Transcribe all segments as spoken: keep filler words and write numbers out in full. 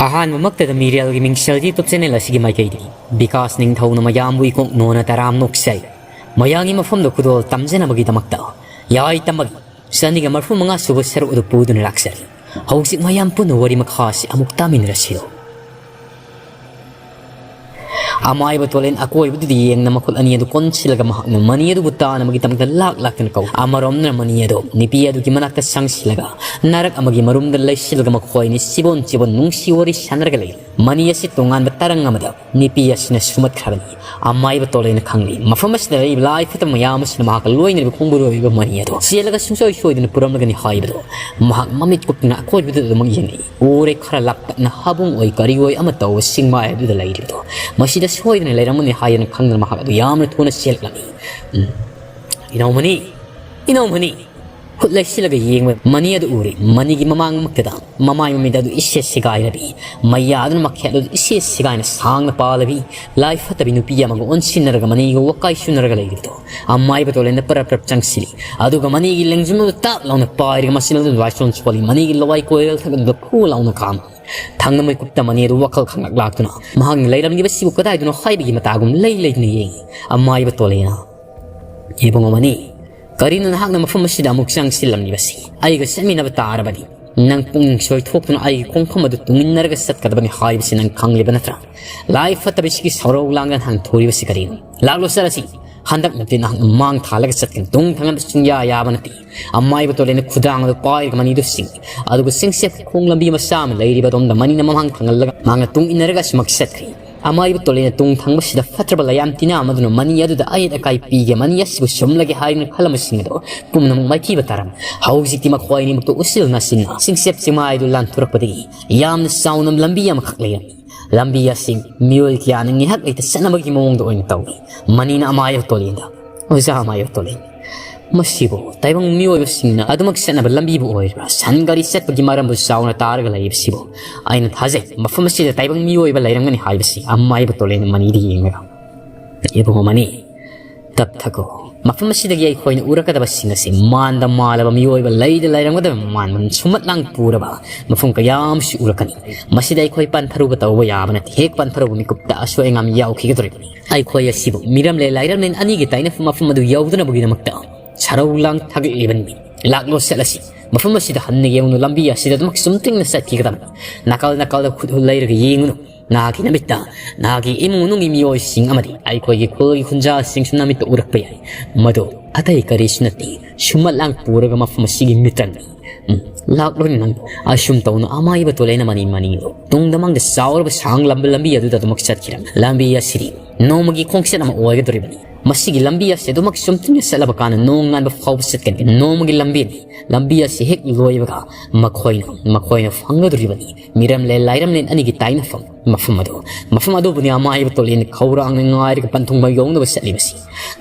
ꯑꯍꯥꯟꯕꯃꯛꯇꯗ ꯃꯤꯔꯦꯜꯒꯤ ꯃꯤꯡꯁꯦꯜ YouTube channel ꯑꯁꯤꯒꯤ ꯃꯥꯏꯀꯩꯗꯒꯤ ꯕꯤꯀꯥꯁ ꯅꯤꯡꯊꯧꯅ ꯃꯌꯥꯝꯕꯨ ꯏꯀꯣꯛ ꯅꯣꯟꯅ ꯇꯔꯥꯝ ꯅꯣꯛꯆꯩ꯫ ꯃꯌꯥꯝꯒꯤ ꯃꯐꯝꯗ ꯈꯨꯗꯣꯜ ꯇꯝꯖꯅꯕꯒꯤꯗꯃꯛꯇ ꯌꯥꯏ ꯇꯝꯕꯒꯤ ꯆꯅꯤꯒ ꯃꯔꯤꯐꯨ ꯃꯉꯥ ꯁꯨꯕ ꯁꯔꯨꯛ ꯑꯗꯨ ꯄꯨꯗꯨꯅ ꯂꯥꯛꯆꯔꯤ꯫ ꯍꯧꯖꯤꯛ ꯃꯌꯥꯝ ꯄꯨꯟꯅ ꯋꯥꯔꯤ ꯃꯈꯥ ꯑꯁꯤ ꯑꯃꯨꯛ ꯇꯥꯃꯤꯟꯅꯔꯁꯤꯔꯣ? ꯑꯃꯥꯏꯕ ꯇꯣꯂꯦꯟ ꯑꯀꯣꯏꯕꯗꯨꯗ ꯌꯦꯡꯅ ꯃꯈꯨꯠ ꯑꯅꯤ ꯑꯗꯨ ꯀꯣꯟꯁꯤꯜꯂꯒ ꯃꯍꯥꯛꯅ ꯃꯅꯤ ꯑꯗꯨꯕꯨ ꯇꯥꯅꯕꯒꯤꯗꯃꯛꯇ ꯂꯥꯛ ꯂꯥꯛꯇꯅ ꯀꯧꯏ꯫ ꯑꯃꯔꯣꯝꯅ ꯃꯅꯤ ꯑꯗꯨ ꯅꯨꯄꯤ ꯑꯗꯨꯒꯤ ꯃꯅꯥꯛꯇ ꯆꯪꯁꯤꯜꯂꯒ ꯅꯥꯔꯛ ꯑꯃꯒꯤ ꯃꯔꯨꯝꯗ ꯂꯩꯁꯤꯜꯂꯒ ꯃꯈꯣꯏ ꯑꯅꯤ ꯆꯤꯕꯣꯟ ꯆꯤꯕꯣꯟ ꯅꯨꯡꯁꯤ ꯋꯥꯔꯤ ꯁꯥꯟꯅꯔꯒ ꯂꯩ꯫ ꯃꯅꯤ ꯑꯁꯤ ꯇꯣꯉꯥꯟꯕ ꯇꯔꯪ ꯑꯃꯗ ꯅꯨꯄꯤ ꯑꯁꯤꯅ ꯁꯨꯝꯃꯠꯈ꯭ꯔꯕꯅꯤ꯫ ꯑꯃꯥꯏꯕ ꯇꯣꯂꯦꯟꯅ ꯈꯪꯂꯤ꯫ ꯃꯐꯝ ꯑꯁꯤꯗ ꯂꯩꯔꯤꯕ ꯂꯥꯏ ꯐꯠꯇꯕ ꯃꯌꯥꯝ ꯑꯁꯤꯅ ꯃꯍꯥꯛꯀ ꯂꯣꯏꯅꯔꯤꯕ ꯈꯣꯡꯕꯨꯔꯣꯏꯔꯤꯕ ꯃꯅꯤ ꯑꯗꯣ ꯆꯦꯜꯂꯒ ꯁꯨꯡꯁꯣꯏ ꯁꯣꯏꯗꯅ ꯄꯨꯔꯝꯂꯒꯅꯤ ꯍꯥꯏꯕꯗꯣ ꯃꯍꯥꯛ ꯃꯃꯤꯠ ꯀꯨꯞꯇꯨꯅ ꯑꯀꯣꯏꯕꯗꯨꯗ ꯑꯗꯨꯃꯛ ꯌꯦꯡꯉꯛꯏ꯫ ꯎꯔꯦ, ꯈꯔ ꯂꯥꯞꯇꯛꯅ ꯍꯥꯕꯨꯡ ꯑꯣꯏ ꯀꯔꯤ ꯑꯣꯏ ꯑꯃ ꯇꯧꯕ ꯆꯤꯡꯃꯥꯏ ꯑꯗꯨꯗ ꯂꯩꯔꯤꯕꯗꯣ꯫ ꯃꯁꯤꯗ ꯁꯣꯏꯗꯅ ꯂꯩꯔꯝꯒꯅꯤ ꯍꯥꯏꯗꯅ ꯈꯪꯗꯅ ꯃꯍꯥꯛ ꯑꯗꯨ ꯌꯥꯝꯅ ꯊꯨꯅ ꯆꯦꯜꯂꯛꯂꯝꯃꯤ꯫ ꯎꯝ꯫ "ꯏꯅꯧꯃꯅꯤ! ꯏꯅꯧꯃꯅꯤ!" ꯈꯨꯠ ꯂꯩꯁꯤꯜꯂꯒ ꯌꯦꯡꯕ ꯃꯅꯤ ꯑꯗꯨ ꯎꯔꯦ꯫ ꯃꯅꯤꯒꯤ ꯃꯃꯥꯡꯃꯛꯇꯗ ꯃꯃꯥꯏ ꯃꯃꯤꯠ ꯑꯗꯨ ꯏꯁꯦ ꯁꯦꯒꯥꯏꯔꯕꯤ, ꯃꯌꯥꯗꯨꯅ ꯃꯈꯦꯠ ꯑꯗꯨ ꯏꯁꯦ ꯁꯦꯒꯥꯏꯅ ꯁꯥꯡꯅ ꯄꯥꯜꯂꯕꯤ, ꯂꯥꯏ ꯐꯠꯇꯕꯤ ꯅꯨꯄꯤ ꯑꯃꯒ ꯑꯣꯟꯁꯤꯟꯅꯔꯒ ꯃꯅꯤꯒ ꯋꯥꯀꯥꯏ ꯁꯨꯅꯔꯒ ꯂꯩꯔꯤꯕꯗꯣ꯫ ꯑꯃꯥꯏꯕ ꯇꯣꯂꯦꯟꯗ ꯄꯔꯞ ꯄꯔꯞ ꯆꯪꯁꯤꯜꯂꯤ꯫ ꯑꯗꯨꯒ ꯃꯅꯤꯒꯤ ꯂꯦꯡꯖꯨꯝ ꯑꯗꯨ ꯇꯥꯞ ꯂꯥꯎꯅ ꯄꯥꯏꯔꯒ ꯃꯁꯤꯅ ꯑꯗꯨ ꯂꯥꯏꯁꯣꯟ ꯁꯣꯜꯂꯤ꯫ ꯃꯅꯤꯒꯤ ꯂꯋꯥꯏ ꯀꯣꯏꯔꯦꯜ ꯊꯛ ꯑꯗꯨꯗ ꯐꯨ ꯂꯥꯎꯅ ꯀꯥꯝꯃꯤ꯫ ꯊꯪꯅ ꯃꯤꯀꯨꯞꯇ ꯃꯅꯤ ꯑꯗꯨ ꯋꯥꯈꯜ ꯈꯪꯂꯛ ꯂꯥꯛꯇꯨꯅ ꯃꯍꯥꯛꯅ ꯂꯩꯔꯝꯂꯤꯕꯁꯤꯕꯨ ꯀꯗꯥꯏꯗꯅꯣ ꯍꯥꯏꯕꯒꯤ ꯃꯇꯥꯒꯨꯝ ꯂꯩ ꯂꯩꯗꯨꯅ ꯌꯦꯡꯉꯤ꯫ ꯑꯃꯥꯏꯕ ꯇꯣꯂꯦꯟꯅ, "ꯏꯕꯨꯡꯉꯣ ꯃꯅꯤ, ꯀꯔꯤꯅꯣ ꯅꯍꯥꯛꯅ ꯃꯐꯝ ꯑꯁꯤꯗ ꯑꯃꯨꯛ ꯆꯪꯁꯤꯜꯂꯝꯂꯤꯕꯁꯤ? ꯑꯩꯒ ꯆꯠꯃꯤꯟꯅꯕ ꯇꯥꯔꯕꯗꯤ ꯅꯪ ꯄꯨꯛꯅꯤꯡ ꯁꯣꯏꯊꯣꯛꯇꯨꯅ ꯑꯩꯒꯤ ꯈꯣꯡꯐꯝ ꯑꯗꯨ ꯇꯨꯡꯏꯟꯅꯔꯒ ꯆꯠꯀꯗꯕꯅꯤ ꯍꯥꯏꯕꯁꯤ ꯅꯪ ꯈꯪꯂꯤꯕ ꯅꯠꯇ꯭ꯔꯥ? ꯂꯥꯏ ꯐꯠꯇꯕꯁꯤꯒꯤ ꯁꯧꯔꯧ ꯂꯥꯡꯗꯅ ꯍꯥꯡꯊꯣꯔꯤꯕꯁꯤ ꯀꯔꯤꯅꯣ? ꯂꯥꯛꯂꯣ ꯆꯠꯂꯁꯤ꯫ ꯍꯟꯗꯛꯃꯛꯇꯤ ꯅꯍꯥꯛꯅ ꯃꯥꯡ ꯊꯥꯜꯂꯒ ꯆꯠꯀꯅꯤ꯫ ꯇꯨꯡ ꯊꯪꯅꯕ ꯁꯨꯡꯌꯥ ꯌꯥꯕ ꯅꯠꯇꯦ꯫" ꯑꯃꯥꯏꯕ ꯇꯣꯂꯦꯟꯅ ꯈꯨꯗꯥꯡ ꯑꯗꯨ ꯄꯥꯏꯔꯒ ꯃꯅꯤꯗꯨ ꯆꯤꯡꯏ꯫ ꯑꯗꯨꯒ ꯆꯤꯡꯆꯦꯞ ꯈꯣꯡ ꯂꯝꯕꯤ ꯃꯆꯥ ꯑꯃ ꯂꯩꯔꯤꯕ ꯑꯗꯣꯝꯗ ꯃꯅꯤꯅ ꯃꯃꯥꯡ ꯊꯥꯡꯍꯜꯂꯒ ꯃꯍꯥꯛꯅ ꯇꯨꯡ ꯏꯟꯅꯔꯒ ꯑꯁꯨꯃꯛ ꯆꯠꯈ꯭ꯔꯦ꯫ ꯑꯃꯥꯏꯕ ꯇꯣꯂꯦꯟꯅ ꯇꯨꯡ ꯊꯪꯕꯁꯤꯗ ꯐꯠꯇ꯭ꯔꯕ ꯂꯥꯏꯌꯥꯝ ꯇꯤꯟꯅ ꯑꯃꯗꯨꯅ ꯃꯅꯤ ꯑꯗꯨꯗ ꯑꯌꯦꯠ ꯑꯀꯥꯏ ꯄꯤꯒꯦ, ꯃꯅꯤ ꯑꯁꯤꯕꯨ ꯁꯨꯝꯂꯒꯦ ꯍꯥꯏꯗꯨꯅ ꯈꯜꯂꯝꯕꯁꯤꯡ ꯑꯗꯣ ꯄꯨꯝꯅꯃꯛ ꯃꯥꯏꯊꯤꯕ ꯇꯥꯔꯝꯃꯤ꯫ ꯍꯧꯖꯤꯛꯇꯤ ꯃꯈꯣꯏ ꯑꯅꯤꯃꯛꯇꯣ ꯎꯆꯤꯜ ꯅꯥꯆꯤꯟꯅ ꯆꯤꯡꯆꯦꯞ ꯆꯤꯡꯃꯥꯏꯗꯨ ꯂꯥꯟꯊꯣꯔꯛꯄꯗꯒꯤ ꯌꯥꯝꯅ ꯆꯥꯎꯅ ꯂꯝꯕꯤ ꯑꯃꯈꯛ ꯂꯩꯔꯝꯃꯤ꯫ ꯂꯝꯕꯤ ꯑꯁꯤ ꯃꯤꯑꯣꯏ ꯀꯌꯥꯅ ꯉꯥꯏꯍꯥꯛ ꯂꯩꯇ ꯆꯠꯅꯕꯒꯤ ꯃꯑꯣꯡꯗ ꯑꯣꯏꯅ ꯇꯧꯏ꯫ ꯃꯅꯤꯅ ꯑꯃꯥꯏꯕ ꯇꯣꯂꯦꯟꯗ, "ꯑꯣꯖꯥ ꯑꯃꯥꯏꯕ ꯇꯣꯂꯦꯟ, ꯃꯁꯤꯕꯨ ꯇꯥꯏꯕꯪ ꯃꯤꯑꯣꯏꯕꯁꯤꯡꯅ ꯑꯗꯨꯃꯛ ꯆꯠꯅꯕ ꯂꯝꯕꯤꯕꯨ ꯑꯣꯏꯔꯤꯕ꯭ꯔꯥ? ꯁꯟ ꯒꯥꯔꯤ ꯆꯠꯄꯒꯤ ꯃꯔꯝꯕꯨ ꯆꯥꯎꯅ ꯇꯥꯔꯒ ꯂꯩꯔꯤꯕꯁꯤꯕꯨ? ꯑꯩꯅ ꯊꯥꯖꯩ ꯃꯐꯝ ꯑꯁꯤꯗ ꯇꯥꯏꯕꯪ ꯃꯤꯑꯣꯏꯕ ꯂꯩꯔꯝꯒꯅꯤ" ꯍꯥꯏꯕꯁꯤ꯫ ꯑꯃꯥꯏꯕ ꯇꯣꯂꯦꯟꯅ ꯃꯅꯤꯗ ꯌꯦꯡꯂꯒ, "ꯏꯕꯨꯡꯉꯣ ꯃꯅꯤ, ꯇꯞꯊꯈꯣ꯫ ꯃꯐꯝ ꯑꯁꯤꯗꯒꯤ ꯑꯩꯈꯣꯏꯅ ꯎꯔꯛꯀꯗꯕꯁꯤꯡ ꯑꯁꯤ ꯃꯥꯟꯗ ꯃꯥꯜꯂꯕ ꯃꯤꯑꯣꯏꯕ ꯂꯩꯗ ꯂꯩꯔꯝꯒꯗꯕ ꯃꯥꯟꯕ ꯁꯨꯝꯍꯠ ꯂꯥꯡ ꯄꯨꯔꯕ ꯃꯐꯝ ꯀꯌꯥ ꯑꯃꯁꯨ ꯎꯔꯛꯀꯅꯤ꯫ ꯃꯁꯤꯗ ꯑꯩꯈꯣꯏ ꯄꯟꯊꯔꯨꯕ ꯇꯧꯕ ꯌꯥꯕ ꯅꯠꯇꯦ꯫ ꯍꯦꯛ ꯄꯟꯊꯔꯨꯕ ꯃꯤꯀꯨꯞꯇ ꯑꯁꯣꯏ ꯑꯉꯥꯝ ꯌꯥꯎꯈꯤꯒꯗꯧꯔꯤꯕꯅꯤ꯫ ꯑꯩꯈꯣꯏ ꯑꯁꯤꯕꯨ ꯃꯤꯔꯝꯂꯦꯟ ꯂꯥꯏꯔꯝꯂꯦꯟ ꯑꯅꯤꯒꯤ ꯇꯥꯏꯅꯐꯝ ꯃꯐꯝ ꯑꯗꯨ ꯌꯧꯗꯅꯕꯒꯤꯗꯃꯛꯇ ꯁꯔꯧ ꯂꯥꯡ ꯊꯥꯒꯠꯂꯤꯕꯅꯤ꯫ ꯂꯥꯛꯂꯣ ꯆꯠꯂꯁꯤ꯫ ꯃꯐꯝ ꯑꯁꯤꯗ ꯍꯟꯅ ꯌꯦꯡꯉꯨꯅꯨ, ꯂꯝꯕꯤ ꯑꯁꯤꯗ ꯑꯗꯨꯃꯛ ꯆꯨꯝꯇ꯭ꯔꯤꯡꯅ ꯆꯠꯈꯤꯒꯗꯕꯅꯤ꯫ ꯅꯥꯀꯜ ꯅꯥꯀꯜꯗ ꯈꯨꯠ ꯍꯨꯠ ꯂꯩꯔꯒ ꯌꯦꯡꯉꯨꯅꯨ꯫ ꯅꯍꯥꯛꯀꯤ ꯅꯃꯤꯠꯇ ꯅꯍꯥꯛꯀꯤ ꯏꯃꯨꯡ ꯃꯅꯨꯡꯒꯤ ꯃꯤꯑꯣꯏꯁꯤꯡ ꯑꯃꯗꯤ ꯑꯩꯈꯣꯏꯒꯤ ꯈꯨꯜꯒꯤ ꯈꯨꯟꯖꯥꯁꯤꯡꯁꯨ ꯅꯃꯤꯠꯇ ꯎꯔꯛꯄ ꯌꯥꯏ꯫ ꯃꯗꯨ ꯑꯇꯩ ꯀꯔꯤꯁꯨ ꯅꯠꯇꯦ, ꯁꯨꯝꯍꯠ ꯂꯥꯡ ꯄꯨꯔꯒ ꯃꯐꯝ ꯑꯁꯤꯒꯤ ꯃꯤꯇ꯭ꯔꯪꯅꯤ꯫ ꯎꯝ, ꯂꯥꯛꯂꯣꯅꯦ ꯅꯪ꯫ ꯑꯁꯨꯝ ꯇꯧꯅ ꯑꯃꯥꯏꯕ ꯇꯣꯂꯦꯅ ꯃꯅꯤꯡ ꯃꯅꯤꯡꯗꯣ ꯇꯨꯡꯗ ꯃꯥꯡꯗ ꯆꯥꯎꯔꯕ ꯁꯥꯡꯂꯝꯕ ꯂꯝꯕꯤ ꯑꯗꯨꯗ ꯑꯗꯨꯃꯛ ꯆꯠꯈꯤꯔꯝꯃꯤ꯫ ꯂꯝꯕꯤ ꯑꯁꯤꯗꯤ ꯅꯣꯡꯃꯒꯤ ꯈꯣꯡꯆꯠ ꯑꯃ ꯑꯣꯏꯒꯗꯧꯔꯤꯕꯅꯤ꯫ ꯃꯁꯤꯒꯤ ꯂꯝꯕꯤ ꯑꯁꯤ ꯑꯗꯨꯃꯛ ꯆꯨꯝꯇ꯭ꯔꯤꯡꯅ ꯆꯠꯂꯕ ꯀꯥꯟꯗ ꯅꯣꯡ ꯉꯥꯟꯕ ꯐꯥꯎꯕ ꯆꯠꯀꯅꯤ꯫ ꯅꯣꯡꯃꯒꯤ ꯂꯝꯕꯤꯅꯤ꯫ ꯂꯝꯕꯤ ꯑꯁꯤ ꯍꯦꯛ ꯂꯣꯏꯕꯒ ꯃꯈꯣꯏꯅ, ꯃꯈꯣꯏꯅ ꯐꯪꯒꯗꯧꯔꯤꯕꯅꯤ ꯃꯤꯔꯝꯂꯦꯟ ꯂꯥꯏꯔꯝꯂꯦꯟ ꯑꯅꯤꯒꯤ ꯇꯥꯏꯅꯐꯝ ꯃꯐꯝ ꯑꯗꯨ꯫ ꯃꯐꯝ ꯑꯗꯨꯕꯨꯅꯤ ꯑꯃꯥꯏꯕ ꯇꯣꯂꯦꯟ ꯈꯧꯔꯥꯡꯅ ꯉꯥꯏꯔꯒ ꯄꯟꯊꯨꯡꯕ ꯌꯧꯅꯕ ꯆꯠꯂꯤꯕꯁꯤ꯫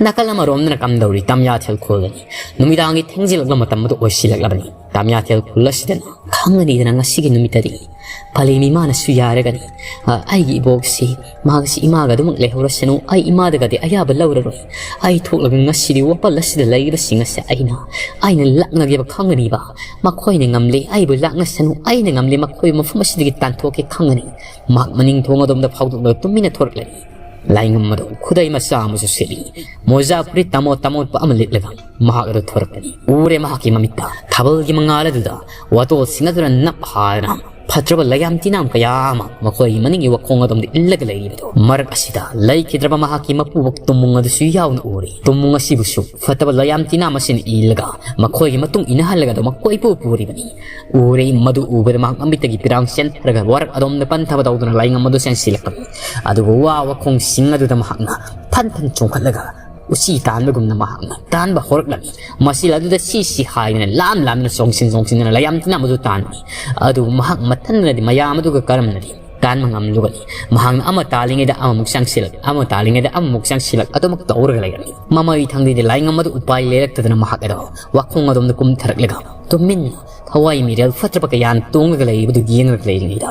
ꯅꯥꯀꯜ ꯑꯃꯔꯣꯝꯗꯅ ꯀꯝꯗꯧꯔꯤ? ꯇꯝꯌꯥꯊꯦꯜ ꯈꯨꯜꯂꯅꯤ꯫ ꯅꯨꯃꯤꯗꯥꯡꯒꯤ ꯊꯦꯡꯖꯤꯜꯂꯛꯂꯕ ꯃꯇꯝ ꯑꯗꯨ ꯑꯣꯏꯁꯤꯜꯂꯛꯂꯕꯅꯤ꯫ ꯇꯥꯃꯤꯌꯥꯊꯦꯜ ꯈꯨꯜ ꯑꯁꯤꯗꯅ ꯈꯪꯉꯅꯤꯗꯅ ꯉꯁꯤꯒꯤ ꯅꯨꯃꯤꯠꯇꯗꯤ ꯐꯂꯦ ꯃꯤꯃꯥꯅꯁꯨ ꯌꯥꯔꯒꯅꯤ꯫ ꯑ, ꯑꯩꯒꯤ ꯏꯕꯣꯛꯁꯤ, ꯃꯥꯒꯁꯤ ꯏꯃꯥꯒ ꯑꯗꯨꯃꯛ ꯂꯩꯍꯧꯔꯁꯅꯨ, ꯑꯩ ꯏꯃꯥꯗꯒꯗꯤ ꯑꯌꯥꯕ ꯂꯧꯔꯔꯣꯏ꯫ ꯑꯩ ꯊꯣꯛꯂꯒ ꯉꯁꯤꯗꯤ ꯋꯥꯄꯜ ꯑꯁꯤꯗ ꯂꯩꯔꯤꯕꯁꯤꯡ ꯑꯁꯦ ꯑꯩꯅ, ꯑꯩꯅ ꯂꯥꯛꯅꯒꯦꯕ ꯈꯪꯒꯅꯤꯕ꯫ ꯃꯈꯣꯏꯅ ꯉꯝꯂꯦ, ꯑꯩꯕꯨ ꯂꯥꯛꯅꯁꯅꯨ, ꯑꯩꯅ ꯉꯝꯂꯦ, ꯃꯈꯣꯏꯕꯨ ꯃꯐꯝ ꯑꯁꯤꯗꯒꯤ ꯇꯥꯟꯊꯣꯛꯀꯦ ꯈꯪꯒꯅꯤ꯫ ꯃꯍꯥꯛ ꯃꯅꯤꯡ ꯊꯣꯡ ꯑꯗꯣꯝꯗ ꯐꯥꯎꯗꯣꯛꯂꯒ ꯇꯨꯃꯤꯟꯅ ꯊꯣꯔꯛꯂꯅꯤ꯫ ꯂꯥꯏꯉꯝ ꯑꯗꯨ ꯈꯨꯗꯩ ꯃꯆꯥ ꯑꯃꯁꯨ ꯁꯦꯠꯂꯤ꯫ ꯃꯣꯖꯥ ꯐꯨꯔꯤꯠ ꯇꯃꯣꯠ ꯇꯃꯣꯠꯄ ꯑꯃ ꯂꯤꯠꯂꯒ ꯃꯍꯥꯛ ꯑꯗꯨ ꯊꯣꯔꯛꯄꯅꯤ꯫ ꯎꯔꯦ ꯃꯍꯥꯛꯀꯤ ꯃꯃꯤꯠꯇ ꯊꯥꯕꯜꯒꯤ ꯃꯉꯥꯜ ꯑꯗꯨꯗ ꯋꯥꯇꯣꯜꯁꯤꯡ ꯑꯗꯨꯅ ꯅꯞ ꯍꯥꯗꯅ ꯐꯠꯇ꯭ꯔꯕ ꯂꯩꯌꯥꯝ ꯇꯤꯅꯥꯝ ꯀꯌꯥ ꯑꯃ ꯃꯈꯣꯏꯒꯤ ꯃꯅꯤꯡꯒꯤ ꯋꯥꯈꯣꯡ ꯑꯗꯣꯝꯗ ꯏꯜꯂꯒ ꯂꯩꯔꯤꯕꯗꯨ꯫ ꯃꯔꯛ ꯑꯁꯤꯗ ꯂꯩꯈꯤꯗ꯭ꯔꯕ ꯃꯍꯥꯛꯀꯤ ꯃꯄꯨꯕꯣꯛ ꯇꯨꯝꯃꯨꯡ ꯑꯗꯨꯁꯨ ꯌꯥꯎꯅ ꯎꯔꯤ꯫ ꯇꯨꯝꯃꯨꯡ ꯑꯁꯤꯕꯨꯁꯨ ꯐꯠꯇꯕ ꯂꯩꯌꯥꯝ ꯇꯤꯅꯥꯝ ꯑꯁꯤꯅ ꯏꯜꯂꯒ ꯃꯈꯣꯏꯒꯤ ꯃꯇꯨꯡ ꯏꯟꯅꯍꯜꯂꯒ ꯑꯗꯨꯃꯛ ꯀꯣꯏꯄꯨ ꯄꯨꯔꯤꯕꯅꯤ꯫ ꯎꯔꯦ꯫ ꯃꯗꯨ ꯎꯕꯗ ꯃꯍꯥꯛ ꯃꯃꯤꯠꯇꯒꯤ ꯄꯤꯔꯥꯡ ꯆꯦꯟꯊꯔꯒ ꯋꯥꯔꯛ ꯑꯗꯣꯝꯗ ꯄꯟꯊꯕ ꯇꯧꯗꯨꯅ ꯂꯥꯏꯉꯝ ꯑꯗꯨ ꯆꯦꯟꯁꯤꯜꯂꯛꯄꯅꯤ꯫ ꯑꯗꯨꯒ ꯋꯥ ꯋꯥꯈꯣꯡꯁꯤꯡ ꯑꯗꯨꯗ ꯃꯍꯥꯛꯅ ꯐꯟ ꯐꯟ ꯆꯣꯡꯈꯠꯂꯒ ꯎꯆꯤ ꯇꯥꯟꯕꯒꯨꯝꯅ ꯃꯍꯥꯛꯅ ꯇꯥꯟꯕ ꯍꯧꯔꯛꯂꯝꯃꯤ꯫ ꯃꯆꯤꯜ ꯑꯗꯨꯗ ꯁꯤ ꯁꯤ ꯍꯥꯏꯗꯨꯅ ꯂꯥꯝ ꯂꯥꯝꯗꯨꯅ ꯆꯣꯡꯁꯤꯟ ꯆꯣꯡꯁꯤꯟꯗꯨꯅ ꯂꯩꯌꯥꯝ ꯇꯤꯅꯥꯝ ꯑꯗꯨ ꯇꯥꯟꯕꯅꯤ꯫ ꯑꯗꯨꯕꯨ ꯃꯍꯥꯛ ꯃꯊꯟꯗꯅꯗꯤ ꯃꯌꯥꯝ ꯑꯗꯨꯒ ꯀꯔꯝꯅꯗꯤ ꯇꯥꯟꯕ ꯉꯝꯂꯨꯒꯅꯤ? ꯃꯍꯥꯛꯅ ꯑꯃ ꯇꯥꯜꯂꯤꯉꯩꯗ ꯑꯃꯃꯨꯛ ꯆꯪꯁꯤꯜꯂꯛ, ꯑꯃ ꯇꯥꯜꯂꯤꯉꯩꯗ ꯑꯃꯃꯨꯛ ꯆꯪꯁꯤꯜꯂꯛ ꯑꯗꯨꯃꯛ ꯇꯧꯔꯒ ꯂꯩꯔꯝꯃꯤ꯫ ꯃꯃꯩ ꯊꯪꯗꯩꯗꯤ ꯂꯥꯏꯉꯝ ꯑꯗꯨ ꯎꯄꯥꯏ ꯂꯩꯔꯛꯇꯗꯅ ꯃꯍꯥꯛ ꯑꯗꯣ ꯋꯥꯈꯣꯡ ꯑꯗꯣꯝꯗ ꯀꯨꯝꯊꯔꯛꯂꯒ ꯇꯨꯃꯤꯟꯅ ꯊꯋꯥꯏ ꯃꯤꯔꯦꯜ ꯐꯠꯇ꯭ꯔꯕ ꯀꯌꯥꯅ ꯇꯣꯡꯂꯒ ꯂꯩꯔꯤꯕꯗꯨ ꯌꯦꯡꯂꯒ ꯂꯩꯔꯤꯉꯩꯗ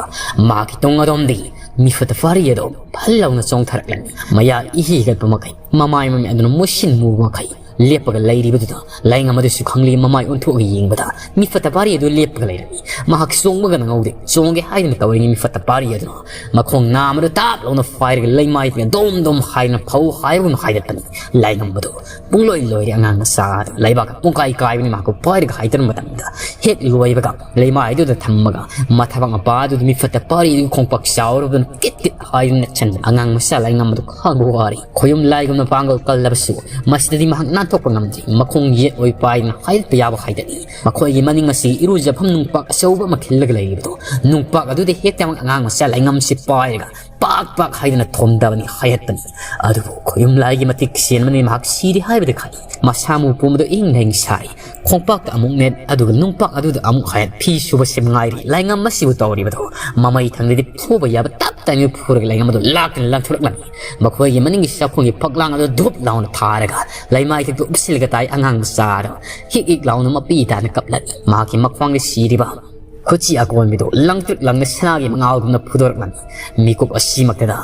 ꯃꯍꯥꯛꯀꯤ ꯇꯨꯡ ꯑꯗꯣꯝꯗꯒꯤ ꯃꯤꯐꯠꯇ ꯐꯥꯔꯤ ꯑꯗꯣ ꯐꯜ ꯂꯥꯎꯅ ꯆꯣꯡꯊꯔꯛꯂꯝꯃꯤ꯫ ꯃꯌꯥ ꯏꯍꯤ ꯍꯤꯒꯠꯄ ꯃꯈꯩ, ꯃꯃꯥꯏ ꯃꯃꯤꯠ ꯑꯗꯨꯅ ꯃꯨꯁꯤꯟ ꯃꯨꯕ ꯃꯈꯩ, ꯂꯦꯞꯄꯒ ꯂꯩꯔꯤꯕꯗꯨꯗ ꯂꯥꯏꯉꯝ ꯑꯗꯨꯁꯨ ꯈꯪꯂꯤ꯫ ꯃꯃꯥꯏ ꯑꯣꯟꯊꯣꯛꯑꯒ ꯌꯦꯡꯕꯗ ꯃꯤꯐꯠꯇ ꯄꯥꯔꯤ ꯑꯗꯨ ꯂꯦꯞꯄꯒ ꯂꯩꯔꯝꯃꯤ꯫ ꯃꯍꯥꯛ ꯆꯣꯡꯕꯒ ꯅꯪꯍꯧꯗꯦ꯫ ꯆꯣꯡꯒꯦ ꯍꯥꯏꯗꯨꯅ ꯇꯧꯔꯤꯉꯩ ꯃꯤꯐꯠꯇ ꯄꯥꯔꯤ ꯑꯗꯨꯅ ꯃꯈꯣꯡ ꯅꯥꯝꯃꯗꯨ ꯇꯥꯞ ꯂꯥꯎꯅ ꯐꯥꯏꯔꯒ ꯂꯩꯃꯥꯏꯗꯨꯅ ꯗꯣꯝ ꯗꯣꯝ ꯍꯥꯏꯗꯨꯅ ꯐꯧ ꯍꯥꯏꯕꯒꯨꯝꯅ ꯍꯥꯏꯗꯠꯄꯅꯤ꯫ ꯂꯥꯏꯉꯝ ꯑꯗꯨ ꯄꯨꯡꯂꯣꯏ ꯂꯣꯏꯔꯦ꯫ ꯑꯉꯥꯡ ꯃꯆꯥ ꯑꯗꯨ ꯂꯩꯕꯥꯛꯇ ꯄꯨꯡꯀꯥꯏ ꯀꯥꯏꯕꯅꯤ꯫ ꯃꯍꯥꯛꯄꯨ ꯄꯥꯏꯔꯒ ꯍꯥꯏꯗꯠꯄ ꯃꯇꯝꯗ ꯍꯦꯛ ꯂꯣꯏꯕꯒ ꯂꯩꯃꯥꯏꯗꯨꯗ ꯊꯝꯃꯒ ꯃꯊꯕꯥꯛ ꯃꯄꯥ ꯑꯗꯨꯗ ꯃꯤꯐꯠꯇ ꯄꯥꯔꯤ ꯑꯗꯨꯒꯤ ꯈꯣꯡꯄꯥꯛ ꯆꯥꯎꯔꯕꯗꯨꯅ ꯀꯤꯠ ꯀꯤꯠ ꯍꯥꯏꯗꯨꯅ ꯅꯠꯁꯟꯕꯅꯤ꯫ ꯑꯉꯥꯡ ꯃꯆꯥ ꯂꯥꯏꯉꯝ ꯑꯗꯨ ꯈꯥꯡꯕ ꯋꯥꯔꯦ꯫ ꯈꯣꯌꯨꯝ ꯂꯥꯏꯒꯨꯝꯅ ꯄꯥꯡꯒꯜ ꯀꯜꯂꯕꯁꯨ ꯃꯁꯤꯗꯗꯤ ꯃꯍꯥꯛ ꯅꯥꯟꯊꯣꯛꯄ ꯉꯝꯗ꯭ꯔꯤ꯫ ꯃꯈꯣꯡ ꯌꯦꯠ ꯑꯣꯏ ꯄꯥꯏꯗꯨꯅ ꯍꯥꯏꯗꯠꯄ ꯌꯥꯕ ꯍꯥꯏꯗꯠꯂꯤ꯫ ꯃꯈꯣꯏꯒꯤ ꯃꯅꯤꯡ ꯑꯁꯤ ꯏꯔꯨꯖꯐꯝ ꯅꯨꯡꯄꯥꯛ ꯑꯆꯧꯕ ꯑꯃ ꯈꯤꯜꯂꯒ ꯂꯩꯔꯤꯕꯗꯨ, ꯅꯨꯡꯄꯥꯛ ꯑꯗꯨꯗ ꯍꯦꯛꯇ ꯑꯉꯥꯡ ꯃꯆꯥ ꯂꯥꯏꯉꯝꯁꯤ ꯄꯥꯏꯔꯒ ꯄꯥꯛ ꯄꯥꯛ ꯍꯥꯏꯗꯅ ꯊꯣꯝꯗꯕꯅꯤ, ꯍꯥꯏꯍꯠꯄꯅꯤ꯫ ꯑꯗꯨꯕꯨ ꯈꯣꯌꯨꯝ ꯂꯥꯏꯒꯤ ꯃꯇꯤꯛ ꯆꯦꯟꯕꯅꯤ꯫ ꯃꯍꯥꯛ ꯁꯤꯔꯦ ꯍꯥꯏꯕꯗꯤ ꯈꯪꯏ꯫ ꯃꯁꯥ ꯃꯎ ꯄꯨꯝꯕꯗꯨ ꯏꯪ ꯍꯦꯡ ꯁꯥꯔꯤ꯫ ꯈꯣꯡꯄꯥꯛꯇ ꯑꯃꯨꯛ ꯅꯦꯠ, ꯑꯗꯨꯒ ꯅꯨꯡꯄꯥꯛ ꯑꯗꯨꯗ ꯑꯃꯨꯛ ꯍꯥꯏꯍꯠ꯫ ꯐꯤ ꯁꯨꯕ ꯁꯦꯝ ꯉꯥꯏꯔꯤ꯫ ꯂꯥꯏꯉꯝ ꯑꯁꯤꯕꯨ ꯇꯧꯔꯤꯕꯗꯨ ꯃꯃꯩ ꯊꯪꯗꯗꯤ ꯐꯨꯕ ꯌꯥꯕ ꯇꯞ ꯇꯥꯏꯅ ꯐꯨꯔꯒ ꯂꯥꯏꯉꯝ ꯑꯗꯨ ꯂꯥꯛꯇꯅ ꯂꯪꯊꯣꯔꯛꯂꯝꯃꯤ꯫ ꯃꯈꯣꯏꯒꯤ ꯃꯅꯤꯡꯒꯤ ꯆꯥꯛꯈꯨꯝꯒꯤ ꯐꯛꯂꯥꯡ ꯑꯗꯨ ꯙꯨꯞ ꯂꯥꯎꯅ ꯊꯥꯔꯒ ꯂꯩꯃꯥꯏꯗ ꯎꯞꯁꯤꯜꯂꯒ ꯇꯥꯏ꯫ ꯑꯉꯥꯡ ꯃꯆꯥ ꯑꯗꯨ ꯍꯤꯛ ꯍꯤꯛ ꯂꯥꯎꯅ ꯃꯄꯤ ꯇꯥꯅ ꯀꯞꯂꯛꯏ꯫ ꯃꯍꯥꯛꯀꯤ ꯃꯈ꯭ꯋꯥꯡꯗ ꯁꯤꯔꯤꯕ ꯈꯨꯠꯁꯤ ꯑꯀꯣꯟꯕꯤꯗꯨ ꯂꯪꯇ꯭ꯔꯤꯛ ꯂꯪꯅ ꯁꯅꯥꯒꯤ ꯃꯉꯥꯜꯒꯨꯝꯅ ꯐꯨꯗꯣꯔꯛꯂꯝꯃꯤ꯫ ꯃꯤꯀꯨꯞ ꯑꯁꯤꯃꯛꯇꯗ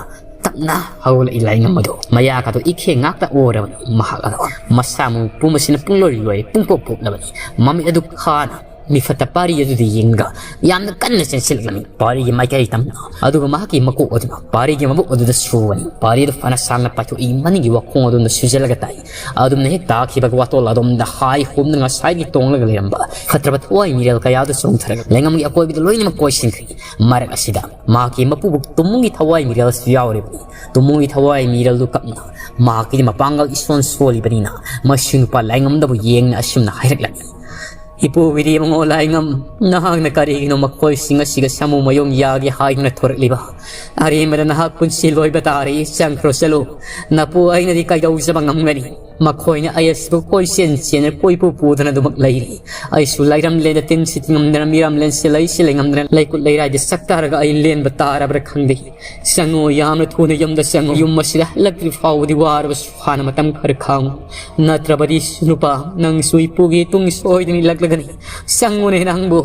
ꯇꯞꯅ ꯍꯧꯒꯠꯂꯛꯏ꯫ ꯂꯥꯏꯉꯝ ꯑꯗꯨ ꯃꯌꯥ ꯀꯥꯗꯨ ꯏꯈꯦ ꯉꯥꯛꯇ ꯑꯣꯔꯕꯅꯤ꯫ ꯃꯍꯥꯛ ꯑꯗꯨ ꯃꯁꯥ ꯃꯎ ꯄꯨꯝꯕꯁꯤꯅ ꯄꯨꯡꯂꯣꯏ ꯂꯣꯏ, ꯄꯨꯡꯄꯣꯞ ꯄꯣꯞꯂꯕꯅꯤ꯫ ꯃꯃꯤꯠ ꯑꯗꯨ ꯈꯥꯅ ꯃꯤꯐꯠꯇ ꯄꯥꯔꯤ ꯑꯗꯨꯗ ꯌꯦꯡꯂꯒ ꯌꯥꯝꯅ ꯀꯟꯅ ꯆꯦꯟꯁꯤꯜꯂꯛꯂꯝꯃꯤ꯫ ꯄꯥꯔꯤꯒꯤ ꯃꯥꯏꯀꯩ ꯇꯝꯅ, ꯑꯗꯨꯒ ꯃꯍꯥꯛꯀꯤ ꯃꯀꯣꯛ ꯑꯗꯨꯅ ꯄꯥꯔꯤꯒꯤ ꯃꯕꯨꯛ ꯑꯗꯨꯗ ꯁꯨꯕꯅꯤ꯫ ꯄꯥꯔꯤ ꯑꯗꯨ ꯐꯅ ꯁꯥꯡꯅ ꯄꯥꯏꯊꯣꯛꯏ꯫ ꯃꯅꯤꯡꯒꯤ ꯋꯥꯈꯣꯡ ꯑꯗꯨꯅ ꯁꯨꯖꯜꯂꯒ ꯇꯥꯏ꯫ ꯑꯗꯨꯝꯅ ꯍꯦꯛ ꯇꯥꯈꯤꯕꯒ ꯋꯥꯇꯣꯜ ꯑꯗꯣꯝꯗ ꯍꯥꯏ ꯍꯨꯝꯅ ꯉꯁꯥꯏꯒꯤ ꯇꯣꯡꯂꯒ ꯂꯩꯔꯝꯕ ꯐꯠꯇ꯭ꯔꯕ ꯊꯋꯥꯏ ꯃꯤꯔꯦꯜ ꯀꯌꯥꯗꯨ ꯆꯣꯡꯊꯔꯒ ꯂꯩꯉꯝꯒꯤ ꯑꯀꯣꯏꯕꯗ ꯂꯣꯏꯅꯃꯛ ꯀꯣꯏꯁꯤꯟꯈ꯭ꯔꯦ꯫ ꯃꯔꯛ ꯑꯁꯤꯗ ꯃꯍꯥꯛꯀꯤ ꯃꯄꯨꯕꯣꯛ ꯇꯨꯝꯃꯨꯡꯒꯤ ꯊꯋꯥꯏ ꯃꯤꯔꯦꯜꯁꯨ ꯌꯥꯎꯔꯤꯕꯅꯤ꯫ ꯇꯨꯝꯃꯨꯡꯒꯤ ꯊꯋꯥꯏ ꯃꯤꯔꯦꯜꯗꯨ ꯀꯞꯅ ꯃꯍꯥꯛꯀꯤꯗꯤ ꯃꯄꯥꯡꯒꯜ ꯏꯁꯣꯟ ꯁꯣꯜꯂꯤꯕꯅꯤꯅ ꯃꯁꯤ ꯅꯨꯄꯥ ꯂꯥꯏꯉꯝꯗꯕꯨ ꯌꯦꯡꯅ ꯑꯁꯨꯝꯅ ꯍꯥꯏꯔꯛꯂꯝꯃꯤ꯫ "ꯏꯄꯨꯒꯤꯗꯤ ꯏꯕꯨꯡꯉꯣ ꯂꯥꯏꯉꯝ, ꯅꯍꯥꯛꯅ ꯀꯔꯤꯒꯤꯅꯣ ꯃꯈꯣꯏꯁꯤꯡ ꯑꯁꯤꯒ ꯁꯥꯃꯨ ꯃꯌꯣꯝ ꯌꯥꯒꯦ ꯍꯥꯏꯗꯨꯅ ꯊꯣꯔꯛꯂꯤꯕ? ꯑꯔꯦꯝꯕꯗ ꯅꯍꯥꯛ ꯄꯨꯟꯁꯤ ꯂꯣꯏꯕ ꯇꯥꯔꯦ꯫ ꯆꯪꯈ꯭ꯔꯣ ꯆꯠꯂꯨ꯫ ꯅꯄꯨ ꯑꯩꯅꯗꯤ ꯀꯩꯗꯧꯖꯕ ꯉꯝꯒꯅꯤ? ꯃꯈꯣꯏꯅ ꯑꯩ ꯑꯁꯤꯕꯨ ꯀꯣꯏꯆꯦꯟ ꯆꯦꯟꯅ ꯀꯣꯏꯄꯨ ꯄꯨꯗꯅ ꯑꯗꯨꯃꯛ ꯂꯩꯔꯤ꯫ ꯑꯩꯁꯨ ꯂꯥꯏꯔꯝꯂꯦꯟꯗ ꯇꯤꯟ ꯁꯤꯠ ꯉꯝꯗꯅ ꯃꯤꯔꯝꯂꯦꯟ ꯁꯤꯜꯂꯩ ꯁꯤꯜꯂꯩ ꯉꯝꯗꯅ ꯂꯩꯀꯨꯠ ꯂꯩꯔꯥꯏꯗ ꯆꯥꯛꯇꯥꯔꯒ ꯑꯩ ꯂꯦꯟꯕ ꯇꯥꯔꯕ꯭ꯔꯥ ꯈꯪꯗꯦ꯫ ꯆꯪꯉꯣ, ꯌꯥꯝꯅ ꯊꯨꯅ ꯌꯨꯝꯗ ꯆꯪꯉꯣ꯫ ꯌꯨꯝ ꯑꯁꯤꯗ ꯍꯜꯂꯛꯇ꯭ꯔꯤ ꯐꯥꯎꯕꯗꯤ ꯋꯥꯔꯕꯁꯨ ꯍꯥꯟꯅ ꯃꯇꯝ ꯈꯔ ꯈꯥꯡꯉꯨ꯫ ꯅꯠꯇ꯭ꯔꯕꯗꯤ ꯅꯨꯄꯥ, ꯅꯪꯁꯨ ꯏꯄꯨꯒꯤ ꯇꯨꯡ ꯁꯣꯏꯗꯅ ꯏꯜꯂꯛꯂꯒꯅꯤ꯫ ꯆꯪꯉꯨꯅꯦ ꯅꯪꯕꯨ꯫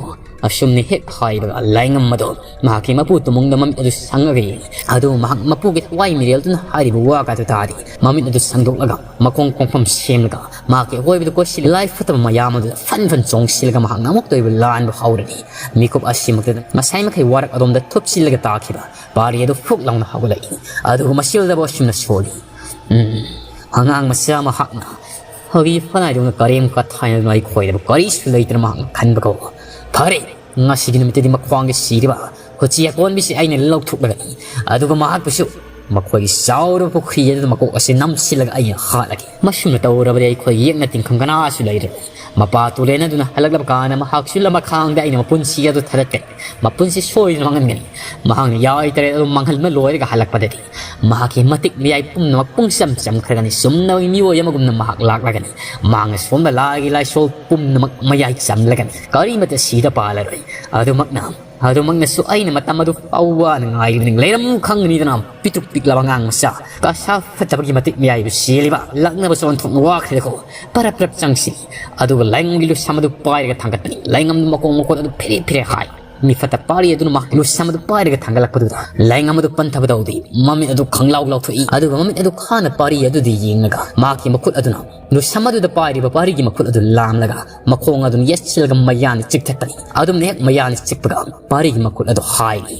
ꯑꯁꯨꯝꯅ ꯍꯦꯛ ꯍꯥꯏꯕꯒ ꯂꯥꯏꯉꯝ ꯑꯗꯣ ꯃꯍꯥꯛꯀꯤ ꯃꯄꯨ ꯇꯨꯃꯨꯡꯗ ꯃꯃꯤꯠ ꯑꯗꯨ ꯁꯪꯉꯒ ꯌꯦꯡꯉꯤ꯫ ꯑꯗꯨ ꯃꯍꯥꯛ ꯃꯄꯨꯒꯤ ꯊꯋꯥꯏ ꯃꯤꯔꯦꯜꯗꯨꯅ ꯍꯥꯏꯔꯤꯕ ꯋꯥꯒ ꯑꯗꯨ ꯇꯥꯗꯦ꯫ ꯃꯃꯤꯠ ꯑꯗꯨ ꯁꯪꯗꯣꯛꯂꯒ ꯃꯈꯣꯡ ꯀꯣꯡꯐꯝ ꯁꯦꯝꯂꯒ ꯃꯍꯥꯛꯀꯤ ꯑꯀꯣꯏꯕꯗ ꯀꯣꯏꯁꯤꯜꯂꯤ ꯂꯥꯏ ꯐꯠꯇꯕ ꯃꯌꯥꯝ ꯑꯗꯨꯗ ꯐꯟ ꯐꯟ ꯆꯣꯡꯁꯤꯜꯂꯒ ꯃꯍꯥꯛ ꯉꯝꯃꯛꯇꯣꯏꯕ ꯂꯥꯟꯕ ꯍꯧꯔꯅꯤ꯫ ꯃꯤꯀꯨꯞ ꯑꯁꯤꯃꯛꯇꯗ ꯉꯁꯥꯏ ꯃꯈꯩ ꯋꯥꯔꯛ ꯑꯗꯣꯝꯗ ꯊꯨꯞꯆꯤꯜꯂꯒ ꯇꯥꯈꯤꯕ ꯄꯥꯔꯤ ꯑꯗꯨ ꯐꯨꯛ ꯂꯥꯎꯅ ꯍꯧꯒꯠꯂꯛꯏ꯫ ꯑꯗꯨꯒ ꯃꯁꯤꯜꯗꯕ ꯑꯁꯨꯝꯅ ꯁꯣꯜꯂꯤ꯫ ꯎꯝ, ꯑꯉꯥꯡ ꯃꯆꯥ ꯃꯍꯥꯛꯅ ꯍꯧꯖꯤꯛ ꯐꯅꯥꯏꯗꯧꯅ ꯀꯔꯦꯝ ꯀꯊꯥꯏꯅꯗꯨꯅ ꯑꯩꯈꯣꯏꯗꯕꯨ ꯀꯔꯤꯁꯨ ꯂꯩꯇꯅ ꯃꯍꯥꯛꯅ ꯈꯟꯕꯒꯣ꯫ ꯐꯔꯦ, ꯉꯁꯤꯒꯤ ꯅꯨꯃꯤꯠꯇꯗꯤ ꯃꯈ꯭ꯋꯥꯡꯒꯤ ꯁꯤꯔꯤꯕ ꯈꯨꯠꯁꯤ ꯑꯀꯣꯟꯕꯤꯁꯤ ꯑꯩꯅ ꯂꯧꯊꯣꯛꯂꯒꯅꯤ꯫ ꯑꯗꯨꯒ ꯃꯍꯥꯛꯄꯨꯁꯨ ꯃꯈꯣꯏꯒꯤ ꯆꯥꯎꯔꯕ ꯄꯨꯈ꯭ꯔꯤ ꯑꯗꯨꯗ ꯃꯀꯣꯛ ꯑꯁꯤ ꯅꯝꯁꯤꯜꯂꯒ ꯑꯩꯅ ꯍꯥꯠꯂꯒꯦ꯫ ꯃꯁꯨꯝꯅ ꯇꯧꯔꯕꯗꯤ ꯑꯩꯈꯣꯏ ꯌꯦꯛꯅ ꯇꯤꯡꯈꯪ ꯀꯅꯥꯁꯨ ꯂꯩꯔꯣꯏ꯫ ꯃꯄꯥ ꯇꯨꯔꯦꯟ ꯑꯗꯨꯅ ꯍꯜꯂꯛꯂꯕ ꯀꯥꯟꯗ ꯃꯍꯥꯛꯁꯨ ꯂꯃꯈꯥꯡꯗ ꯑꯩꯅ ꯃꯄꯨꯟꯁꯤ ꯑꯗꯨ ꯊꯥꯗꯠꯀꯅꯤ꯫ ꯃꯄꯨꯟꯁꯤ ꯁꯣꯏꯗꯅ ꯃꯥꯡꯍꯟꯒꯅꯤ꯫ ꯃꯍꯥꯛꯅ ꯌꯥꯏ ꯇꯔꯦꯠ ꯑꯗꯨ ꯃꯥꯡꯍꯟꯕ ꯂꯣꯏꯔꯒ ꯍꯜꯂꯛꯄꯗꯗꯤ ꯃꯍꯥꯛꯀꯤ ꯃꯇꯤꯛ ꯃꯌꯥꯏ ꯄꯨꯝꯅꯃꯛ ꯄꯨꯡꯆꯝ ꯆꯝꯈ꯭ꯔꯒꯅꯤ꯫ ꯆꯨꯝꯅ ꯃꯤꯑꯣꯏ ꯑꯃꯒꯨꯝꯅ ꯃꯍꯥꯛ ꯂꯥꯛꯂꯒꯅꯤ꯫ ꯃꯍꯥꯛꯅ ꯁꯣꯝꯗ ꯂꯥꯏꯒꯤ ꯂꯥꯏꯁꯣꯜ ꯄꯨꯝꯅꯃꯛ ꯃꯌꯥꯏ ꯆꯝꯂꯒꯅꯤ꯫ ꯀꯔꯤꯃꯠꯇ ꯁꯤꯗ ꯄꯥꯜꯂꯔꯣꯏ꯫ ꯑꯗꯨꯃꯛꯅ ꯑꯗꯨꯃꯛꯅꯁꯨ ꯑꯩꯅ ꯃꯇꯝ ꯑꯗꯨ ꯐꯥꯎꯕ ꯋꯥꯅ ꯉꯥꯏꯔꯤꯕꯅꯤ꯫ ꯂꯩꯔꯝ ꯈꯪꯒꯅꯤꯗꯅ ꯄꯤꯛꯇ꯭ꯔꯨ ꯄꯤꯛꯂꯕ ꯑꯉꯥꯡ ꯃꯆꯥ, ꯀꯁꯥ ꯐꯠꯇꯕꯒꯤ ꯃꯇꯤꯛ ꯃꯌꯥꯏꯕꯨ ꯁꯤꯜꯂꯤꯕ, ꯂꯛꯅꯕꯁꯨ ꯑꯣꯟꯊꯣꯛꯅ ꯋꯥꯈ꯭ꯔꯦꯗꯀꯣ꯫ ꯄꯔꯞ ꯄꯔꯞ ꯆꯪꯁꯤ꯫ ꯑꯗꯨꯒ ꯂꯥꯏꯉꯝꯒꯤ ꯂꯨꯁꯝ ꯑꯗꯨ ꯄꯥꯏꯔꯒ ꯊꯥꯡꯒꯠꯄꯅꯤ꯫ ꯂꯥꯏꯉꯝꯗꯨ ꯃꯀꯣꯛ ꯃꯀꯣꯛ ꯑꯗꯨ ꯐꯤꯔꯦ ꯐꯤꯔꯦ ꯍꯥꯏ꯫ ꯃꯤꯐꯠꯇ ꯄꯥꯔꯤ ꯑꯗꯨꯅ ꯃꯍꯥꯛꯀꯤ ꯂꯨꯁꯝ ꯑꯗꯨ ꯄꯥꯏꯔꯒ ꯊꯥꯡꯒꯠꯂꯛꯄꯗꯨꯗ ꯂꯥꯏꯉꯝ ꯑꯗꯨ ꯄꯟꯊꯕ ꯇꯧꯗꯦ꯫ ꯃꯃꯤꯠ ꯑꯗꯨ ꯈꯪꯂꯥꯎ ꯂꯥꯎꯊꯣꯛꯏ꯫ ꯑꯗꯨꯒ ꯃꯃꯤꯠ ꯑꯗꯨ ꯈꯥꯅ ꯄꯥꯔꯤ ꯑꯗꯨꯗ ꯌꯦꯡꯂꯒ ꯃꯍꯥꯛꯀꯤ ꯃꯈꯨꯠ ꯑꯗꯨꯅ ꯂꯨꯁꯝ ꯑꯗꯨꯗ ꯄꯥꯏꯔꯤꯕ ꯄꯥꯔꯤꯒꯤ ꯃꯈꯨꯠ ꯑꯗꯨ ꯂꯥꯝꯂꯒ ꯃꯈꯣꯡ ꯑꯗꯨꯅ ꯌꯦꯠꯁꯤꯜꯂꯒ ꯃꯌꯥꯅ ꯆꯤꯛꯊꯠꯄꯅꯤ꯫ ꯑꯗꯨꯝꯅ ꯍꯦꯛ ꯃꯌꯥꯅ ꯆꯤꯛꯄꯒ ꯄꯥꯔꯤꯒꯤ ꯃꯈꯨꯠ ꯑꯗꯨ ꯍꯥꯏꯔꯤ꯫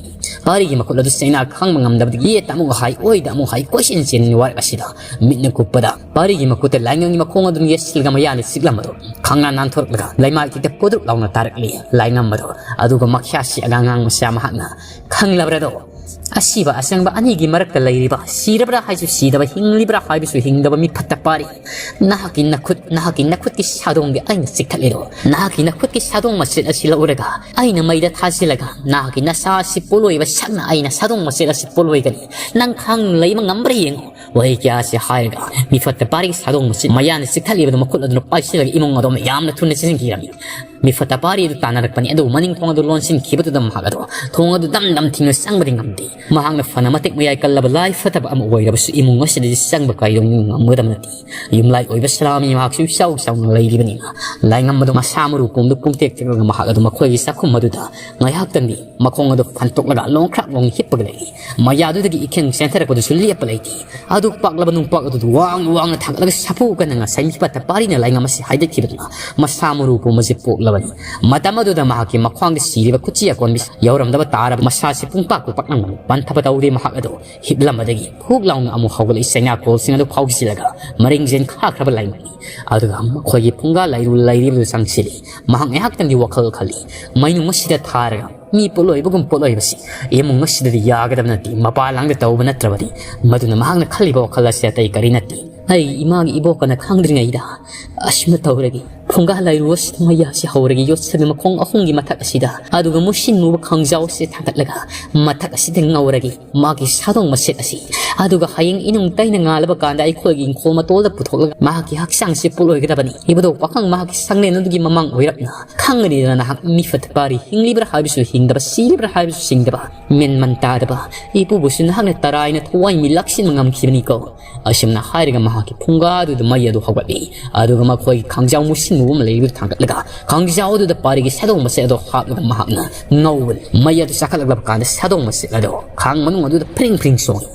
ꯄꯥꯔꯤꯒꯤ ꯃꯈꯨꯠ ꯑꯗꯨ ꯆꯩꯅꯥ ꯈꯥꯡꯕ ꯉꯝꯗꯕꯗꯒꯤ ꯌꯦꯠꯇ ꯑꯃꯨꯛ ꯍꯥꯏ, ꯑꯣꯏꯗ ꯑꯃꯨꯛ ꯍꯥꯏ, ꯀꯣꯏꯆꯦꯟ ꯆꯦꯟ ꯋꯥꯔꯛ ꯑꯁꯤꯗ ꯃꯤꯠꯅ ꯀꯨꯞꯄꯗ ꯄꯥꯔꯤꯒꯤ ꯃꯈꯨꯠꯇ ꯂꯥꯏꯉꯝꯒꯤ ꯃꯈꯣꯡ ꯑꯗꯨꯅ ꯌꯦꯠꯁꯤꯜꯂꯒ ꯃꯌꯥꯅ ꯆꯤꯛꯂꯝꯕꯗꯨ ꯈꯪꯅ ꯅꯥꯟꯊꯣꯔꯛꯂꯒ ꯂꯩꯃꯥꯏ ꯊꯤꯛꯇ ꯀꯣꯗ꯭ꯔꯨꯛ ꯂꯥꯎꯅ ꯇꯥꯔꯛꯂꯤ꯫ ꯂꯥꯏꯉꯝ ꯑꯗꯨ ꯑꯗꯨꯒ ꯃꯈ꯭ꯌꯥ ꯁꯤꯛꯑꯒ ꯑꯉꯥꯡ ꯃꯆꯥ ꯃꯍꯥꯛꯅ ꯈꯪꯂꯕ꯭ꯔꯗꯣ? ꯑꯁꯤꯕ ꯑꯁꯪꯕ ꯑꯅꯤꯒꯤ ꯃꯔꯛꯇ ꯂꯩꯔꯤꯕ, ꯁꯤꯔꯕ꯭ꯔꯥ ꯍꯥꯏꯁꯨ ꯁꯤꯗꯕ, ꯍꯤꯡꯂꯤꯕ꯭ꯔꯥ ꯍꯥꯏꯕꯁꯨ ꯍꯤꯡꯗꯕ ꯃꯤꯐꯠꯇ ꯄꯥꯔꯤ꯫ ꯅꯍꯥꯛꯀꯤ ꯅꯈꯨꯠ, ꯅꯍꯥꯛꯀꯤ ꯅꯈꯨꯠꯀꯤ ꯁꯥꯗꯣꯡꯗꯤ ꯑꯩꯅ ꯆꯤꯛꯊꯠꯂꯤꯗꯣ꯫ ꯅꯍꯥꯛꯀꯤ ꯅꯈꯨꯠꯀꯤ ꯁꯥꯗꯣꯡ ꯃꯆꯦꯠ ꯑꯁꯤ ꯂꯧꯔꯒ ꯑꯩꯅ ꯃꯩꯗ ꯊꯥꯖꯤꯜꯂꯒ ꯅꯍꯥꯛꯀꯤ ꯅꯁꯥ ꯑꯁꯤ ꯄꯣꯠꯂꯣꯏꯕ ꯁꯛꯅ ꯑꯩꯅ ꯁꯥꯗꯣꯡ ꯃꯆꯦꯠ ꯑꯁꯤ ꯄꯣꯠꯂꯣꯏꯒꯅꯤ꯫ ꯅꯪ ꯈꯥꯡꯅ ꯂꯩꯕ ꯉꯝꯕ꯭ꯔꯥ ꯌꯦꯡꯉꯨ꯫ ꯋꯥꯍꯩ ꯀꯌꯥ ꯑꯁꯤ ꯍꯥꯏꯔꯒ ꯃꯤꯐꯠꯇ ꯄꯥꯔꯤꯒꯤ ꯁꯥꯗꯣꯡ ꯃꯆꯦꯠ ꯃꯌꯥꯅ ꯆꯤꯛꯊꯠꯂꯤꯕꯗꯨ ꯃꯈꯨꯠ ꯑꯗꯨꯅ ꯄꯥꯏꯁꯤꯜꯂꯒ ꯏꯃꯨꯡ ꯑꯗꯣꯝꯗ ꯌꯥꯝꯅ ꯊꯨꯅ ꯆꯦꯟꯁꯤꯟꯈꯤꯔꯝꯃꯤ꯫ ꯃꯤꯐꯠꯇ ꯄꯥꯔꯤ ꯑꯗꯨ ꯇꯥꯟꯅꯔꯛꯄꯅꯤ꯫ ꯑꯗꯨꯕꯨ ꯃꯅꯤꯡ ꯊꯣꯡ ꯑꯗꯨ ꯂꯣꯟꯁꯤꯟꯈꯤꯕꯗꯨꯗ ꯃꯍꯥꯛ ꯑꯗꯣ ꯊꯣꯡ ꯑꯗꯨ ꯗꯝ ꯗꯝ ꯊꯤꯡꯅ ꯆꯪꯕꯗꯤ ꯉꯝꯗꯦ꯫ ꯃꯍꯥꯛꯅ ꯐꯅ ꯃꯇꯤꯛ ꯃꯌꯥꯏ ꯀꯜꯂꯕ ꯂꯥꯏ ꯐꯠꯇꯕ ꯑꯃ ꯑꯣꯏꯔꯕꯁꯨ ꯏꯃꯨꯡ ꯑꯁꯤꯗꯗꯤ ꯆꯪꯕ ꯀꯥꯏꯗꯧ ꯉꯝꯒꯗꯕ ꯅꯠꯇꯦ꯫ ꯌꯨꯝꯂꯥꯏ ꯑꯣꯏꯕ ꯁꯅꯥꯃꯍꯤ ꯃꯍꯥꯛꯁꯨ ꯏꯆꯥꯎ ꯆꯥꯎꯅ ꯂꯩꯔꯤꯕꯅꯤꯅ ꯂꯥꯏꯉꯝ ꯑꯗꯨ ꯃꯁꯥ ꯃꯔꯨ ꯄꯨꯝꯗꯨ ꯄꯨꯡꯇꯦꯛ ꯇꯦꯛꯂꯒ ꯃꯍꯥꯛ ꯑꯗꯨ ꯃꯈꯣꯏꯒꯤ ꯆꯥꯛꯈꯨꯝ ꯑꯗꯨꯗ ꯉꯥꯏꯍꯥꯛꯇꯪꯗꯤ ꯃꯈꯣꯡ ꯑꯗꯨ ꯐꯟꯇꯣꯛꯂꯒ ꯂꯣꯡꯈ꯭ꯔꯥꯛ ꯂꯣꯡ ꯍꯤꯞꯄꯒ ꯂꯩꯔꯤ꯫ ꯃꯌꯥꯗꯨꯗꯒꯤ ꯏꯈꯦꯡ ꯆꯦꯟꯊꯔꯛꯄꯗꯨꯁꯨ ꯂꯦꯞꯄ ꯂꯩꯇꯦ꯫ ꯑꯗꯨ ꯄꯥꯛꯂꯕ ꯅꯨꯡꯄꯥꯛ ꯑꯗꯨꯗ ꯋꯥꯡꯅ ꯋꯥꯡꯅ ꯊꯥꯡꯒꯠꯂꯒ ꯁꯥꯐꯨ ꯀꯟꯅ ꯉꯁꯥꯏ ꯃꯤꯐꯠꯇ ꯄꯥꯔꯤꯅ ꯂꯥꯏꯉꯝ ꯑꯁꯤ ꯍꯥꯏꯗꯠꯈꯤꯕꯗꯨꯅ ꯃꯁꯥ ꯃꯔꯨ ꯄꯨꯝꯕꯁꯤ ꯄꯣꯛꯂꯕꯅꯤ꯫ ꯃꯇꯝ ꯑꯗꯨꯗ ꯃꯍꯥꯛꯀꯤ ꯃꯈ꯭ꯋꯥꯡꯗ ꯁꯤꯔꯤꯕ ꯈꯨꯠꯆꯤ ꯑꯀꯣꯟꯕꯤ ꯌꯥꯎꯔꯝꯗꯕ ꯇꯥꯔꯕ ꯃꯁꯥꯁꯤ ꯄꯨꯡꯄꯥꯛꯄꯨ ꯄꯥꯛꯂꯝꯕꯅꯤ꯫ ꯄꯟꯊꯕ ꯇꯧꯗꯦ꯫ ꯃꯍꯥꯛ ꯑꯗꯨ ꯍꯤꯞꯂꯝꯕꯗꯒꯤ ꯐꯨꯛ ꯂꯥꯎꯅ ꯑꯃꯨꯛ ꯍꯧꯒꯠꯂꯛꯏ꯫ ꯆꯩꯅꯥꯀꯣꯜꯁꯤꯡ ꯑꯗꯨ ꯐꯥꯎꯖꯤꯜꯂꯒ ꯃꯔꯤꯡ ꯆꯦꯟꯈꯥꯈ꯭ꯔꯕ ꯂꯥꯏꯉꯝꯅꯤ꯫ ꯑꯗꯨꯒ ꯃꯈꯣꯏꯒꯤ ꯐꯨꯡꯒꯥ ꯂꯥꯏꯔꯨ ꯂꯩꯔꯤꯕꯗꯨ ꯆꯪꯁꯤꯜꯂꯤ꯫ ꯃꯍꯥꯛ ꯉꯥꯏꯍꯥꯛꯇꯪꯒꯤ ꯋꯥꯈꯜ ꯈꯜꯂꯤ꯫ ꯃꯩꯅꯨꯡ ꯑꯁꯤꯗ ꯊꯥꯔꯒ ꯃꯤ ꯄꯣꯠꯂꯣꯏꯕꯒꯨꯝ ꯄꯣꯠꯂꯣꯏꯕꯁꯤ ꯏꯃꯨꯡ ꯑꯁꯤꯗꯗꯤ ꯌꯥꯒꯗꯕ ꯅꯠꯇꯦ, ꯃꯄꯥꯟ ꯂꯥꯡꯗ ꯇꯧꯕ ꯅꯠꯇ꯭ꯔꯕꯗꯤ꯫ ꯃꯗꯨꯅ ꯃꯍꯥꯛꯅ ꯈꯜꯂꯤꯕ ꯋꯥꯈꯜ ꯑꯁꯤ ꯑꯇꯩ ꯀꯔꯤ ꯅꯠꯇꯦ꯫ ꯑꯩ ꯏꯃꯥꯒꯤ ꯏꯕꯣꯛꯀꯅ ꯈꯪꯗ꯭ꯔꯤꯉꯩꯗ ꯑꯁꯨꯝꯅ ꯇꯧꯔꯒꯦ꯫ ꯐꯨꯡꯒꯥ ꯂꯥꯏꯔꯨ ꯑꯁꯤꯗ ꯃꯩꯌꯥꯁꯤ ꯍꯧꯔꯒꯦ, ꯌꯣꯠꯁꯟꯕ ꯃꯈꯣꯡ ꯑꯍꯨꯝꯒꯤ ꯃꯊꯛ ꯑꯁꯤꯗ, ꯑꯗꯨꯒ ꯃꯨꯁꯤꯟ ꯃꯨꯕ ꯈꯥꯡꯖꯥꯎ ꯑꯁꯤ ꯊꯥꯡꯒꯠꯂꯒ ꯃꯊꯛ ꯑꯁꯤꯗ ꯉꯧꯔꯒꯦ꯫ ꯃꯥꯒꯤ ꯁꯥꯗꯣꯡ ꯃꯁꯦꯠ ꯑꯁꯤ, ꯑꯗꯨꯒ ꯍꯌꯦꯡ ꯏꯅꯨꯡ ꯇꯩꯅ ꯉꯥꯜꯂꯕ ꯀꯥꯟꯗ ꯑꯩꯈꯣꯏꯒꯤ ꯏꯪꯈꯣꯜ ꯃꯇꯣꯜꯗ ꯄꯨꯊꯣꯛꯂꯒ ꯃꯍꯥꯛꯀꯤ ꯍꯛꯆꯥꯡꯁꯤ ꯄꯣꯠꯂꯣꯏꯒꯗꯕꯅꯤ꯫ ꯏꯕꯨꯙꯧ ꯄꯥꯈꯪ ꯃꯍꯥꯛꯀꯤ ꯁꯪꯂꯦꯟ ꯑꯗꯨꯒꯤ ꯃꯃꯥꯡ ꯑꯣꯏꯔꯞꯅ ꯈꯪꯒꯅꯤꯗꯅ ꯅꯍꯥꯛ ꯃꯤꯐꯠꯇ ꯄꯥꯔꯤ ꯍꯤꯡꯂꯤꯕ꯭ꯔꯥ ꯍꯥꯏꯕꯁꯨ ꯍꯤꯡꯗꯕ, ꯁꯤꯔꯤꯕ꯭ꯔꯥ ꯍꯥꯏꯕꯁꯨ ꯁꯤꯡꯗꯕ, ꯃꯦꯟꯃꯟ ꯇꯥꯗꯕ ꯏꯄꯨꯕꯨꯁꯨ ꯅꯍꯥꯛꯅ ꯇꯔꯥꯏꯅ ꯊꯋꯥꯏ ꯃꯤ ꯂꯥꯛꯁꯤꯟꯕ ꯉꯝꯈꯤꯕꯅꯤꯀꯣ꯫ ꯑꯁꯨꯝꯅ ꯍꯥꯏꯔꯒ ꯃꯍꯥꯛꯀꯤ ꯐꯨꯡꯒꯥ ꯑꯗꯨꯗ ꯃꯩ ꯑꯗꯨ ꯍꯧꯒꯠꯂꯤ꯫ ꯑꯗꯨꯒ ꯃꯈꯣꯏꯒꯤ ꯈꯥꯡꯖꯥꯎ ꯃꯨꯁꯤꯟ ꯃꯨꯕ ꯑꯃ ꯂꯩꯕꯗꯨ ꯊꯥꯡꯒꯠꯂꯒ ꯈꯥꯡꯖꯥꯎ ꯑꯗꯨꯗ ꯄꯥꯔꯤꯒꯤ ꯁꯥꯗꯣꯡ ꯃꯁꯦꯠ ꯑꯗꯨ ꯍꯥꯞꯂꯒ ꯃꯍꯥꯛꯅ ꯉꯧꯕꯅꯤ꯫ ꯃꯩ ꯑꯗꯨ ꯆꯥꯈꯠꯂꯛꯂꯕ ꯀꯥꯟꯗ ꯁꯥꯗꯣꯡ ꯃꯁꯦꯠ ꯑꯗꯨ ꯈꯥꯡ ꯃꯅꯨꯡ ꯑꯗꯨꯗ ꯐ꯭ꯔꯤꯡ ꯐ꯭ꯔꯤꯡ ꯆꯣꯡꯏ꯫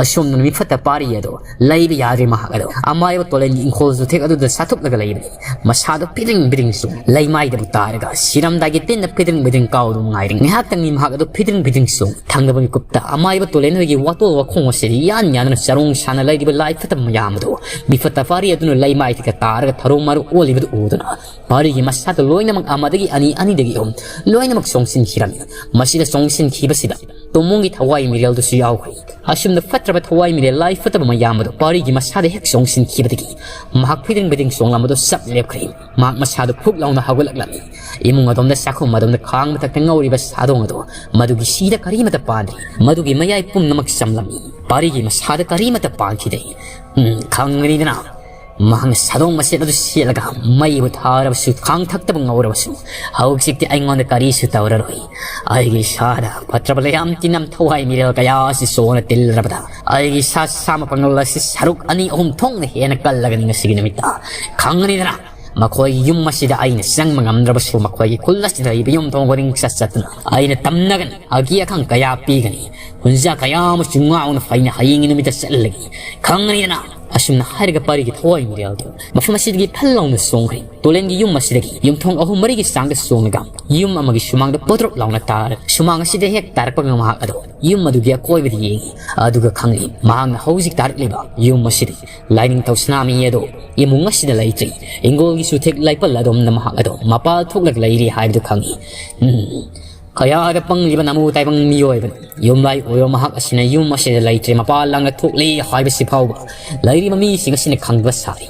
ꯑꯁꯣꯝꯗꯅ ꯃꯤꯐꯠꯇ ꯄꯥꯔꯤ ꯑꯗꯨ ꯂꯩꯕ ꯌꯥꯗ꯭ꯔꯦ꯫ ꯃꯍꯥꯛ ꯑꯗꯨ ꯑꯃꯥꯏꯕ ꯇꯣꯂꯦꯟꯒꯤ ꯏꯪꯈꯣꯜ ꯆꯨꯊꯦꯛ ꯑꯗꯨꯗ ꯁꯥꯊꯨꯞꯂꯒ ꯂꯩꯕꯅꯤ꯫ ꯃꯁꯥꯗꯨ ꯐꯤꯗ꯭ꯔꯤꯡ ꯐꯤꯗ꯭ꯔꯤꯡ ꯆꯣꯡꯏ꯫ ꯂꯩꯃꯥꯏꯗꯕꯨ ꯇꯥꯔꯒ ꯁꯤꯔꯝꯗꯥꯏꯒꯤ ꯇꯤꯟꯅ ꯐꯤꯗ꯭ꯔꯤꯡ ꯐꯤꯗ꯭ꯔꯤꯡ ꯀꯥꯎꯗꯨ ꯉꯥꯏꯔꯤ꯫ ꯉꯥꯏꯍꯥꯛꯇꯪꯅꯤ ꯃꯍꯥꯛ ꯑꯗꯨ ꯐꯤꯗ꯭ꯔꯤꯡ ꯐꯤꯗ꯭ꯔꯤꯡ ꯆꯣꯡꯏ꯫ ꯊꯪꯅꯕ ꯃꯤꯀꯨꯞꯇ ꯑꯃꯥꯏꯕ ꯇꯣꯂꯦꯟ ꯍꯣꯏꯒꯤ ꯋꯥꯇꯣꯜ ꯋꯥꯈꯣꯡ ꯑꯁꯤꯗ ꯌꯥꯟ ꯌꯥꯟꯗꯨꯅ ꯆꯔꯣꯡ ꯁꯥꯟꯅ ꯂꯩꯔꯤꯕ ꯂꯥꯏ ꯐꯠꯇꯕ ꯃꯌꯥꯝ ꯑꯗꯨ ꯃꯤꯐꯠꯇ ꯄꯥꯔꯤ ꯑꯗꯨꯅ ꯂꯩꯃꯥꯏꯗꯒꯤ ꯇꯥꯔꯒ ꯊꯔꯣ ꯃꯔꯨ ꯑꯣꯜꯂꯤꯕꯗꯨ ꯎꯗꯨꯅ ꯄꯥꯔꯤꯒꯤ ꯃꯁꯥꯗ ꯂꯣꯏꯅꯃꯛ ꯑꯃꯗꯒꯤ ꯑꯅꯤ, ꯑꯅꯤꯗꯒꯤ ꯑꯍꯨꯝ ꯂꯣꯏꯅꯃꯛ ꯆꯣꯡꯁꯤꯟꯈꯤꯔꯝꯃꯤ꯫ ꯃꯁꯤꯗ ꯆꯣꯡꯁꯤꯟꯈꯤꯕꯁꯤꯗ ꯇꯣꯃꯣꯡꯒꯤ ꯊꯋꯥꯏ ꯃꯤꯔꯦꯜꯗꯨꯁꯨ ꯌꯥꯎꯈ꯭ꯔꯦ꯫ ꯑꯁꯨꯝꯅ ꯐꯠꯇ꯭ꯔꯕ ꯊꯋꯥꯏ ꯃꯤꯔꯦꯜ ꯂꯥꯏ ꯐꯠꯇꯕ ꯃꯌꯥꯝ ꯑꯗꯨ ꯄꯥꯔꯤꯒꯤ ꯃꯁꯥꯗ ꯍꯦꯛ ꯆꯣꯡꯁꯤꯟꯈꯤꯕꯗꯒꯤ ꯃꯍꯥꯛ ꯐꯤꯗꯤꯡ ꯐꯤꯗꯤꯡ ꯆꯣꯡꯂꯝꯕꯗꯨ ꯆꯞ ꯂꯦꯞꯈ꯭ꯔꯦ꯫ ꯃꯍꯥꯛ ꯃꯁꯥꯗꯨ ꯐꯨꯛ ꯂꯥꯎꯅ ꯍꯧꯒꯠꯂꯛꯂꯝꯃꯤ꯫ ꯏꯃꯨꯡ ꯑꯗꯣꯝꯗ ꯆꯥꯛꯈꯨꯝ ꯑꯗꯣꯝꯗ ꯈꯥꯡ ꯃꯊꯛꯇ ꯉꯧꯔꯤꯕ ꯁꯥꯗꯣꯡ ꯑꯗꯨ ꯃꯗꯨꯒꯤ ꯁꯤꯗ ꯀꯔꯤꯃꯠꯇ ꯄꯥꯟꯗ꯭ꯔꯤ꯫ ꯃꯗꯨꯒꯤ ꯃꯌꯥꯏ ꯄꯨꯝꯅꯃꯛ ꯆꯝꯂꯝꯃꯤ꯫ ꯄꯥꯔꯤꯒꯤ ꯃꯁꯥꯗ ꯀꯔꯤꯃꯠꯇ ꯄꯥꯟꯈꯤꯗꯦ꯫ ꯎꯝ, ꯈꯪꯒꯅꯤꯗꯅ꯫ ꯃꯍꯥꯛꯅ ꯁꯥꯗꯣꯡ ꯃꯆꯦꯠ ꯑꯗꯨ ꯁꯦꯠꯂꯒ ꯃꯩꯕꯨ ꯊꯥꯔꯕꯁꯨ, ꯈꯥꯡ ꯊꯛꯇꯕ ꯉꯧꯔꯕꯁꯨ, ꯍꯧꯖꯤꯛꯇꯤ ꯑꯩꯉꯣꯟꯗ ꯀꯔꯤꯁꯨ ꯇꯧꯔꯔꯣꯏ꯫ ꯑꯩꯒꯤ ꯏꯁꯥꯗ ꯐꯠꯇ꯭ꯔꯕ ꯂꯩꯍꯥꯝ ꯇꯤꯟꯅꯝ ꯊꯋꯥꯏ ꯃꯤꯔꯦꯜ ꯀꯌꯥ ꯑꯁꯤ ꯆꯣꯛꯅ ꯇꯤꯜꯂꯔꯕꯗ, ꯑꯩꯒꯤ ꯏꯁꯥ ꯁꯥ ꯃꯄꯥꯡꯒꯜ ꯑꯁꯤ ꯁꯔꯨꯛ ꯑꯅꯤ ꯑꯍꯨꯝ ꯊꯣꯛꯅ ꯍꯦꯟꯅ ꯀꯜꯂꯒꯅꯤ ꯉꯁꯤꯒꯤ ꯅꯨꯃꯤꯠꯇ꯫ ꯈꯪꯒꯅꯤꯗꯅ, ꯃꯈꯣꯏꯒꯤ ꯌꯨꯝ ꯑꯁꯤꯗ ꯑꯩꯅ ꯆꯪꯕ ꯉꯝꯗ꯭ꯔꯕꯁꯨ, ꯃꯈꯣꯏꯒꯤ ꯈꯨꯜ ꯑꯁꯤꯗ ꯂꯩꯕ ꯌꯨꯝꯊꯣꯡ ꯈꯨꯗꯤꯡ ꯆꯠ ꯆꯠꯇꯨꯅ ꯑꯩꯅ ꯇꯝꯅꯒꯅꯤ, ꯑꯀꯤ ꯑꯈꯪ ꯀꯌꯥ ꯄꯤꯒꯅꯤ, ꯍꯨꯟꯖꯥ ꯀꯌꯥ ꯑꯃꯁꯨ ꯉꯥꯎꯅ ꯐꯩꯅ ꯍꯌꯦꯡꯒꯤ ꯅꯨꯃꯤꯠꯇ ꯆꯠꯂꯒꯦ꯫ ꯈꯪꯒꯅꯤꯗꯅ, ꯑꯁꯨꯝꯅ ꯍꯥꯏꯔꯒ ꯄꯥꯔꯤꯒꯤ ꯊꯋꯥꯏ ꯃꯤꯔꯦꯜꯗꯨ ꯃꯐꯝ ꯑꯁꯤꯗꯒꯤ ꯐꯜ ꯂꯥꯎꯅ ꯆꯣꯡꯈ꯭ꯔꯦ꯫ ꯇꯨꯔꯦꯜꯒꯤ ꯌꯨꯝ ꯑꯁꯤꯗꯒꯤ ꯌꯨꯝꯊꯣꯡ ꯑꯍꯨꯝ ꯃꯔꯤꯒꯤ ꯆꯥꯡꯗ ꯆꯣꯡꯂꯒ ꯌꯨꯝ ꯑꯃꯒꯤ ꯁꯨꯃꯥꯡꯗ ꯄꯣꯗ꯭ꯔꯣꯛ ꯂꯥꯎꯅ ꯇꯥꯔꯦ꯫ ꯁꯨꯃꯥꯡ ꯑꯁꯤꯗ ꯍꯦꯛ ꯇꯥꯔꯛꯄꯒ ꯃꯍꯥꯛ ꯑꯗꯣ ꯌꯨꯝ ꯑꯗꯨꯒꯤ ꯑꯀꯣꯏꯕꯗ ꯌꯦꯡꯉꯤ꯫ ꯑꯗꯨꯒ ꯈꯪꯂꯤ, ꯃꯍꯥꯛꯅ ꯍꯧꯖꯤꯛ ꯇꯥꯔꯛꯂꯤꯕ ꯌꯨꯝ ꯑꯁꯤꯗꯤ ꯂꯥꯏꯅꯤꯡꯊꯧ ꯁꯅꯥꯃꯍꯤ ꯑꯗꯣ ꯏꯃꯨꯡ ꯑꯁꯤꯗ ꯂꯩꯇ꯭ꯔꯤ꯫ ꯏꯪꯒꯣꯜꯒꯤ ꯆꯨꯊꯦꯛ ꯂꯩꯄꯜ ꯑꯗꯣꯝꯗ ꯃꯍꯥꯛ ꯑꯗꯣ ꯃꯄꯥꯜ ꯊꯣꯛꯂꯒ ꯂꯩꯔꯤ ꯍꯥꯏꯕꯗꯨ ꯈꯪꯉꯤ꯫ ꯎꯝ, ꯀꯌꯥꯗ ꯄꯪꯂꯤꯕ ꯅꯃꯨ ꯇꯥꯏꯕꯪ ꯃꯤꯑꯣꯏꯕꯅꯣ! ꯌꯨꯝꯂꯥꯏ ꯑꯣꯏꯕ ꯃꯍꯥꯛ ꯑꯁꯤꯅ ꯌꯨꯝ ꯑꯁꯤꯗ ꯂꯩꯇ꯭ꯔꯦ, ꯃꯄꯥꯟ ꯂꯝꯗ ꯊꯣꯛꯂꯦ ꯍꯥꯏꯕꯁꯤ ꯐꯥꯎꯕ ꯂꯩꯔꯤꯕ ꯃꯤꯁꯤꯡ ꯑꯁꯤꯅ ꯈꯪꯗꯕ ꯁꯥꯔꯤ꯫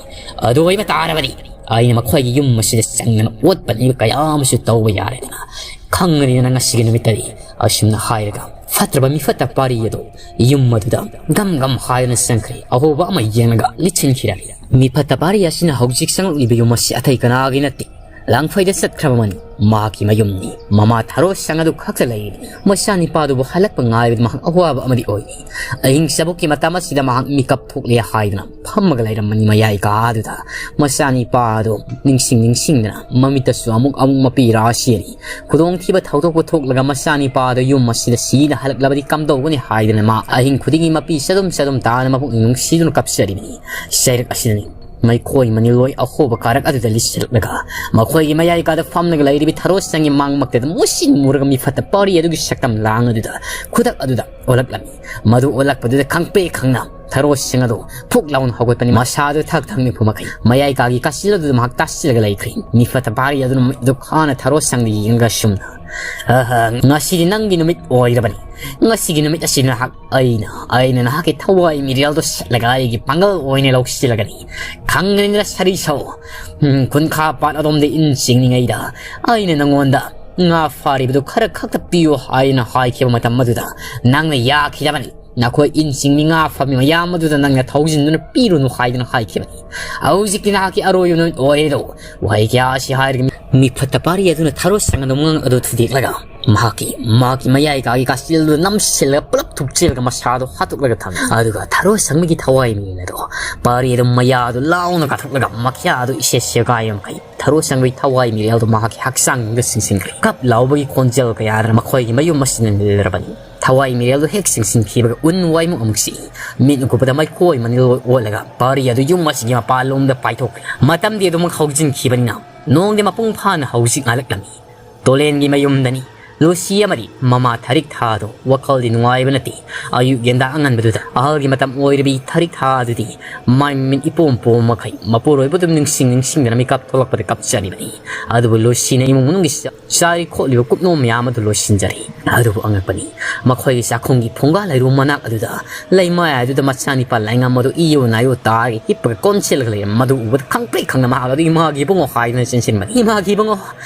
ꯑꯗꯨ ꯑꯣꯏꯕ ꯇꯥꯔꯕꯗꯤ ꯑꯩꯅ ꯃꯈꯣꯏꯒꯤ ꯌꯨꯝ ꯑꯁꯤꯗ ꯆꯪꯗꯅ ꯑꯣꯠꯄ ꯅꯩꯕ ꯀꯌꯥ ꯑꯃꯁꯨ ꯇꯧꯕ ꯌꯥꯔꯦꯗꯅ꯫ ꯈꯪꯒꯅꯤꯗꯅ ꯉꯁꯤꯒꯤ ꯅꯨꯃꯤꯠꯇꯗꯤ꯫ ꯑꯁꯨꯝꯅ ꯍꯥꯏꯔꯒ ꯐꯠꯇ꯭ꯔꯕ ꯃꯤꯐꯠꯇ ꯄꯥꯔꯤ ꯑꯗꯨ ꯌꯨꯝ ꯑꯗꯨꯗ ꯒꯝ ꯒꯝ ꯍꯥꯏꯗꯨꯅ ꯆꯪꯈ꯭ꯔꯦ꯫ ꯑꯍꯣꯕ ꯑꯃ ꯌꯦꯡꯂꯒ ꯂꯤꯠꯁꯤꯟꯈꯤꯔꯦ꯫ ꯃꯤꯐꯠꯇ ꯄꯥꯔꯤ ꯑꯁꯤꯅ ꯍꯧꯖꯤꯛ ꯆꯪꯂꯛꯂꯤꯕ ꯌꯨꯝ ꯑꯁꯤ ꯑꯇꯩ ꯀꯅꯥꯒꯤ ꯅꯠꯇꯦ, ꯂꯥꯡꯐꯩꯗ ꯆꯠꯈ꯭ꯔꯕ ꯑꯃꯅꯤ꯫ ꯃꯍꯥꯛꯀꯤ ꯃꯌꯨꯝꯅꯤ꯫ ꯃꯃꯥ ꯊꯔꯣ ꯁꯪ ꯑꯗꯨ ꯈꯛꯇ ꯂꯩꯔꯤꯕꯅꯤ꯫ ꯃꯆꯥꯅꯤꯄꯥꯗꯨꯕꯨ ꯍꯜꯂꯛꯄ ꯉꯥꯏꯕꯗ ꯃꯍꯥꯛ ꯑꯋꯥꯕ ꯑꯃꯗꯤ ꯑꯣꯏꯔꯤ꯫ ꯑꯍꯤꯡ ꯆꯕꯨꯛꯀꯤ ꯃꯇꯝ ꯑꯁꯤꯗ ꯃꯍꯥꯛ ꯃꯤꯀꯞ ꯊꯣꯛꯂꯦ ꯍꯥꯏꯗꯨꯅ ꯐꯝꯃꯒ ꯂꯩꯔꯝꯕꯅꯤ ꯃꯌꯥꯏ ꯀꯥꯗꯨꯗ꯫ ꯃꯆꯥꯅꯤꯄꯥꯗꯨ ꯅꯤꯡꯁꯤꯡ ꯅꯤꯡꯁꯤꯡꯗꯅ ꯃꯃꯤꯠꯇꯁꯨ ꯑꯃꯨꯛ ꯑꯃꯨꯛ ꯃꯄꯤ ꯔꯥ ꯆꯦꯜꯂꯤ꯫ ꯈꯨꯗꯣꯡꯊꯤꯕ ꯊꯧꯗꯣꯛꯄ ꯊꯣꯛꯂꯒ ꯃꯆꯥꯅꯤꯄꯥꯗꯨ ꯌꯨꯝ ꯑꯁꯤꯗ ꯁꯤꯅ ꯍꯜꯂꯛꯂꯕꯗꯤ ꯀꯝꯗꯧꯒꯅꯤ ꯍꯥꯏꯗꯨꯅ ꯃꯥ ꯑꯍꯤꯡ ꯈꯨꯗꯤꯡꯒꯤ ꯃꯄꯤ ꯆꯗꯨꯝ ꯆꯗꯨꯝ ꯇꯥꯗꯅ ꯃꯄꯨꯛꯅꯤꯡ ꯅꯨꯡꯁꯤꯗꯨꯅ ꯀꯞꯆꯔꯤꯕꯅꯤ꯫ ꯆꯩꯔꯛ ꯑꯁꯤꯗꯅꯤ ꯃꯩꯈꯣꯏ ꯃꯅꯤꯜꯂꯣꯏ ꯑꯍꯣꯕ ꯀꯥꯔꯛ ꯑꯗꯨꯗ ꯂꯤꯠꯁꯤꯜꯂꯛꯂꯒ ꯃꯈꯣꯏꯒꯤ ꯃꯌꯥꯏ ꯀꯥꯗ ꯐꯝꯂꯒ ꯂꯩꯔꯤꯕꯤ ꯊꯔꯣ ꯁꯪꯒꯤ ꯃꯥꯡꯃꯛꯇꯗ ꯃꯨꯁꯤꯟ ꯃꯨꯔꯒ ꯃꯤꯐꯠꯇ ꯄꯥꯔꯤ ꯑꯗꯨꯒꯤ ꯁꯛꯇꯝ ꯂꯥꯡ ꯑꯗꯨꯗ ꯈꯨꯗꯛ ꯑꯗꯨꯗ ꯑꯣꯜꯂꯛꯂꯝꯃꯤ꯫ ꯃꯗꯨ ꯑꯣꯜꯂꯛꯄꯗꯨꯗ ꯈꯪꯄ꯭ꯔꯦꯛ ꯈꯪꯅ ꯊꯔꯣ ꯁꯪ ꯑꯗꯨ ꯐꯨꯛ ꯂꯥꯎꯅ ꯍꯧꯒꯠꯄꯅꯤ꯫ ꯃꯁꯥꯗꯨ ꯊꯛ ꯊꯛ ꯅꯤꯛꯄ ꯃꯈꯩ ꯃꯌꯥꯏ ꯀꯥꯒꯤ ꯀꯥꯆꯤꯜ ꯑꯗꯨꯗ ꯃꯍꯥꯛ ꯇꯥꯁꯤꯜꯂꯒ ꯂꯩꯈ꯭ꯔꯦ꯫ ꯃꯤꯐꯠꯇ ꯄꯥꯔꯤ ꯑꯗꯨꯅ ꯃꯤꯠ ꯑꯗꯨ ꯈꯥꯅ ꯊꯔꯣ ꯁꯪꯗ ꯌꯦꯡꯂꯒ ꯑꯁꯨꯝꯅ, "ꯑꯍ, ꯉꯁꯤꯗꯤ ꯅꯪꯒꯤ ꯅꯨꯃꯤꯠ ꯑꯣꯏꯔꯕꯅꯤ꯫ ꯉꯁꯤꯒꯤ ꯅꯨꯃꯤꯠ ꯑꯁꯤ ꯅꯍꯥꯛ ꯑꯩꯅ, ꯑꯩꯅ ꯅꯍꯥꯛꯀꯤ ꯊꯋꯥꯏ ꯃꯤꯔꯦꯜꯗꯣ ꯁꯦꯠꯂꯒ ꯑꯩꯒꯤ ꯄꯥꯡꯒꯜ ꯑꯣꯏꯅ ꯂꯧꯁꯤꯜꯂꯒꯅꯤ꯫ ꯈꯪꯒꯅꯤꯗ ꯁꯥꯔꯤ ꯁꯧ꯫ ꯎꯝ, ꯈꯨꯟꯈꯥ ꯄꯥꯠ ꯑꯗꯣꯝꯗ ꯏꯟ ꯆꯤꯡꯂꯤꯉꯩꯗ ꯑꯩꯅ ꯅꯉꯣꯟꯗ ꯉꯥ ꯐꯥꯔꯤꯕꯗꯨ ꯈꯔ ꯈꯛꯇ ꯄꯤꯌꯨ ꯍꯥꯏꯅ ꯍꯥꯏꯈꯤꯕ ꯃꯇꯝ ꯑꯗꯨꯗ ꯅꯪꯅ ꯌꯥꯈꯤꯗꯕꯅꯤ꯫ ꯅꯈꯣꯏ ꯏꯟ ꯆꯤꯡꯃꯤ ꯉꯥ ꯐꯥꯕꯤ ꯃꯌꯥꯝ ꯑꯗꯨꯗ ꯅꯪꯅ ꯊꯧꯖꯤꯟꯗꯨꯅ ꯄꯤꯔꯨꯅꯨ ꯍꯥꯏꯗꯨꯅ ꯍꯥꯏꯈꯤꯕꯅꯤ꯫ ꯍꯧꯖꯤꯛꯇꯤ ꯅꯍꯥꯛꯀꯤ ꯑꯔꯣꯏꯕ ꯅꯨꯃꯤꯠ ꯑꯣꯏꯔꯦꯗꯣ꯫ ꯋꯥꯍꯩ ꯀꯌꯥ ꯑꯁꯤ ꯍꯥꯏꯔꯒ ꯃꯤꯐꯠꯇ ꯄꯥꯔꯤ ꯑꯗꯨꯅ ꯊꯔꯣ ꯁꯪ ꯑꯗꯨ ꯃꯉꯛ ꯑꯗꯨ ꯊꯨꯗꯦꯛꯂꯒ ꯃꯍꯥꯛꯀꯤ, ꯃꯍꯥꯛꯀꯤ ꯃꯌꯥꯏ ꯀꯥꯒꯤ ꯀꯥꯁꯇꯦꯜꯗꯨ ꯅꯝꯁꯤꯜꯂꯒ ꯄꯨꯂꯞ ꯊꯨꯞꯆꯤꯜꯂꯒ ꯃꯁꯥꯗꯣ ꯍꯥꯠꯇꯣꯛꯂꯒ ꯊꯝꯃꯤ꯫ ꯑꯗꯨꯒ ꯊꯔꯣ ꯁꯪꯕꯒꯤ ꯊꯋꯥꯏ ꯃꯤꯔꯦꯜ ꯑꯗꯣ ꯄꯥꯔꯤ ꯑꯗꯨ ꯃꯌꯥꯗꯨ ꯂꯥꯎꯅ ꯀꯥꯊꯣꯛꯂꯒ ꯃꯈ꯭ꯌꯥꯗꯨ ꯏꯁꯦ ꯁꯦꯒꯥꯏꯕ ꯃꯈꯩ ꯊꯔꯣ ꯁꯪꯕꯒꯤ ꯊꯋꯥꯏ ꯃꯤꯔꯦꯜꯗꯨ ꯃꯍꯥꯛꯀꯤ ꯍꯛꯆꯥꯡꯗ ꯆꯤꯡꯁꯤꯟꯈ꯭ꯔꯦ꯫ ꯀꯞ ꯂꯥꯎꯕꯒꯤ ꯈꯣꯟꯖꯦꯜ ꯀꯌꯥꯗꯅ ꯃꯈꯣꯏꯒꯤ ꯃꯌꯨꯝ ꯑꯁꯤꯅ ꯅꯤꯜꯂꯔꯕꯅꯤ꯫ ꯊꯋꯥꯏ ꯃꯤꯔꯦꯜꯗꯨ ꯍꯦꯛ ꯆꯤꯡꯁꯤꯟꯈꯤꯕꯒ ꯎꯟ ꯋꯥꯏꯃꯨꯛ ꯑꯃꯨꯛ ꯁꯤꯛꯏ꯫ ꯃꯤꯠ ꯎꯀꯨꯕꯗ ꯃꯩꯈꯣꯏ ꯃꯅꯤꯜ ꯑꯣꯜꯂꯒ ꯄꯥꯔꯤ ꯑꯗꯨ ꯌꯨꯝ ꯑꯁꯤꯒꯤ ꯃꯄꯥꯟꯂꯣꯝꯗ ꯄꯥꯏꯊꯣꯛꯈ꯭ꯔꯦ꯫ ꯃꯇꯝꯗꯤ ꯑꯗꯨꯃꯛ ꯍꯧꯖꯤꯟꯈꯤꯕꯅꯤꯅ ꯅꯣꯡꯗꯤ ꯃꯄꯨꯡ ꯐꯥꯅ ꯍꯧꯖꯤꯛ ꯉꯥꯜꯂꯛꯂꯝꯃꯤ꯫ ꯇꯣꯂꯦꯟꯒꯤ ꯃꯌꯨꯝꯗꯅꯤ꯫ ꯂꯨꯁꯤ ꯑꯃꯗꯤ ꯃꯃꯥ ꯊꯔꯤꯛ ꯊꯥꯗꯣ ꯋꯥꯈꯜꯗꯤ ꯅꯨꯡꯉꯥꯏꯕ ꯅꯠꯇꯦ꯫ ꯑꯌꯨꯛ ꯌꯦꯟꯗꯥ ꯑꯉꯟꯕꯗꯨꯗ ꯑꯍꯜꯒꯤ ꯃꯇꯝ ꯑꯣꯏꯔꯕꯤ ꯊꯔꯤꯛ ꯊꯥ ꯑꯗꯨꯗꯤ ꯃꯥꯏ ꯃꯃꯤꯠ ꯏꯄꯣꯝ ꯄꯣꯝ ꯃꯈꯩ ꯃꯄꯨꯔꯣꯏꯕꯗꯨ ꯅꯤꯡꯁꯤꯡ ꯅꯤꯡꯁꯤꯡꯗꯅ ꯃꯤꯀꯞ ꯊꯣꯛꯂꯛꯄꯗ ꯀꯞꯆꯔꯤꯕꯅꯤ꯫ ꯑꯗꯨꯕꯨ ꯂꯨꯁꯤꯅ ꯏꯃꯨꯡ ꯃꯅꯨꯡꯒꯤ ꯆꯥ-, ꯆꯥꯔꯤ ꯈꯣꯠꯂꯤꯕ ꯀꯨꯞꯅꯣꯝ ꯃꯌꯥꯝ ꯑꯗꯨ ꯂꯣꯏꯁꯤꯟꯖꯔꯤ꯫ ꯑꯗꯨꯕꯨ ꯑꯉꯛꯄꯅꯤ, ꯃꯈꯣꯏꯒꯤ ꯆꯥꯛꯈꯨꯝꯒꯤ ꯐꯨꯡꯒꯥ ꯂꯩꯔꯨ ꯃꯅꯥꯛ ꯑꯗꯨꯗ ꯂꯩꯃꯥꯏ ꯑꯗꯨꯗ ꯃꯆꯥꯅꯤꯄꯥ ꯂꯥꯏꯉꯝ ꯑꯗꯨ ꯏꯌꯨ ꯅꯥꯌꯨ ꯇꯥꯔꯒ ꯍꯤꯞꯄꯒ ꯀꯣꯟꯁꯤꯜꯂꯒ ꯂꯩꯔꯝ ꯃꯗꯨ ꯎꯕꯗ ꯈꯪꯄ꯭ꯔꯦꯛ ꯈꯪꯅ ꯃꯍꯥꯛ ꯑꯗꯨ "ꯏꯃꯥꯒꯤ ꯏꯕꯨꯡꯉꯣ" ꯍꯥꯏꯗꯨꯅ ꯆꯦꯟꯁꯤꯟꯕꯅꯤ꯫ "ꯏꯃꯥꯒꯤ ꯏꯕꯨꯡꯉꯣ,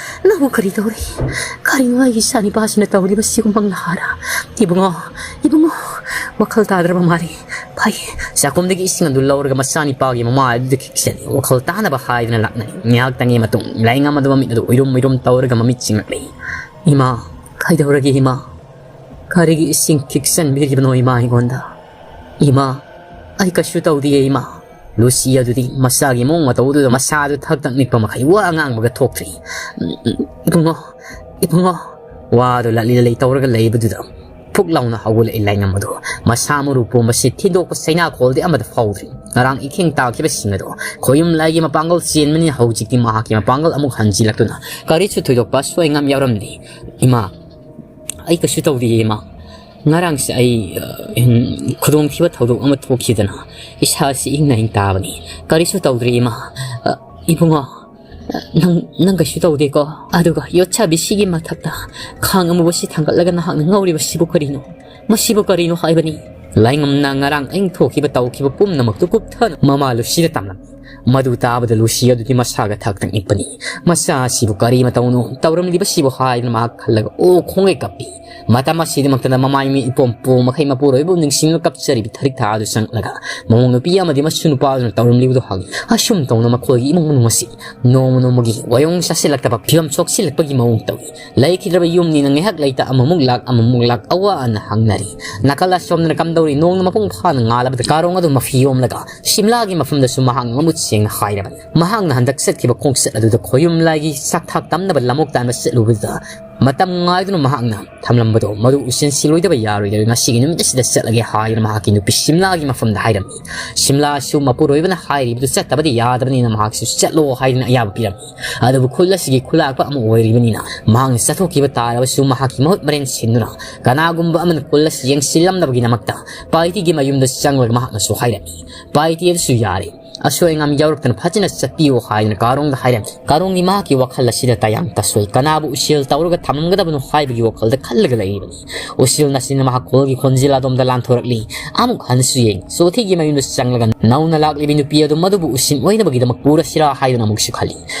ꯅꯪꯕꯨ ꯀꯔꯤ ꯇꯧꯔꯦ? ꯀꯔꯤꯅꯣ ꯑꯩꯒꯤ ꯏꯆꯥꯅꯤꯄꯥꯁꯤꯅ ꯇꯧꯔꯤꯕꯁꯤꯕꯨ ꯃꯪꯂꯥꯔ? ꯏꯕꯨꯡꯉꯣ, ꯏꯕꯨꯡꯉꯣ, ꯋꯥꯈꯜ ꯇꯥꯗ꯭ꯔꯕ ꯃꯥꯜꯂꯤ꯫ ꯐꯩ꯫" ꯆꯥꯛꯈꯨꯝꯗꯒꯤ ꯏꯁꯤꯡ ꯑꯗꯨ ꯂꯧꯔꯒ ꯃꯆꯥꯅꯤꯄꯥꯒꯤ ꯃꯃꯥꯏ ꯑꯗꯨꯗ ꯈꯤꯛꯆꯅꯤ꯫ ꯋꯥꯈꯜ ꯇꯥꯅꯕ ꯍꯥꯏꯗꯨꯅ ꯂꯥꯛꯅꯅꯤ꯫ ꯉꯥꯏꯍꯥꯛꯇꯪꯒꯤ ꯃꯇꯨꯡ ꯂꯥꯏꯉꯝ ꯑꯗꯨ ꯃꯃꯤꯠ ꯑꯗꯨ ꯎꯏꯔꯨꯝ ꯎꯏꯔꯨꯝ ꯇꯧꯔꯒ ꯃꯃꯤꯠ ꯆꯤꯡꯂꯛꯂꯤ꯫ "ꯏꯃꯥ, ꯀꯩꯗꯧꯔꯒꯦ ꯏꯃꯥ? ꯀꯔꯤꯒꯤ ꯏꯁꯤꯡ ꯈꯤꯛꯆꯟꯕꯤꯔꯤꯕꯅꯣ ꯏꯃꯥ ꯑꯩꯉꯣꯟꯗ? ꯏꯃꯥ, ꯑꯩ ꯀꯩꯁꯨ ꯇꯧꯗꯤꯌꯦ ꯏꯃꯥ꯫" ꯂꯨꯁꯤ ꯑꯗꯨꯗꯤ ꯃꯆꯥꯒꯤ ꯃꯑꯣꯡ ꯃꯇꯧ ꯑꯗꯨꯗ ꯃꯁꯥꯗꯨ ꯊꯛ ꯊꯛ ꯅꯤꯛꯄ ꯃꯈꯩ ꯋꯥ ꯉꯥꯡꯕꯒ ꯊꯣꯛꯇ꯭ꯔꯤ꯫ "ꯏꯕꯨꯡꯉꯣ, ꯏꯕꯨꯡꯉꯣ꯫" ꯋꯥꯗꯨ ꯂꯠꯂꯤ ꯂꯠꯂꯤ ꯇꯧꯔꯒ ꯂꯩꯕꯗꯨꯗ ꯐꯨꯛ ꯂꯥꯎꯅ ꯍꯧꯒꯠꯂꯛꯏ ꯂꯥꯏꯉꯝ ꯑꯗꯨ꯫ ꯃꯁꯥ ꯃꯔꯨ ꯄꯨꯝꯕꯁꯤ ꯊꯤꯟꯗꯣꯛꯄ ꯆꯩꯅꯥꯈꯣꯜꯗꯤ ꯑꯃꯠꯇ ꯐꯥꯎꯗ꯭ꯔꯤ꯫ ꯉꯔꯥꯡ ꯏꯈꯦꯡ ꯇꯥꯈꯤꯕꯁꯤꯡ ꯑꯗꯨ ꯈꯣꯌꯨꯝ ꯂꯥꯏꯒꯤ ꯃꯄꯥꯡꯒꯜ ꯆꯦꯟꯕꯅꯤ꯫ ꯍꯧꯖꯤꯛꯇꯤ ꯃꯍꯥꯛꯀꯤ ꯃꯄꯥꯡꯒꯜ ꯑꯃꯨꯛ ꯍꯟꯖꯤꯜꯂꯛꯇꯨꯅ ꯀꯔꯤꯁꯨ ꯊꯣꯏꯗꯣꯛꯄ ꯑꯁꯣꯏ ꯑꯉꯥꯝ ꯌꯥꯎꯔꯝꯗꯦ꯫ "ꯏꯃꯥ, ꯑꯩ ꯀꯩꯁꯨ ꯇꯧꯗꯤꯌꯦ ꯏꯃꯥ꯫ ꯉꯔꯥꯡꯁꯦ ꯑꯩ, ꯑ, ꯎꯝ, ꯈꯨꯗꯣꯡꯊꯤꯕ ꯊꯧꯗꯣꯛ ꯑꯃ ꯊꯣꯛꯈꯤꯗꯅ ꯏꯁꯥꯁꯤ ꯏꯪꯅ ꯏꯪ ꯇꯥꯕꯅꯤ꯫ ꯀꯔꯤꯁꯨ ꯇꯧꯗ꯭ꯔꯤ ꯏꯃꯥ꯫" "ꯑ, ꯏꯕꯨꯡꯉꯣ, ꯅꯪ, ꯅꯪ ꯀꯩꯁꯨ ꯇꯧꯗꯦꯀꯣ? ꯑꯗꯨꯒ ꯌꯣꯠꯁꯥꯕꯤ ꯁꯤꯒꯤ ꯃꯊꯛꯇ ꯈꯥꯡ ꯑꯃꯨꯕꯁꯤ ꯊꯥꯡꯒꯠꯂꯒ ꯅꯍꯥꯛꯅ ꯉꯧꯔꯤꯕꯁꯤꯕꯨ ꯀꯔꯤꯅꯣ? ꯃꯁꯤꯕꯨ ꯀꯔꯤꯅꯣ ꯍꯥꯏꯕꯅꯤ?" ꯂꯥꯏꯉꯝꯅ ꯉꯔꯥꯡ ꯑꯍꯤꯡ ꯊꯣꯛꯈꯤꯕ ꯇꯧꯈꯤꯕ ꯄꯨꯝꯅꯃꯛꯇꯨ ꯀꯨꯞꯊꯅ ꯃꯃꯥ ꯂꯨꯁꯤꯗ ꯇꯝꯂꯝꯃꯤ꯫ ꯃꯗꯨ ꯇꯥꯕꯗ ꯂꯨꯁꯤ ꯑꯗꯨꯗꯤ ꯃꯁꯥꯒ ꯊꯛ ꯊꯛ ꯅꯤꯛꯄꯅꯤ꯫ ꯃꯆꯥ ꯑꯁꯤꯕꯨ ꯀꯔꯤ ꯃꯇꯧꯅꯣ ꯇꯧꯔꯝꯂꯤꯕꯁꯤꯕꯨ ꯍꯥꯏꯗꯨꯅ ꯃꯍꯥꯛ ꯈꯜꯂꯒ ꯑꯣ ꯈꯣꯡꯒꯩ ꯀꯞꯄꯤ꯫ ꯃꯇꯝ ꯑꯁꯤꯗꯃꯛꯇꯗ ꯃꯃꯥꯏ ꯃꯤꯠ ꯏꯄꯣꯝ ꯄꯣꯝ ꯃꯈꯩ ꯃꯄꯨꯔꯣꯏꯕꯕꯨ ꯅꯤꯡꯁꯤꯡꯂꯒ ꯀꯞꯆꯔꯤꯕ ꯊꯔꯤꯛ ꯊꯥ ꯑꯗꯨ ꯆꯪꯂꯒ ꯃꯃꯧ ꯅꯨꯄꯤ ꯑꯃꯗꯤ ꯃꯁꯨ ꯅꯨꯄꯥ ꯑꯗꯨꯅ ꯇꯧꯔꯝꯂꯤꯕꯗꯨ ꯍꯪꯏ꯫ ꯑꯁꯨꯝ ꯇꯧꯅ ꯃꯈꯣꯏꯒꯤ ꯏꯃꯨꯡ ꯃꯅꯨꯡ ꯑꯁꯤ ꯅꯣꯡꯃ ꯅꯣꯡꯃꯒꯤ ꯋꯥꯌꯣꯡ ꯆꯥꯁꯤꯜꯂꯛꯇꯕ ꯐꯤꯕꯝ ꯁꯣꯛꯁꯤꯜꯂꯛꯄꯒꯤ ꯃꯑꯣꯡ ꯇꯧꯏ꯫ ꯂꯩꯈꯤꯗ꯭ꯔꯕ ꯌꯨꯝꯅꯤꯅ ꯉꯥꯏꯍꯥꯛ ꯂꯩꯇ ꯑꯃꯃꯨꯛ ꯂꯥꯛ ꯑꯃꯃꯨꯛ ꯂꯥꯛ ꯑꯋꯥ ꯑꯅ ꯍꯪꯅꯔꯤ꯫ ꯅꯥꯀꯜ ꯑꯁꯣꯝꯗꯅ ꯀꯝꯗꯧꯔꯤ? ꯅꯣꯡꯅ ꯃꯄꯨꯡ ꯐꯥꯅ ꯉꯥꯜꯂꯕꯗ ꯀꯥꯔꯣꯡ ꯑꯗꯨ ꯃꯐꯤ ꯌꯣꯝꯂꯒ ꯁꯤꯝꯂꯥꯒꯤ ꯃꯐꯝꯗꯁꯨ ꯃꯍꯥꯛꯅ ꯃꯃꯨꯠ ꯁꯦꯡꯅ ꯍꯥꯏꯔꯕꯅꯤ꯫ ꯃꯍꯥꯛꯅ ꯍꯟꯗꯛ ꯆꯠꯈꯤꯕ ꯈꯣꯡꯆꯠ ꯑꯗꯨꯗ ꯈꯣꯌꯨꯝ ꯂꯥꯏꯒꯤ ꯆꯥꯛꯊꯥꯛ ꯇꯝꯅꯕ ꯂꯝꯑꯣꯛ ꯇꯥꯟꯕ ꯆꯠꯂꯨꯕꯗ ꯃꯇꯝ ꯉꯥꯏꯗꯨꯅ ꯃꯍꯥꯛꯅ ꯊꯝꯂꯝꯕꯗꯣ ꯃꯗꯨ ꯎꯁꯤꯟꯁꯤꯜꯂꯣꯏꯗꯕ ꯌꯥꯔꯣꯏꯗꯕ ꯉꯁꯤꯒꯤ ꯅꯨꯃꯤꯠ ꯑꯁꯤꯗ ꯆꯠꯂꯒꯦ ꯍꯥꯏꯗꯨꯅ ꯃꯍꯥꯛꯀꯤ ꯅꯨꯄꯤ ꯁꯤꯝꯂꯥꯒꯤ ꯃꯐꯝꯗ ꯍꯥꯏꯔꯝꯃꯤ꯫ ꯁꯤꯝꯂꯥꯁꯨ ꯃꯄꯨꯔꯣꯏꯕꯅ ꯍꯥꯏꯔꯤꯕꯗꯨ ꯆꯠꯇꯕꯗꯤ ꯌꯥꯗꯕꯅꯤꯅ ꯃꯍꯥꯛꯁꯨ ꯆꯠꯂꯣ ꯍꯥꯏꯗꯨꯅ ꯑꯌꯥꯕ ꯄꯤꯔꯝꯃꯤ꯫ ꯑꯗꯨꯕꯨ ꯈꯨꯜ ꯑꯁꯤꯒꯤ ꯈꯨꯂꯥꯛꯄ ꯑꯃ ꯑꯣꯏꯔꯤꯕꯅꯤꯅ ꯃꯍꯥꯛꯅ ꯆꯠꯊꯣꯛꯈꯤꯕ ꯇꯥꯔꯕꯁꯨ ꯃꯍꯥꯛꯀꯤ ꯃꯍꯨꯠ ꯃꯔꯦꯟ ꯁꯤꯟꯗꯨꯅ ꯀꯅꯥꯒꯨꯝꯕ ꯑꯃꯅ ꯈꯨꯜ ꯑꯁꯤ ꯌꯦꯡꯁꯤꯜꯂꯝꯅꯕꯒꯤꯗꯃꯛꯇ ꯄꯥꯏꯇꯤꯒꯤ ꯃꯌꯨꯝꯗ ꯆꯪꯂꯒ ꯃꯍꯥꯛꯅꯁꯨ ꯍꯥꯏꯔꯝꯃꯤ꯫ ꯄꯥꯏꯇꯤ ꯑꯗꯨꯁꯨ ꯌꯥꯔꯦ꯫ ꯑꯁꯣꯏ ꯑꯉꯥꯝ ꯌꯥꯎꯔꯛꯇꯅ ꯐꯖꯅ ꯆꯠꯄꯤꯌꯨ ꯍꯥꯏꯗꯨꯅ ꯀꯥꯔꯣꯡꯗ ꯍꯥꯏꯔꯝꯃꯤ꯫ ꯀꯥꯔꯣꯡꯒꯤ ꯃꯍꯥꯛꯀꯤ ꯋꯥꯈꯜ ꯑꯁꯤꯗ ꯇꯌꯥꯝ ꯇꯁꯣꯏ ꯀꯅꯥꯕꯨ ꯎꯁꯤꯜ ꯇꯧꯔꯒ ꯊꯝꯂꯝꯒꯗꯕꯅꯣ ꯍꯥꯏꯕꯒꯤ ꯋꯥꯈꯜꯗ ꯈꯜꯂꯒ ꯂꯩꯔꯤꯕꯅꯤ꯫ ꯎꯁꯤꯜ ꯅꯥꯁꯤꯟꯅ ꯃꯍꯥꯛ ꯈꯨꯜꯒꯤ ꯈꯣꯟꯖꯦꯜ ꯑꯗꯣꯝꯗ ꯂꯥꯟꯊꯣꯔꯛꯂꯤ꯫ ꯑꯃꯨꯛ ꯍꯟꯅꯁꯨ ꯌꯦꯡ꯫ ꯆꯣꯊꯤꯒꯤ ꯃꯌꯨꯝꯗ ꯆꯪꯂꯒ ꯅꯧꯅ ꯂꯥꯛꯂꯤꯕꯤ ꯅꯨꯄꯤ ꯑꯗꯨ ꯃꯗꯨꯕꯨ ꯎꯁꯤꯟ ꯑꯣꯏꯅꯕꯒꯤꯗꯃꯛ ꯄꯨꯔꯁꯤꯔꯥ ꯍꯥꯏꯗꯨꯅ ꯑꯃꯨꯛꯁꯨ ꯈꯜꯂꯤ꯫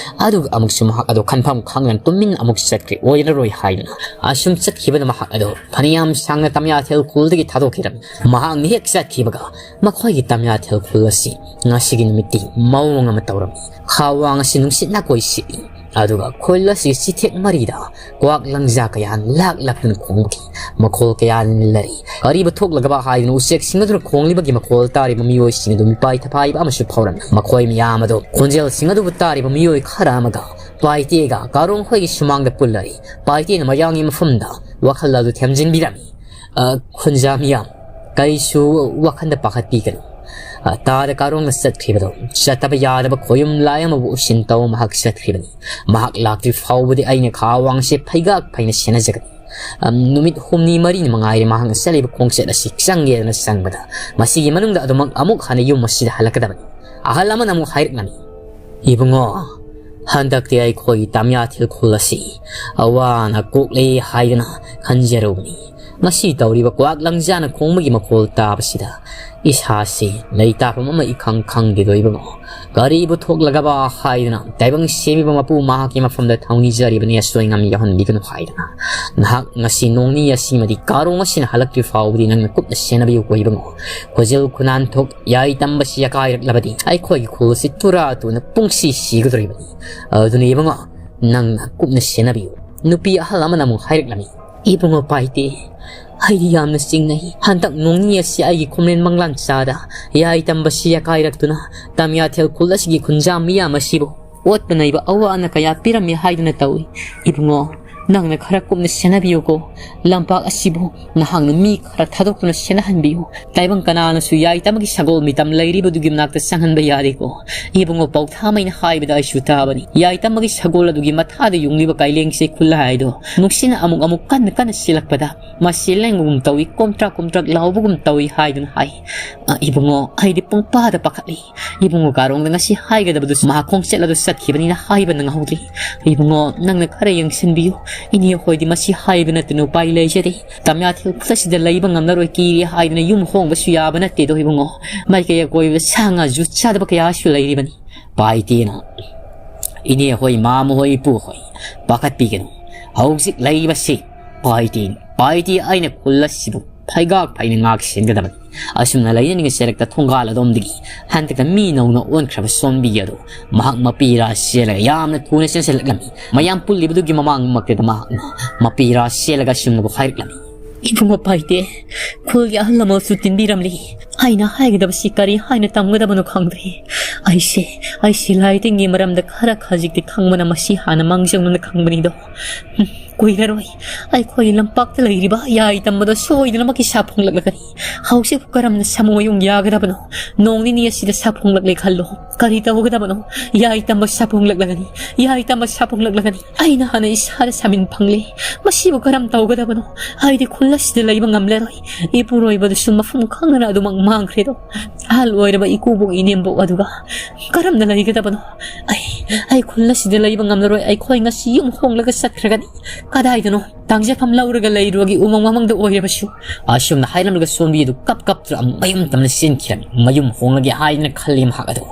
ꯑꯗꯨꯒ ꯑꯃꯨꯛꯁꯨ ꯃꯍꯥꯛ ꯑꯗꯨ ꯈꯟꯐꯝ ꯈꯪꯗꯅ ꯇꯨꯃꯤꯟꯅ ꯑꯃꯨꯛ ꯆꯠꯈ꯭ꯔꯦ꯫ ꯑꯣꯏꯔꯔꯣꯏ ꯍꯥꯏꯗꯨꯅ ꯑꯁꯨꯝ ꯆꯠꯈꯤꯕꯗ ꯃꯍꯥꯛ ꯑꯗꯨ ꯐꯅꯌꯥꯝ ꯁꯥꯡꯅ ꯇꯝꯌꯥꯊꯦꯜ ꯈꯨꯜꯗꯒꯤ ꯊꯥꯗꯣꯛꯈꯤꯔꯝꯃꯤ꯫ ꯃꯍꯥꯛꯅ ꯍꯦꯛ ꯆꯠꯈꯤꯕꯒ ꯃꯈꯣꯏꯒꯤ ꯇꯝꯌꯥꯊꯦꯜ ꯈꯨꯜ ꯑꯁꯤ ꯉꯁꯤꯒꯤ ꯅꯨꯃꯤꯠꯇꯤ ꯃꯑꯣꯡ ꯑꯃ ꯇꯧꯔꯝꯃꯤ꯫ ꯈꯥ ꯋꯥꯡ ꯑꯁꯤ ꯅꯨꯡꯁꯤꯠꯅ ꯀꯣꯏ ꯁꯤꯠꯂꯤ꯫ ꯑꯗꯨꯒ ꯈꯨꯜ ꯑꯁꯤꯒꯤ ꯆꯤꯊꯦꯛ ꯃꯔꯤꯗ ꯀ꯭ꯋꯥꯛ ꯂꯪꯖꯥ ꯀꯌꯥ ꯂꯥꯛ ꯂꯥꯛꯇꯨꯅ ꯈꯣꯡꯕꯒꯤ ꯃꯈꯣꯜ ꯀꯌꯥ ꯅꯤꯜꯂꯔꯤ꯫ ꯀꯔꯤꯕꯨ ꯊꯣꯛꯂꯒꯕ ꯍꯥꯏꯗꯨꯅ ꯎꯆꯦꯛꯁꯤꯡ ꯑꯗꯨꯅ ꯈꯣꯡꯂꯤꯕꯒꯤ ꯃꯈꯣꯜ ꯇꯥꯔꯤꯕ ꯃꯤꯑꯣꯏꯁꯤꯡ ꯑꯗꯨ ꯃꯤꯄꯥꯏ ꯊꯄꯥꯏꯕ ꯑꯃꯁꯨ ꯐꯥꯎꯔꯝꯃꯤ꯫ ꯃꯈꯣꯏ ꯃꯌꯥꯝ ꯑꯗꯨ ꯈꯣꯟꯖꯦꯜꯁꯤꯡ ꯑꯗꯨꯕꯨ ꯇꯥꯔꯤꯕ ꯃꯤꯑꯣꯏ ꯈꯔ ꯑꯃꯒ ꯄꯥꯏꯇꯦꯒ ꯀꯥꯔꯣꯡ ꯈꯣꯏꯒꯤ ꯁꯨꯃꯥꯡꯗ ꯄꯨꯜꯂꯔꯤ꯫ ꯄꯥꯏꯇꯦꯅ ꯃꯌꯥꯡꯒꯤ ꯃꯐꯝꯗ ꯋꯥꯈꯜ ꯑꯗꯨ ꯊꯦꯝꯖꯤꯟꯕꯤꯔꯝꯃꯤ꯫ "ꯑ, ꯈꯨꯟꯖꯥ ꯃꯤꯌꯥꯝ, ꯀꯩꯁꯨ ꯋꯥꯈꯜꯗ ꯄꯥꯈꯠꯄꯤꯒꯅꯨ꯫ ꯑ, ꯇꯥꯗ ꯀꯥꯔꯣꯡꯅ ꯆꯠꯈ꯭ꯔꯤꯕꯗꯣ ꯆꯠꯇꯕ ꯌꯥꯗꯕ ꯈꯣꯌꯨꯝ ꯂꯥꯏ ꯑꯃꯕꯨ ꯎꯁꯤꯟ ꯇꯧ ꯃꯍꯥꯛ ꯆꯠꯈ꯭ꯔꯤꯕꯅꯤ꯫ ꯃꯍꯥꯛ ꯂꯥꯛꯇ꯭ꯔꯤ ꯐꯥꯎꯕꯗꯤ ꯑꯩꯅ ꯈꯥ ꯋꯥꯡꯁꯦ ꯐꯩꯒꯥꯛ ꯐꯩꯅ ꯁꯦꯟꯅꯖꯒꯅꯤ꯫ ꯑ, ꯅꯨꯃꯤꯠ ꯍꯨꯝꯅꯤ ꯃꯔꯤꯅꯤ ꯃꯉꯥꯏꯔꯦ ꯃꯍꯥꯛꯅ ꯆꯠꯂꯤꯕ ꯈꯣꯡꯆꯠ ꯑꯁꯤ ꯆꯪꯒꯦꯗꯅ ꯆꯪꯕꯗ꯫ ꯃꯁꯤꯒꯤ ꯃꯅꯨꯡꯗ ꯑꯗꯨꯃꯛ ꯑꯃꯨꯛ ꯍꯟꯅ ꯌꯨꯝ ꯑꯁꯤꯗ ꯍꯜꯂꯛꯀꯗꯕꯅꯤ꯫" ꯑꯍꯜ ꯑꯃꯅ ꯑꯃꯨꯛ ꯍꯥꯏꯔꯛꯂꯝꯃꯤ, "ꯏꯕꯨꯡꯉꯣ, ꯍꯟꯗꯛꯇꯤ ꯑꯩꯈꯣꯏꯒꯤ ꯇꯥꯃꯤꯌꯥ ꯊꯤꯜꯈꯨꯜ ꯑꯁꯤ ꯑꯋꯥꯅ ꯀꯣꯛꯂꯦ ꯍꯥꯏꯗꯅ ꯈꯟꯖꯔꯨꯕꯅꯤ꯫ ꯃꯁꯤ ꯇꯧꯔꯤꯕ ꯀ꯭ꯋꯥꯛ ꯂꯪꯖꯥꯅ ꯈꯣꯡꯕꯒꯤ ꯃꯈꯣꯜ ꯇꯥꯕꯁꯤꯗ ꯏꯁꯥꯁꯤ ꯂꯩꯇꯥꯐꯝ ꯑꯃ ꯏꯈꯪ ꯈꯪꯗꯦꯗꯣ ꯏꯕꯨꯡꯉꯣ꯫ ꯀꯔꯤꯕꯨ ꯊꯣꯛꯂꯒꯕ ꯍꯥꯏꯗꯨꯅ ꯇꯥꯏꯕꯪ ꯁꯦꯝꯕꯤꯕ ꯃꯄꯨ ꯃꯍꯥꯛꯀꯤ ꯃꯐꯝꯗ ꯊꯧꯅꯤꯖꯔꯤꯕꯅꯤ, ꯑꯁꯣꯏ ꯑꯉꯥꯝ ꯌꯥꯎꯍꯟꯕꯤꯒꯅꯨ ꯍꯥꯏꯗꯅ꯫ ꯅꯍꯥꯛ ꯉꯁꯤ ꯅꯣꯡ ꯅꯤꯅꯤ ꯑꯁꯤꯃꯗꯤ ꯀꯥꯔꯣꯡ ꯑꯁꯤꯅ ꯍꯜꯂꯛꯇ꯭ꯔꯤ ꯐꯥꯎꯕꯗꯤ ꯅꯪꯅ ꯀꯨꯞꯅ ꯁꯦꯟꯅꯕꯤꯌꯨꯀꯣ ꯏꯕꯨꯡꯉꯣ꯫ ꯈꯨꯖꯤꯜ ꯈꯨꯅꯥꯟ ꯊꯣꯛ ꯌꯥꯏ ꯇꯝꯕꯁꯤ ꯑꯀꯥꯏꯔꯛꯂꯕꯗꯤ ꯑꯩꯈꯣꯏꯒꯤ ꯈꯨꯜ ꯑꯁꯤ ꯇꯨꯔꯥ ꯇꯨꯅ ꯄꯨꯡꯁꯤ ꯁꯤꯒꯗꯧꯔꯤꯕꯅꯤ꯫ ꯑꯗꯨꯅ ꯏꯕꯨꯡꯉꯣ, ꯅꯪꯅ ꯀꯨꯞꯅ ꯁꯦꯟꯅꯕꯤꯌꯨ꯫ ꯅꯨꯄꯤ ꯑꯍꯜ ꯑꯃꯅ ꯑꯃꯨꯛ ꯍꯥꯏꯔꯛꯂꯝꯃꯤ, "ꯏꯕꯨꯡꯉꯣ ꯄꯥꯏꯇꯦ, ꯑꯩꯗꯤ ꯌꯥꯝꯅ ꯆꯤꯡꯅꯩ꯫ ꯍꯟꯗꯛ ꯅꯣꯡ ꯅꯤꯅꯤ ꯑꯁꯤ ꯑꯩꯒꯤ ꯈꯣꯝꯂꯦꯟ ꯃꯪꯂꯥꯟ ꯆꯥꯗ ꯌꯥꯏ ꯇꯝꯕꯁꯤ ꯑꯀꯥꯏꯔꯛꯇꯨꯅ ꯇꯝꯌꯥꯊꯦꯜ ꯈꯨꯜ ꯑꯁꯤꯒꯤ ꯈꯨꯟꯖꯥ ꯃꯤꯌꯥꯝ ꯑꯁꯤꯕꯨ ꯑꯣꯠꯄ ꯅꯩꯕ ꯑꯋꯥ ꯑꯅꯥ ꯀꯌꯥ ꯄꯤꯔꯝꯃꯤ ꯍꯥꯏꯗꯨꯅ ꯇꯧꯏ꯫ ꯏꯕꯨꯡꯉꯣ, ꯅꯪꯅ ꯈꯔ ꯀꯨꯞꯅ ꯁꯦꯟꯅꯕꯤꯌꯨꯀꯣ꯫ ꯂꯝꯄꯥꯛ ꯑꯁꯤꯕꯨ ꯅꯍꯥꯛꯅ ꯃꯤ ꯈꯔ ꯊꯥꯗꯣꯛꯇꯨꯅ ꯁꯦꯟꯅꯍꯟꯕꯤꯌꯨ꯫ ꯇꯥꯏꯕꯪ ꯀꯅꯥꯅꯁꯨ ꯌꯥꯏ ꯇꯝꯕꯒꯤ ꯁꯒꯣꯜ ꯃꯤꯇꯝ ꯂꯩꯔꯤꯕꯗꯨꯒꯤ ꯃꯅꯥꯛꯇ ꯆꯪꯍꯟꯕ ꯌꯥꯗꯦꯀꯣ꯫ ꯏꯕꯨꯡꯉꯣ ꯄꯥꯎꯊꯥꯃꯩꯅ ꯍꯥꯏꯕꯗ ꯑꯩꯁꯨ ꯇꯥꯕꯅꯤ꯫ ꯌꯥꯏ ꯇꯝꯕꯒꯤ ꯁꯒꯣꯜ ꯑꯗꯨꯒꯤ ꯃꯊꯥꯗ ꯌꯨꯡꯂꯤꯕ ꯀꯥꯏꯂꯦꯡꯁꯦ ꯈꯨꯜꯂ ꯍꯥꯏꯗꯣ ꯅꯨꯡꯁꯤꯠꯅ ꯑꯃꯨꯛ ꯑꯃꯨꯛ ꯀꯟꯅ ꯀꯟꯅ ꯁꯤꯜꯂꯛꯄꯗ ꯃꯁꯤ ꯂꯦꯡꯕꯒꯨꯝ ꯇꯧꯏ, ꯀꯣꯝꯇ꯭ꯔꯥꯛ ꯀꯣꯝꯇ꯭ꯔꯥꯛ ꯂꯥꯎꯕꯒꯨꯝ ꯇꯧꯏ ꯍꯥꯏꯗꯨꯅ ꯍꯥꯏ꯫ ꯑ, ꯏꯕꯨꯡꯉꯣ, ꯑꯩꯗꯤ ꯄꯨꯡꯄꯥꯗ ꯄꯥꯈꯠꯂꯤ꯫ ꯏꯕꯨꯡꯉꯣ ꯀꯥꯔꯣꯡꯗ ꯉꯁꯤ ꯍꯥꯏꯒꯗꯕꯗꯨꯁꯨ ꯃꯍꯥꯛ ꯈꯣꯡꯆꯠ ꯑꯗꯨ ꯆꯠꯈꯤꯕꯅꯤꯅ ꯍꯥꯏꯕ ꯅꯪꯍꯧꯗ꯭ꯔꯤ꯫ ꯏꯕꯨꯡꯉꯣ, ꯅꯪꯅ ꯈꯔ ꯌꯦꯡꯁꯤꯟꯕꯤꯌꯨ꯫ ꯏꯅꯦ ꯍꯣꯏꯗꯤ ꯃꯁꯤ ꯍꯥꯏꯕ ꯅꯠꯇꯅ ꯎꯄꯥꯏ ꯂꯩꯖꯗꯦ꯫ ꯇꯝꯌꯥꯊꯦꯜ ꯈꯨꯜ ꯑꯁꯤꯗ ꯂꯩꯕ ꯉꯝꯂꯔꯣꯏ, ꯀꯤꯔꯦ ꯍꯥꯏꯗꯨꯅ ꯌꯨꯝ ꯍꯣꯡꯕꯁꯨ ꯌꯥꯕ ꯅꯠꯇꯦꯗꯣ ꯏꯕꯨꯡꯉꯣ꯫ ꯃꯥꯏꯀꯩ ꯑꯀꯣꯏꯕꯗ ꯁꯥ ꯉꯥ ꯖꯨꯠ ꯆꯥꯗꯕ ꯀꯌꯥꯁꯨ ꯂꯩꯔꯤꯕꯅꯤ꯫ ꯄꯥꯏꯇꯦꯅ, "ꯏꯅꯦ ꯍꯣꯏ, ꯃꯥꯃ ꯍꯣꯏ, ꯏꯄꯨ ꯍꯣꯏ, ꯄꯥꯈꯠꯄꯤꯒꯅꯨ꯫ ꯍꯧꯖꯤꯛ ꯂꯩꯔꯤꯕꯁꯤ ꯄꯥꯏꯇꯦ, ꯄꯥꯏꯇꯦ ꯑꯩꯅ ꯈꯨꯜ ꯑꯁꯤꯕꯨ ꯐꯩꯒꯥꯛ ꯐꯩꯅ ꯉꯥꯛ ꯁꯦꯟꯒꯗꯕꯅꯤ꯫ ꯑꯁꯨꯝꯅ ꯂꯩꯅꯅꯤꯡꯉ ꯆꯦꯔꯛꯇ ꯊꯣꯡꯒꯥꯜ ꯑꯗꯣꯝꯗꯒꯤ ꯍꯟꯗꯛꯇ ꯃꯤ ꯅꯧꯅ ꯑꯣꯟꯈ꯭ꯔꯕ ꯁꯣꯝꯕꯤ ꯑꯗꯨ ꯃꯍꯥꯛ ꯃꯄꯤ ꯏꯔꯥ ꯆꯦꯜꯂꯒ ꯌꯥꯝꯅ ꯊꯨꯅ ꯆꯦꯟꯁꯤꯜꯂꯛꯂꯝꯃꯤ꯫ ꯃꯌꯥꯝ ꯄꯨꯜꯂꯤꯕꯗꯨꯒꯤ ꯃꯃꯥꯡꯃꯛꯇꯗ ꯃꯍꯥꯛꯅ ꯃꯄꯤ ꯏꯔꯥ ꯆꯦꯜꯂꯒ ꯑꯁꯨꯝꯅꯕꯨ ꯍꯥꯏꯔꯛꯂꯝꯃꯤ꯫ ꯏꯕꯨꯡꯉꯣ ꯄꯥꯏꯇꯦ, ꯈꯨꯜꯒꯤ ꯑꯍꯜ ꯂꯃꯟꯁꯨ ꯇꯤꯟꯕꯤꯔꯝꯂꯤ꯫ ꯑꯩꯅ ꯍꯥꯏꯒꯗꯕꯁꯤ ꯀꯔꯤ ꯍꯥꯏꯅ ꯇꯝꯒꯗꯕꯅꯣ ꯈꯪꯗ꯭ꯔꯦ꯫ ꯑꯩꯁꯦ, ꯑꯩꯁꯦ ꯂꯥꯏ ꯇꯤꯟꯒꯤ ꯃꯔꯝꯗ ꯈꯔ ꯈꯖꯤꯛꯇꯤ ꯈꯪꯕꯅ ꯃꯁꯤ ꯍꯥꯟꯅ ꯃꯥꯡꯖꯧꯅꯅ ꯈꯪꯕꯅꯤꯗꯣ꯫ ꯎꯝ, ꯀꯨꯏꯔꯔꯣꯏ꯫ ꯑꯩꯈꯣꯏꯒꯤ ꯂꯝꯄꯥꯛꯇ ꯂꯩꯔꯤꯕ ꯌꯥꯏ ꯇꯝꯕꯗꯣ ꯁꯣꯏꯗꯅꯃꯛꯀꯤ ꯁꯥꯐꯣꯡꯂꯛꯂꯒꯅꯤ꯫ ꯍꯧꯖꯤꯛ ꯀꯔꯝꯅ ꯁꯥꯃꯨ ꯃꯌꯨꯡ ꯌꯥꯒꯗꯕꯅꯣ? ꯅꯣꯡ ꯅꯤꯅꯤ ꯑꯁꯤꯗ ꯁꯥꯐꯣꯡꯂꯛꯂꯦ ꯈꯜꯂꯣ꯫ ꯀꯔꯤ ꯇꯧꯒꯗꯕꯅꯣ? ꯌꯥꯏ ꯇꯝꯕ ꯁꯥꯐꯣꯡꯂꯛꯂꯒꯅꯤ꯫ ꯌꯥꯏ ꯇꯝꯕ ꯁꯥꯐꯣꯡꯂꯛꯂꯒꯅꯤ꯫ ꯑꯩꯅ ꯍꯥꯟꯅ ꯏꯁꯥꯗ ꯁꯥꯃꯤꯟ ꯐꯪꯂꯦ꯫ ꯃꯁꯤꯕꯨ ꯀꯔꯝ ꯇꯧꯒꯗꯕꯅꯣ? ꯑꯩꯗꯤ ꯈꯨꯜ ꯑꯁꯤꯗ ꯂꯩꯕ ꯉꯝꯂꯔꯣꯏ꯫ ꯏꯄꯨꯔꯣꯏꯕꯗꯨꯁꯨ ꯃꯐꯝ ꯈꯪꯗꯅ ꯑꯗꯨꯃꯛ ꯃꯥꯡꯈ꯭ꯔꯦꯗꯣ꯫ ꯑꯍꯜ ꯑꯣꯏꯔꯕ ꯏꯀꯨꯕꯣꯛ ꯏꯅꯦꯝꯕꯣꯛ ꯑꯗꯨꯒ ꯀꯔꯝꯅ ꯂꯩꯒꯗꯕꯅꯣ? ꯑꯩ, "ꯑꯩ ꯈꯨꯜ ꯑꯁꯤꯗ ꯂꯩꯕ ꯉꯝꯂꯔꯣꯏ, ꯑꯩꯈꯣꯏ ꯉꯁꯤ ꯌꯨꯝ ꯍꯣꯡꯂꯒ ꯆꯠꯈ꯭ꯔꯒꯅꯤ꯫ ꯀꯗꯥꯏꯗꯅꯣ ꯇꯥꯡꯖꯐꯝ ꯂꯧꯔꯒ ꯂꯩꯔꯨꯔꯒꯦ, ꯎꯃꯪ ꯋꯥꯃꯪꯗ ꯑꯣꯏꯔꯕꯁꯨ"꯫ ꯑꯁꯨꯝꯅ ꯍꯥꯏꯔꯝꯂꯒ ꯁꯣꯝꯕꯤ ꯑꯗꯨ ꯀꯞ ꯀꯞꯇꯨꯅ ꯑꯃꯨꯛ ꯃꯌꯨꯝ ꯇꯝꯅ ꯆꯦꯟꯈꯤꯔꯝꯃꯤ꯫ ꯃꯌꯨꯝ ꯍꯣꯡꯂꯒꯦ ꯍꯥꯏꯗꯅ ꯈꯜꯂꯤ ꯃꯍꯥꯛ ꯑꯗꯨ꯫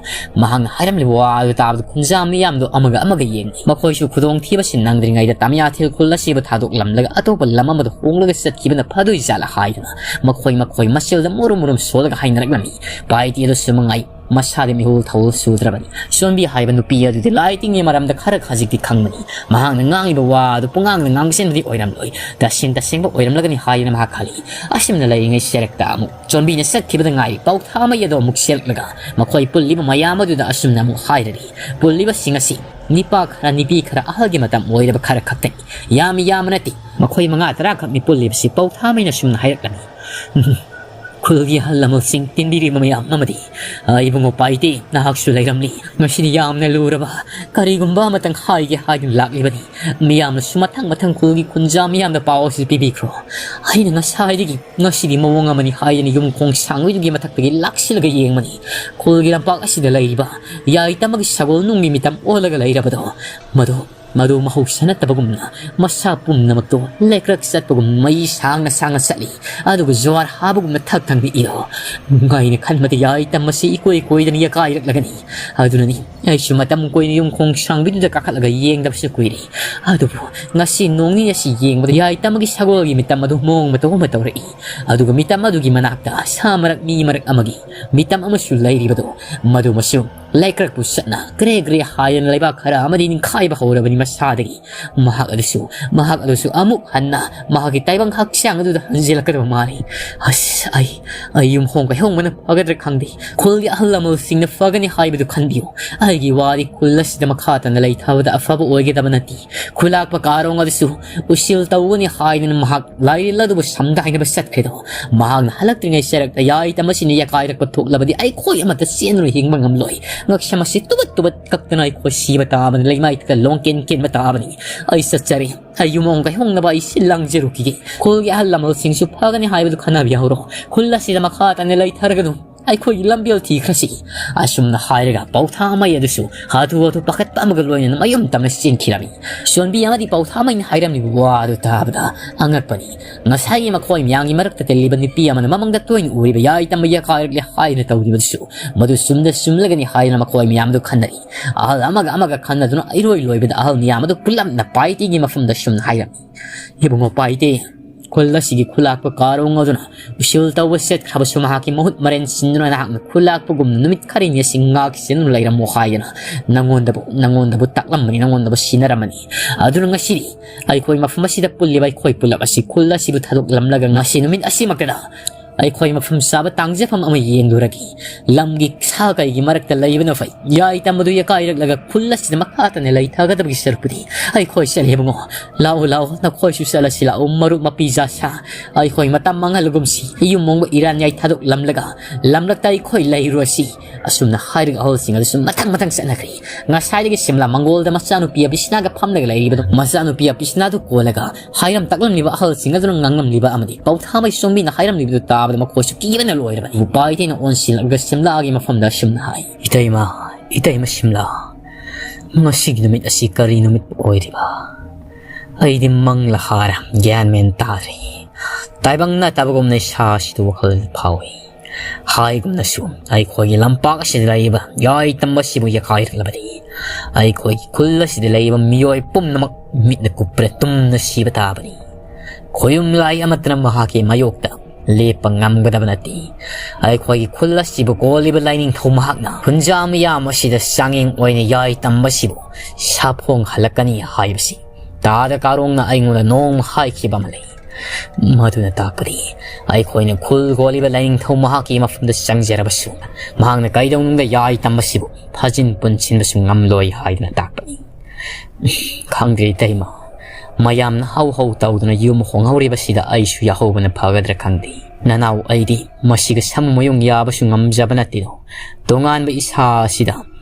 ꯃꯍꯥꯛꯅ ꯍꯥꯏꯔꯝꯂꯤꯕ ꯋꯥ ꯑꯗꯨ ꯇꯥꯕꯗ ꯈꯨꯟꯖꯥ ꯃꯤꯌꯥꯝꯗꯨ ꯑꯃꯒ ꯑꯃꯒ ꯌꯦꯡꯅꯩ꯫ ꯃꯈꯣꯏꯁꯨ ꯈꯨꯗꯣꯡꯊꯤꯕꯁꯤ ꯅꯪꯗ꯭ꯔꯤꯉꯩꯗ ꯇꯃꯤꯌꯥꯊꯤꯜ ꯈꯨꯜ ꯑꯁꯤꯕꯨ ꯊꯥꯗꯣꯛꯂꯝꯂꯒ ꯑꯇꯣꯞꯄ ꯂꯝ ꯑꯃꯗ ꯍꯣꯡꯂꯒ ꯆꯠꯈꯤꯕꯅ ꯐꯗꯣꯏ ꯖꯥꯠꯂ ꯍꯥꯏꯗꯨꯅ ꯃꯈꯣꯏ ꯃꯈꯣꯏ ꯃꯁꯦꯜꯗ ꯃꯨꯔꯨꯝ ꯃꯨꯔꯨꯝ ꯁꯣꯜꯂꯒ ꯍꯥꯏꯅꯔꯛꯂꯝꯃꯤ꯫ ꯄꯥꯏꯇꯤ ꯑꯗꯨꯁꯨ ꯃꯉꯥꯏ ꯃꯁꯥꯗꯤ ꯃꯤꯍꯨꯜ ꯊꯧꯍꯨꯜ ꯁꯨꯗ꯭ꯔꯕꯅꯤ꯫ ꯁꯣꯟꯕꯤ ꯍꯥꯏꯕ ꯅꯨꯄꯤ ꯑꯗꯨꯗꯤ ꯂꯥꯏ ꯇꯤꯟꯒꯤ ꯃꯔꯝꯗ ꯈꯔ ꯈꯖꯤꯛꯇꯤ ꯈꯪꯕꯅꯤ꯫ ꯃꯍꯥꯛꯅ ꯉꯥꯡꯂꯤꯕ ꯋꯥ ꯑꯗꯨ ꯄꯨꯡꯉꯥꯡꯗ ꯉꯥꯡꯁꯤꯟꯕꯗꯤ ꯑꯣꯏꯔꯝꯂꯣꯏ, ꯇꯁꯦꯡ ꯇꯁꯦꯡꯕ ꯑꯣꯏꯔꯝꯂꯒꯅꯤ ꯍꯥꯏꯗꯅ ꯃꯍꯥꯛ ꯈꯜꯂꯤ꯫ ꯑꯁꯨꯝꯅ ꯂꯩꯔꯤꯉꯩ ꯁꯦꯔꯛꯇ ꯑꯃꯨꯛ ꯆꯣꯟꯕꯤꯅ ꯆꯠꯈꯤꯕꯗ ꯉꯥꯏꯔꯤ ꯄꯥꯎꯊꯥꯃꯩ ꯑꯗꯣ ꯑꯃꯨꯛ ꯆꯦꯜꯂꯛꯂꯒ ꯃꯈꯣꯏ ꯄꯨꯜꯂꯤꯕ ꯃꯌꯥꯝ ꯑꯗꯨꯗ ꯑꯁꯨꯝꯅ ꯑꯃꯨꯛ ꯍꯥꯏꯔꯔꯤ꯫ ꯄꯨꯜꯂꯤꯕꯁꯤꯡ ꯑꯁꯤ ꯅꯤꯄꯥ ꯈꯔ, ꯅꯨꯄꯤ ꯈꯔ, ꯑꯍꯜꯒꯤ ꯃꯇꯝ ꯑꯣꯏꯔꯕ ꯈꯔ ꯈꯛꯇꯅꯤ꯫ ꯌꯥꯝ ꯌꯥꯝꯕ ꯅꯠꯇꯦ꯫ ꯃꯈꯣꯏ ꯃꯉꯥ ꯇꯔꯥ ꯈꯛꯅꯤ ꯄꯨꯜꯂꯤꯕꯁꯤ, ꯄꯥꯎꯊꯥꯃꯩꯅ ꯑꯁꯨꯝꯅ ꯍꯥꯏꯔꯛꯂꯝꯃꯤ꯫ ꯈꯨꯜꯒꯤ ꯑꯍꯜ ꯂꯃꯟꯁꯤꯡ ꯇꯤꯟꯕꯤꯔꯤꯕ ꯃꯌꯥꯝ ꯑꯃꯗꯤ, "ꯑ, ꯏꯕꯨꯡꯉꯣ ꯄꯥꯏꯇꯦ, ꯅꯍꯥꯛꯁꯨ ꯂꯩꯔꯝꯂꯤ꯫ ꯃꯁꯤꯗꯤ ꯌꯥꯝꯅ ꯂꯨꯔꯕ, ꯀꯔꯤꯒꯨꯝꯕ ꯑꯃꯇꯪ ꯍꯥꯏꯒꯦ ꯍꯥꯏꯗꯨꯅ ꯂꯥꯛꯂꯤꯕꯅꯤ꯫ ꯃꯤꯌꯥꯝꯅꯁꯨ ꯃꯊꯪ ꯃꯊꯪ ꯈꯨꯜꯒꯤ ꯈꯨꯟꯖꯥ ꯃꯤꯌꯥꯝꯗ ꯄꯥꯎ ꯑꯁꯤ ꯄꯤꯕꯤꯈ꯭ꯔꯣ꯫ ꯑꯩꯅ ꯉꯁꯥꯏꯗꯒꯤ ꯉꯁꯤꯗꯤ ꯃꯑꯣꯡ ꯑꯃꯅꯤ ꯍꯥꯏꯗꯅ ꯌꯨꯝ ꯈꯣꯡ ꯁꯥꯡꯕꯤꯗꯨꯒꯤ ꯃꯊꯛꯇꯒꯤ ꯂꯥꯛꯁꯤꯜꯂꯒ ꯌꯦꯡꯕꯅꯤ꯫ ꯈꯨꯜꯒꯤ ꯂꯝꯄꯥꯛ ꯑꯁꯤꯗ ꯂꯩꯔꯤꯕ ꯌꯥꯏꯇꯃꯒꯤ ꯁꯒꯣꯜ ꯅꯨꯡꯒꯤ ꯃꯤꯇꯝ ꯑꯣꯜꯂꯒ ꯂꯩꯔꯕꯗꯣ, ꯃꯗꯨ ꯃꯗꯨ ꯃꯍꯧꯁꯥ ꯅꯠꯇꯕꯒꯨꯝꯅ ꯃꯁꯥ ꯄꯨꯝꯅꯃꯛꯇꯨ ꯂꯩꯀ꯭ꯔꯛ ꯆꯠꯄꯒꯨꯝ ꯃꯩ ꯁꯥꯡꯅ ꯁꯥꯡꯅ ꯆꯠꯂꯤ, ꯑꯗꯨꯒ ꯖ꯭ꯋꯥꯔ ꯍꯥꯕꯒꯨꯝꯅ ꯊꯛ ꯊꯪꯅ ꯏꯔꯣ꯫ ꯉꯥꯏꯅ ꯈꯟꯕꯗ ꯌꯥꯏꯇꯝ ꯑꯁꯤ ꯏꯀꯣꯏ ꯀꯣꯏꯗꯅ ꯌꯀꯥꯏꯔꯛꯂꯒꯅꯤ꯫ ꯑꯗꯨꯅꯅꯤ ꯑꯩꯁꯨ ꯃꯇꯝ ꯀꯨꯏꯅ ꯌꯨꯝꯈꯣꯡ ꯁꯥꯡꯕꯤꯗꯨꯗ ꯀꯥꯈꯠꯂꯒ ꯌꯦꯡꯗꯕꯁꯨ ꯀꯨꯏꯔꯦ꯫ ꯑꯗꯨꯕꯨ ꯉꯁꯤ ꯅꯣꯡ ꯅꯤꯅꯤ ꯑꯁꯤ ꯌꯦꯡꯕꯗ ꯌꯥꯏꯇꯝꯒꯤ ꯁꯒꯣꯜꯒꯤ ꯃꯤꯇꯝ ꯑꯗꯨ ꯃꯑꯣꯡ ꯃꯇꯧ ꯑꯃ ꯇꯧꯔꯛꯏ꯫ ꯑꯗꯨꯒ ꯃꯤꯇꯝ ꯑꯗꯨꯒꯤ ꯃꯅꯥꯛꯇ ꯁꯥ ꯃꯔꯛ ꯃꯤ ꯃꯔꯛ ꯑꯃꯒꯤ ꯃꯤꯇꯝ ꯑꯃꯁꯨ ꯂꯩꯔꯤꯕꯗꯨ, ꯃꯗꯨꯃꯁꯨ ꯂꯩꯀ꯭ꯔꯛꯄꯨ ꯆꯠꯅ ꯀ꯭ꯔꯦ ꯀ꯭ꯔꯦ ꯍꯥꯏꯗꯅ ꯂꯩꯕꯥꯛ ꯈꯔ ꯑꯃꯗꯤ ꯅꯤꯡꯈꯥꯏꯕ ꯍꯧꯔꯕꯅꯤ ꯃꯁꯥꯗꯒꯤ꯫ ꯃꯍꯥꯛ ꯑꯗꯨꯁꯨ, ꯃꯍꯥꯛ ꯑꯗꯨꯁꯨ ꯑꯃꯨꯛ ꯍꯟꯅ ꯃꯍꯥꯛꯀꯤ ꯇꯥꯏꯕꯪ ꯍꯛꯆꯥꯡ ꯑꯗꯨꯗ ꯍꯟꯖꯤꯜꯂꯛꯀꯗꯕ ꯃꯥꯜꯂꯤ꯫ ꯑꯁ, ꯑꯩ, ꯑꯩ ꯌꯨꯝ ꯍꯣꯡ ꯀꯩꯍꯣꯡꯕꯅ ꯐꯒꯗ꯭ꯔꯥ ꯈꯪꯗꯦ꯫ ꯈꯨꯜꯒꯤ ꯑꯍꯜ ꯂꯃꯟꯁꯤꯡꯅ ꯐꯒꯅꯤ ꯍꯥꯏꯕꯗꯨ ꯈꯟꯕꯤꯌꯨ꯫ ꯑꯩꯒꯤ ꯋꯥꯗꯤ ꯈꯨꯜ ꯑꯁꯤꯗ ꯃꯈꯥ ꯇꯥꯅ ꯂꯩꯊꯕꯗ ꯑꯐꯕ ꯑꯣꯏꯒꯗꯕ ꯅꯠꯇꯦ꯫ ꯈꯨꯂꯥꯛꯄ ꯀꯥꯔꯣꯡ ꯑꯗꯨꯁꯨ ꯎꯁꯤꯜ ꯇꯧꯒꯅꯤ ꯍꯥꯏꯗꯨꯅ ꯃꯍꯥꯛ ꯂꯥꯏꯔꯦꯜ ꯑꯗꯨꯕꯨ ꯁꯝꯗꯥꯏꯅꯕ ꯆꯠꯈ꯭ꯔꯦꯗꯣ꯫ ꯃꯍꯥꯛꯅ ꯍꯜꯂꯛꯇ꯭ꯔꯤꯉꯩ ꯆꯔꯛꯇ ꯌꯥꯏꯇꯝ ꯑꯁꯤꯅ ꯌꯥꯀꯥꯏꯔꯛꯄ ꯊꯣꯛꯂꯕꯗꯤ ꯑꯩꯈꯣꯏ ꯑꯃꯠꯇ ꯆꯦꯟꯗꯨꯅ ꯍꯤꯡꯕ ꯉꯝꯂꯣꯏ꯫ ꯉꯛꯁꯝ ꯑꯁꯤ ꯇꯨꯕꯠ ꯇꯨꯕꯠ ꯀꯛꯇꯅ ꯑꯩꯈꯣꯏ ꯁꯤꯕ ꯇꯥꯕꯅꯤ, ꯂꯩꯃꯥꯏꯗ ꯂꯣꯡꯀꯦꯟ ꯀꯦꯟꯕ ꯇꯥꯕꯅꯤ꯫ ꯑꯩ ꯆꯠꯆꯔꯦ꯫ ꯑꯩ ꯌꯨꯝꯑꯣꯡ ꯀꯩꯍꯣꯡꯅꯕ ꯑꯩ ꯁꯤꯜ ꯂꯥꯡꯖꯔꯨꯈꯤꯒꯦ꯫ ꯈꯨꯜꯒꯤ ꯑꯍꯜ ꯂꯃꯟꯁꯤꯡꯁꯨ ꯐꯒꯅꯤ ꯍꯥꯏꯕꯗꯨ ꯈꯟꯅꯕꯤꯍꯧꯔꯣ꯫ ꯈꯨꯜ ꯑꯁꯤꯗ ꯃꯈꯥ ꯇꯥꯅ ꯂꯩꯊꯔꯒꯅꯨ꯫ ꯑꯩꯈꯣꯏꯒꯤ ꯂꯝꯕꯦꯜ ꯊꯤꯈ꯭ꯔꯁꯤ꯫ ꯑꯁꯨꯝꯅ ꯍꯥꯏꯔꯒ ꯄꯥꯎꯊꯥꯃꯩ ꯑꯗꯨꯁꯨ ꯍꯥꯊꯨ ꯍꯥꯊꯨ ꯄꯥꯈꯠꯄ ꯑꯃꯒ ꯂꯣꯏꯅꯅ ꯃꯌꯨꯝ ꯇꯝꯅ ꯆꯦꯟꯈꯤꯔꯝꯃꯤ꯫ ꯁꯣꯟꯕꯤ ꯑꯃꯗꯤ ꯄꯥꯎꯊꯥꯃꯩꯅ ꯍꯥꯏꯔꯝꯂꯤꯕ ꯋꯥ ꯑꯗꯨ ꯇꯥꯕꯗ ꯑꯉꯛꯄꯅꯤ꯫ ꯉꯁꯥꯏꯒꯤ ꯃꯈꯣꯏ ꯃꯌꯥꯝꯒꯤ ꯃꯔꯛꯇ ꯇꯤꯜꯂꯤꯕ ꯅꯨꯄꯤ ꯑꯃꯅ ꯃꯃꯥꯡꯗ ꯇꯣꯏꯅ ꯎꯔꯤꯕ ꯌꯥꯏ ꯇꯝꯕ ꯌꯥꯀꯥꯏꯔꯛꯂꯦ ꯍꯥꯏꯗꯨꯅ ꯇꯧꯔꯤꯕꯗꯨꯁꯨ ꯃꯗꯨ ꯆꯨꯝꯗ ꯆꯨꯝꯂꯒꯅꯤ ꯍꯥꯏꯗꯨꯅ ꯃꯈꯣꯏ ꯃꯌꯥꯝꯗꯨ ꯈꯟꯅꯔꯤ꯫ ꯑꯍꯜ ꯑꯃꯒ ꯑꯃꯒ ꯈꯟꯅꯗꯨꯅ ꯏꯔꯣꯏ ꯂꯣꯏꯕꯗ ꯑꯍꯜ ꯃꯌꯥꯝ ꯑꯗꯨ ꯄꯨꯂꯞꯅ ꯄꯥꯏꯇꯦꯒꯤ ꯃꯐꯝꯗ ꯁꯨꯝꯅ ꯍꯥꯏꯔꯝꯃꯤ, "ꯏꯕꯨꯡꯉꯣ ꯄꯥꯏꯇꯦ, ꯈꯨꯜ ꯑꯁꯤꯒꯤ ꯈꯨꯂꯥꯛꯄ ꯀꯥꯔꯣꯡ ꯑꯗꯨꯅ ꯎꯁꯤꯜ ꯇꯧꯕ ꯆꯠꯈ꯭ꯔꯕꯁꯨ ꯃꯍꯥꯛꯀꯤ ꯃꯍꯨꯠ ꯃꯔꯦꯟ ꯁꯤꯟꯗꯨꯅ ꯅꯍꯥꯛꯅ ꯈꯨꯂꯥꯛꯄꯒꯨꯝꯅ ꯅꯨꯃꯤꯠ ꯈꯔꯅꯤ ꯑꯁꯤ ꯉꯥꯛ ꯁꯦꯟꯗꯨꯅ ꯂꯩꯔꯝꯃꯣ ꯍꯥꯏꯗꯅ ꯅꯪꯉꯣꯟꯗꯕꯨ, ꯅꯪꯉꯣꯟꯗꯕꯨ ꯇꯥꯛꯂꯝꯕꯅꯤ, ꯅꯪꯉꯣꯟꯗꯕꯨ ꯁꯤꯟꯅꯔꯝꯕꯅꯤ꯫ ꯑꯗꯨꯅ ꯉꯁꯤꯗꯤ ꯑꯩꯈꯣꯏ ꯃꯐꯝ ꯑꯁꯤꯗ ꯄꯨꯜꯂꯤꯕ ꯑꯩꯈꯣꯏ ꯄꯨꯜꯂꯞ ꯑꯁꯤ ꯈꯨꯜ ꯑꯁꯤꯕꯨ ꯊꯥꯗꯣꯛꯂꯝꯂꯒ ꯉꯁꯤ ꯅꯨꯃꯤꯠ ꯑꯁꯤꯃꯛꯇꯗ ꯑꯩꯈꯣꯏ ꯃꯐꯝ ꯆꯥꯕ ꯇꯥꯡꯖꯐꯝ ꯑꯃ ꯌꯦꯡꯂꯨꯔꯒꯦ꯫ ꯂꯝꯒꯤ ꯁꯥ ꯀꯩꯒꯤ ꯃꯔꯛꯇ ꯂꯩꯕꯅ ꯐꯩ꯫ ꯌꯥꯏ ꯇꯝꯕꯗꯨ ꯌꯥꯀꯥꯏꯔꯛꯂꯒ ꯈꯨꯜ ꯑꯁꯤꯗ ꯃꯈꯥ ꯇꯥꯅ ꯂꯩꯊꯒꯗꯕꯒꯤ ꯁꯔꯨꯛꯄꯨꯗꯤ ꯑꯩꯈꯣꯏ ꯆꯠꯂꯦ ꯏꯕꯨꯡꯉꯣ꯫ ꯂꯥꯛꯎ, ꯂꯥꯛꯎ, ꯅꯈꯣꯏꯁꯨ ꯆꯠꯂꯁꯤ ꯂꯥꯛꯎ, ꯃꯔꯨꯞ ꯃꯄꯤ ꯖꯥꯠ ꯁꯥ꯫ ꯑꯩꯈꯣꯏ ꯃꯇꯝ ꯃꯥꯡꯍꯜꯂꯒꯨꯝꯁꯤ꯫ ꯌꯨꯝ ꯃꯣꯡꯕ ꯏꯔꯥꯟ ꯌꯥꯏ ꯊꯥꯗꯣꯛꯂꯝꯂꯒ ꯂꯝꯂꯛꯇ ꯑꯩꯈꯣꯏ ꯂꯩꯔꯨꯔꯁꯤ꯫" ꯑꯁꯨꯝꯅ ꯍꯥꯏꯔꯒ ꯑꯍꯜꯁꯤꯡ ꯑꯗꯨꯁꯨ ꯃꯊꯪ ꯃꯊꯪ ꯆꯠꯅꯈ꯭ꯔꯦ꯫ ꯉꯁꯥꯏꯗꯒꯤ ꯁꯤꯝꯂꯥ ꯃꯪꯒꯣꯜꯗ ꯃꯆꯥꯅꯨꯄꯤ ꯑꯕꯤꯁꯅꯥꯒ ꯐꯝꯂꯒ ꯂꯩꯔꯤꯕꯗꯨ, ꯃꯆꯥꯅꯨꯄꯤ ꯑꯕꯤꯁꯅꯥꯗꯨ ꯀꯣꯜꯂꯒ ꯍꯥꯏꯔꯝ ꯇꯥꯛꯂꯝꯂꯤꯕ ꯑꯍꯜꯁꯤꯡ ꯑꯗꯨꯅ ꯉꯥꯡꯂꯝꯂꯤꯕ ꯑꯃꯗꯤ ꯄꯥꯎꯊꯥꯃꯩ ꯁꯣꯝꯕꯤꯅ ꯍꯥꯏꯔꯝꯂꯤꯕꯗꯨ ꯇꯥꯕꯗ ꯃꯈꯣꯏꯁꯨ ꯀꯤꯕꯅ ꯂꯣꯏꯔꯕꯅꯤ꯫ ꯎꯄꯥꯏ ꯂꯩꯇꯅ ꯑꯣꯟꯁꯤꯜꯂꯛꯂꯒ ꯁꯤꯝꯂꯥꯒꯤ ꯃꯐꯝꯗ ꯑꯁꯨꯝꯅ ꯍꯥꯏ, "ꯏꯇꯩꯃ, ꯏꯇꯩꯃ ꯁꯤꯝꯂꯥ, ꯉꯁꯤꯒꯤ ꯅꯨꯃꯤꯠ ꯑꯁꯤ ꯀꯔꯤ ꯅꯨꯃꯤꯠ ꯑꯣꯏꯔꯤꯕ? ꯑꯩꯗꯤ ꯃꯪꯂ ꯍꯥꯔ ꯒ꯭ꯌꯥꯟ ꯃꯦꯟ ꯇꯥꯗ꯭ꯔꯦ꯫ ꯇꯥꯏꯕꯪ ꯅꯠꯇꯕꯒꯨꯝꯅ ꯏꯁꯥꯁꯤꯗ ꯋꯥꯈꯜ ꯐꯥꯎꯏ꯫ ꯍꯥꯏꯒꯨꯝꯅꯁꯨ ꯑꯩꯈꯣꯏꯒꯤ ꯂꯝꯄꯥꯛ ꯑꯁꯤꯗ ꯂꯩꯔꯤꯕ ꯌꯥꯏ ꯇꯝꯕꯁꯤꯕꯨ ꯌꯥꯀꯥꯏꯔꯛꯂꯕꯗꯤ ꯑꯩꯈꯣꯏꯒꯤ ꯈꯨꯜ ꯑꯁꯤꯗ ꯂꯩꯔꯤꯕ ꯃꯤꯑꯣꯏ ꯄꯨꯝꯅꯃꯛ ꯃꯤꯠꯅ ꯀꯨꯞꯄ꯭ꯔ ꯇꯨꯝꯅ ꯁꯤꯕ ꯇꯥꯕꯅꯤ꯫ ꯈꯣꯌꯨꯝ ꯂꯥꯏ ꯑꯃꯠꯇꯅ ꯃꯍꯥꯛꯀꯤ ꯃꯥꯌꯣꯛꯇ ꯂꯦꯞꯄ ꯉꯝꯒꯗꯕ ꯅꯠꯇꯦ꯫ ꯑꯩꯈꯣꯏꯒꯤ ꯈꯨꯜ ꯑꯁꯤꯕꯨ ꯀꯣꯜꯂꯤꯕ ꯂꯥꯏꯅꯤꯡꯊꯧ ꯃꯍꯥꯛꯅ ꯈꯨꯟꯖꯥ ꯃꯤꯌꯥꯝ ꯑꯁꯤꯗ ꯆꯥꯡꯌꯦꯡ ꯑꯣꯏꯅ ꯌꯥꯏ ꯇꯝꯕꯁꯤꯕꯨ ꯁꯥꯐꯣꯡ ꯍꯜꯂꯛꯀꯅꯤ ꯍꯥꯏꯕꯁꯤ ꯇꯥꯗ ꯀꯥꯔꯣꯡꯅ ꯑꯩꯉꯣꯟꯗ ꯅꯣꯡꯃ ꯍꯥꯏꯈꯤꯕ ꯑꯃ ꯂꯩ꯫ ꯃꯗꯨꯅ ꯇꯥꯛꯄꯗꯤ ꯑꯩꯈꯣꯏꯅ ꯈꯨꯜ ꯀꯣꯜꯂꯤꯕ ꯂꯥꯏꯅꯤꯡꯊꯧ ꯃꯍꯥꯛꯀꯤ ꯃꯐꯝꯗ ꯆꯪꯖꯔꯕꯁꯨ ꯃꯍꯥꯛꯅ ꯀꯩꯗꯧꯅꯨꯡꯗ ꯌꯥꯏ ꯇꯝꯕꯁꯤꯕꯨ ꯐꯥꯖꯤꯟ ꯄꯨꯟꯁꯤꯟꯕꯁꯨ ꯉꯝꯂꯣꯏ ꯍꯥꯏꯗꯨꯅ ꯇꯥꯛꯄꯅꯤ꯫ ꯈꯪꯗ꯭ꯔꯦ ꯏꯇꯩꯃ, ꯃꯌꯥꯝꯅ ꯍꯧ ꯍꯧ ꯇꯧꯗꯨꯅ ꯌꯨꯝ ꯍꯣꯡꯍꯧꯔꯤꯕꯁꯤꯗ ꯑꯩꯁꯨ ꯌꯥꯍꯧꯕꯅ ꯐꯒꯗ꯭ꯔꯥ ꯈꯪꯗꯦ꯫ ꯅꯅꯥꯎ ꯑꯩꯗꯤ ꯃꯁꯤꯒ ꯁꯃꯨ ꯃꯌꯨꯡ ꯌꯥꯕꯁꯨ ꯉꯝꯖꯕ ꯅꯠꯇꯦꯗꯣ꯫ ꯇꯣꯉꯥꯟꯕ ꯏꯁꯥ ꯑꯁꯤꯗ